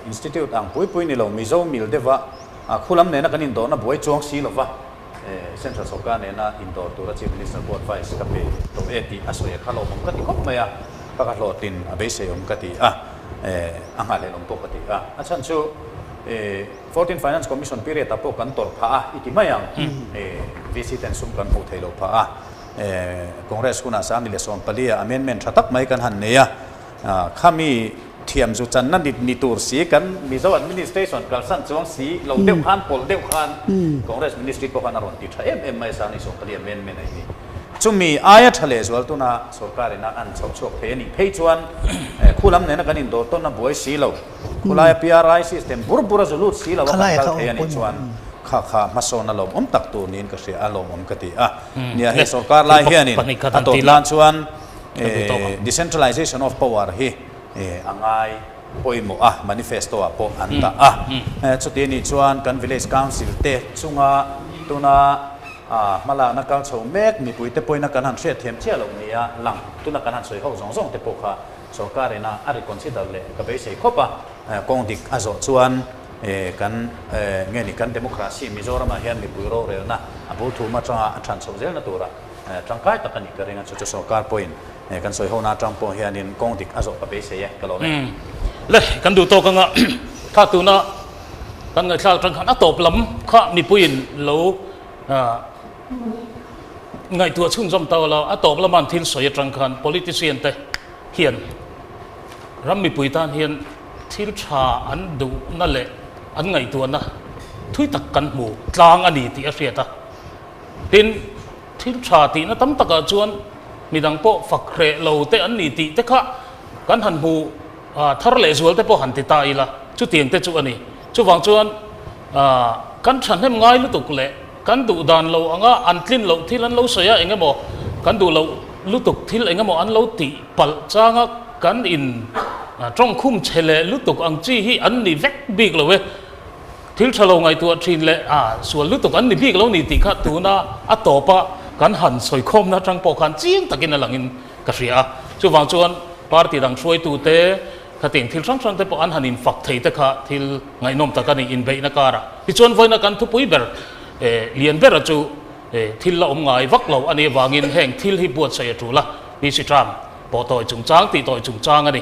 [SPEAKER 5] Institute ang pui pui ni lo Mizo mil deuha khulam nena kan indawrna buai chuang si lova Central sawrkar nena indawr tura Chief Minister pawh advice ka pe tawh e tih a sawi a kha lawmawm ka ti khawp mai a, ka ka hlawhtlin a beiseiawm ka ti a, a nghahhlelawm pawh ka ti a. A chhan chu Fourteen Finance Commission period ah pawh kan tawrh phah a i ti mai ang, VC ten sum kan hmuh theih loh phah a, Congress hunah 2014 ah amendment tha tak mai kan han nei a, Khami thiam zu channa ni ni tur si kan Mizo administration kalsan chuang si lo deuh khan pawlh deuh khan Congress ministry pawh khan a rawn ti tha em em mai a 24 amendment a hi. Chumi aia tha leh zual tuna sorkar ina an chhoh chhuak thei a nih phei chuan khulam nena kan indawr tawn a buai si lo, khulaia PRI system bur bur a zu lut si lo a kan kal thei a nih chuan kha kha hmasawn a lawmawm tak tur niin ka hria a lawmawm ka ti a. Nia hei sorkar lai hianin a tawp nan chuan Decentralization of power hi a ngai pawimawh a, manifesto ah pawh an dah a. Chuti anih chuan kan village council te chunga tuna hmalakna kal chho mek mipuite pawhin kan han hriatthiam chiah loh nia lang tuna kan han sawi ho zawng zawng te pawh kha sorkar ina a reconsider leh ka beisei khawp a. Kawng dik a zawh chuan kan nge ni kan democracy Mizoram ah hian mipui rorelna a bul thum atanga a than chhoh zelna tura Tangkai tak a nih ka ring a, chu chu sorkar pawhin kan sawi hona atang pawh hianin kawng dik a zawh ka beisei e, ka lawm e.
[SPEAKER 1] Le, kan duh tawk anga kha tuna kan ngaihthlak atang khan a tawp lam kha mipuiin lo ngaihtuah chhunzawm ta lo, a tawp lama an thil sawi atang khan politician te hian ram mipui tan hian thil tha an duhna leh an ngaihtuahna thui tak kan hmu tlang a ni tih a hriat a. Tin, thil tha tihna tam takah chuan midang pawh fak hreh lo te an ni tih te kha kan han hmu thar leh zual te pawh han ti ta ila, chutiang te chu a ni. Chuvang chuan kan thahnem ngai lutuk leh kan duh dan lo anga an tlin loh thil an lo sawi a, eng emaw kan duh loh lutuk thil eng emaw an lo tih palh changa kan in tawngkhum chhe leh lutuk ang chi hi an ni vek bik lo e. Thil tha lo ngaihtuah thin leh a sual lutuk an ni bik lo ni tih kha tuna a tawpa kan han sawikhawmna atang pawh khan chiang takin a langin ka hria a. Chuvang chuan party dang hruaitute khatin thil hrang hrang te pawh an han infak thei te kha thil ngaihnawm tak a ni inbeihna karah. Tichuan vawiina kan thupui ber lian bera chu thil la awm ngai vak lo a nih avangin heng thil hi buatsaih a tul a, PC Trump pawh tawi chungchang tih tawi chungchang a ni.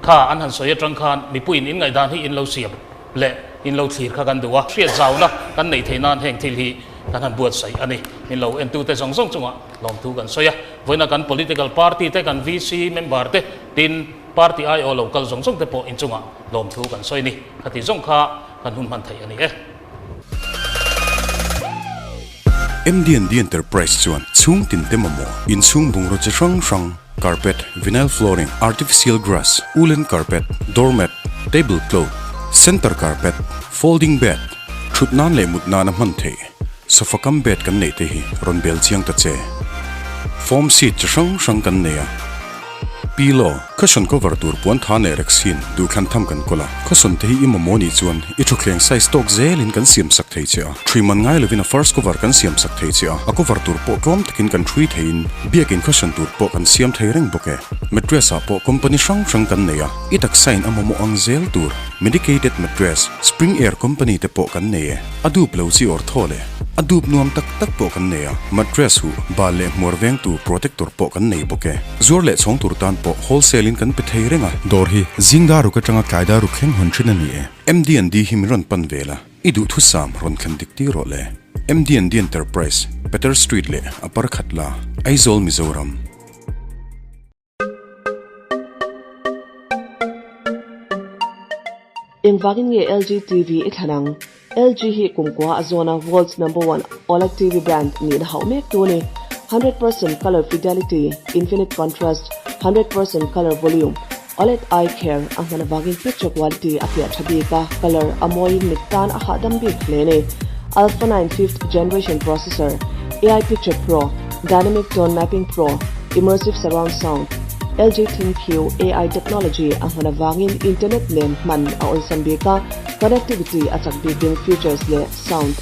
[SPEAKER 1] Kha an han sawi atang khan mipuiin inngaihdan hi in lo siam leh in lo thlir kha kan duh a, hriat zauna kan neih theih nan heng thil hi kan han buatsaih a ni. Min lo entute zawng zawng chungah lawmthu kan sawi a, vawiina kan political party te, kan VC member te, tin party aiawh lo kal zawng zawng te pawh inchungah lawmthu kan sawi a ni. Khati zawng kha kan hun hman theih a ni e.
[SPEAKER 11] MDND Enterprise chuan chhung tin te mamawh inchhung bungraw chi hrang hrang, carpet, vinyl flooring, artificial grass, woolen carpet, doormat, table cloth, center carpet, folding bed, thut nan leh mut nana hman theih, sofa cum bed kan neih te hi rawn bel chiang ta che. Foam seat chi hrang hrang kan nei a. Pillow, cushion cover tur puan tha leh rexin duhthlan tham kan kawl a, cushion te hi i mamawh nih chuan i thutthleng size tawk zelin kan siam sak thei che a, thui man ngai lovin a first cover kan siam sak thei che a, a cover tur pawh tlawm takin kan thui theiin biakin cushion tur pawh kan siam thei reng bawk e. Mattress ah pawh company hrang hrang kan nei a, i taksa in a mamawh ang zel tur medicated mattress, spring air company te pawh kan nei e, a dup lo chi awr thaw le. A dup nuam tak tak pawh kan nei a, mattress huh, bal leh hmuar vengtu protector pawh kan nei bawk e. Zuar leh chhawng tur tan pawh wholesale in kan pe thei reng a. Dawr hi zing dar ruk atanga tlai dar ruk thleng hawn thin a ni e. MDND hi min rawn pan vel a, i duhthusam rawn thlen dik tir rawh le. MDND Enterprise, Peter Street leh a parkhat la, Aizawl, Mizoram.
[SPEAKER 10] Engvangin nge LG TV i thlan ang? LG hi kumkua a zawna world's number one OLED TV brand nihna hauh mek tu a ni. 100% color fidelity, infinite contrast, 100% color volume, OLED eye care a hman avangin picture quality a fiah tha bik a, color a mawiin mit tan a hahdam bik hle a ni. Alpha 9 fifth generation processor, AI Picture Pro, Dynamic Tone Mapping Pro, Immersive Surround Sound, LG ThinQ AI technology a hman avangin internet nen hman a awlsam bik a. Connectivity a chak bikin features leh sound.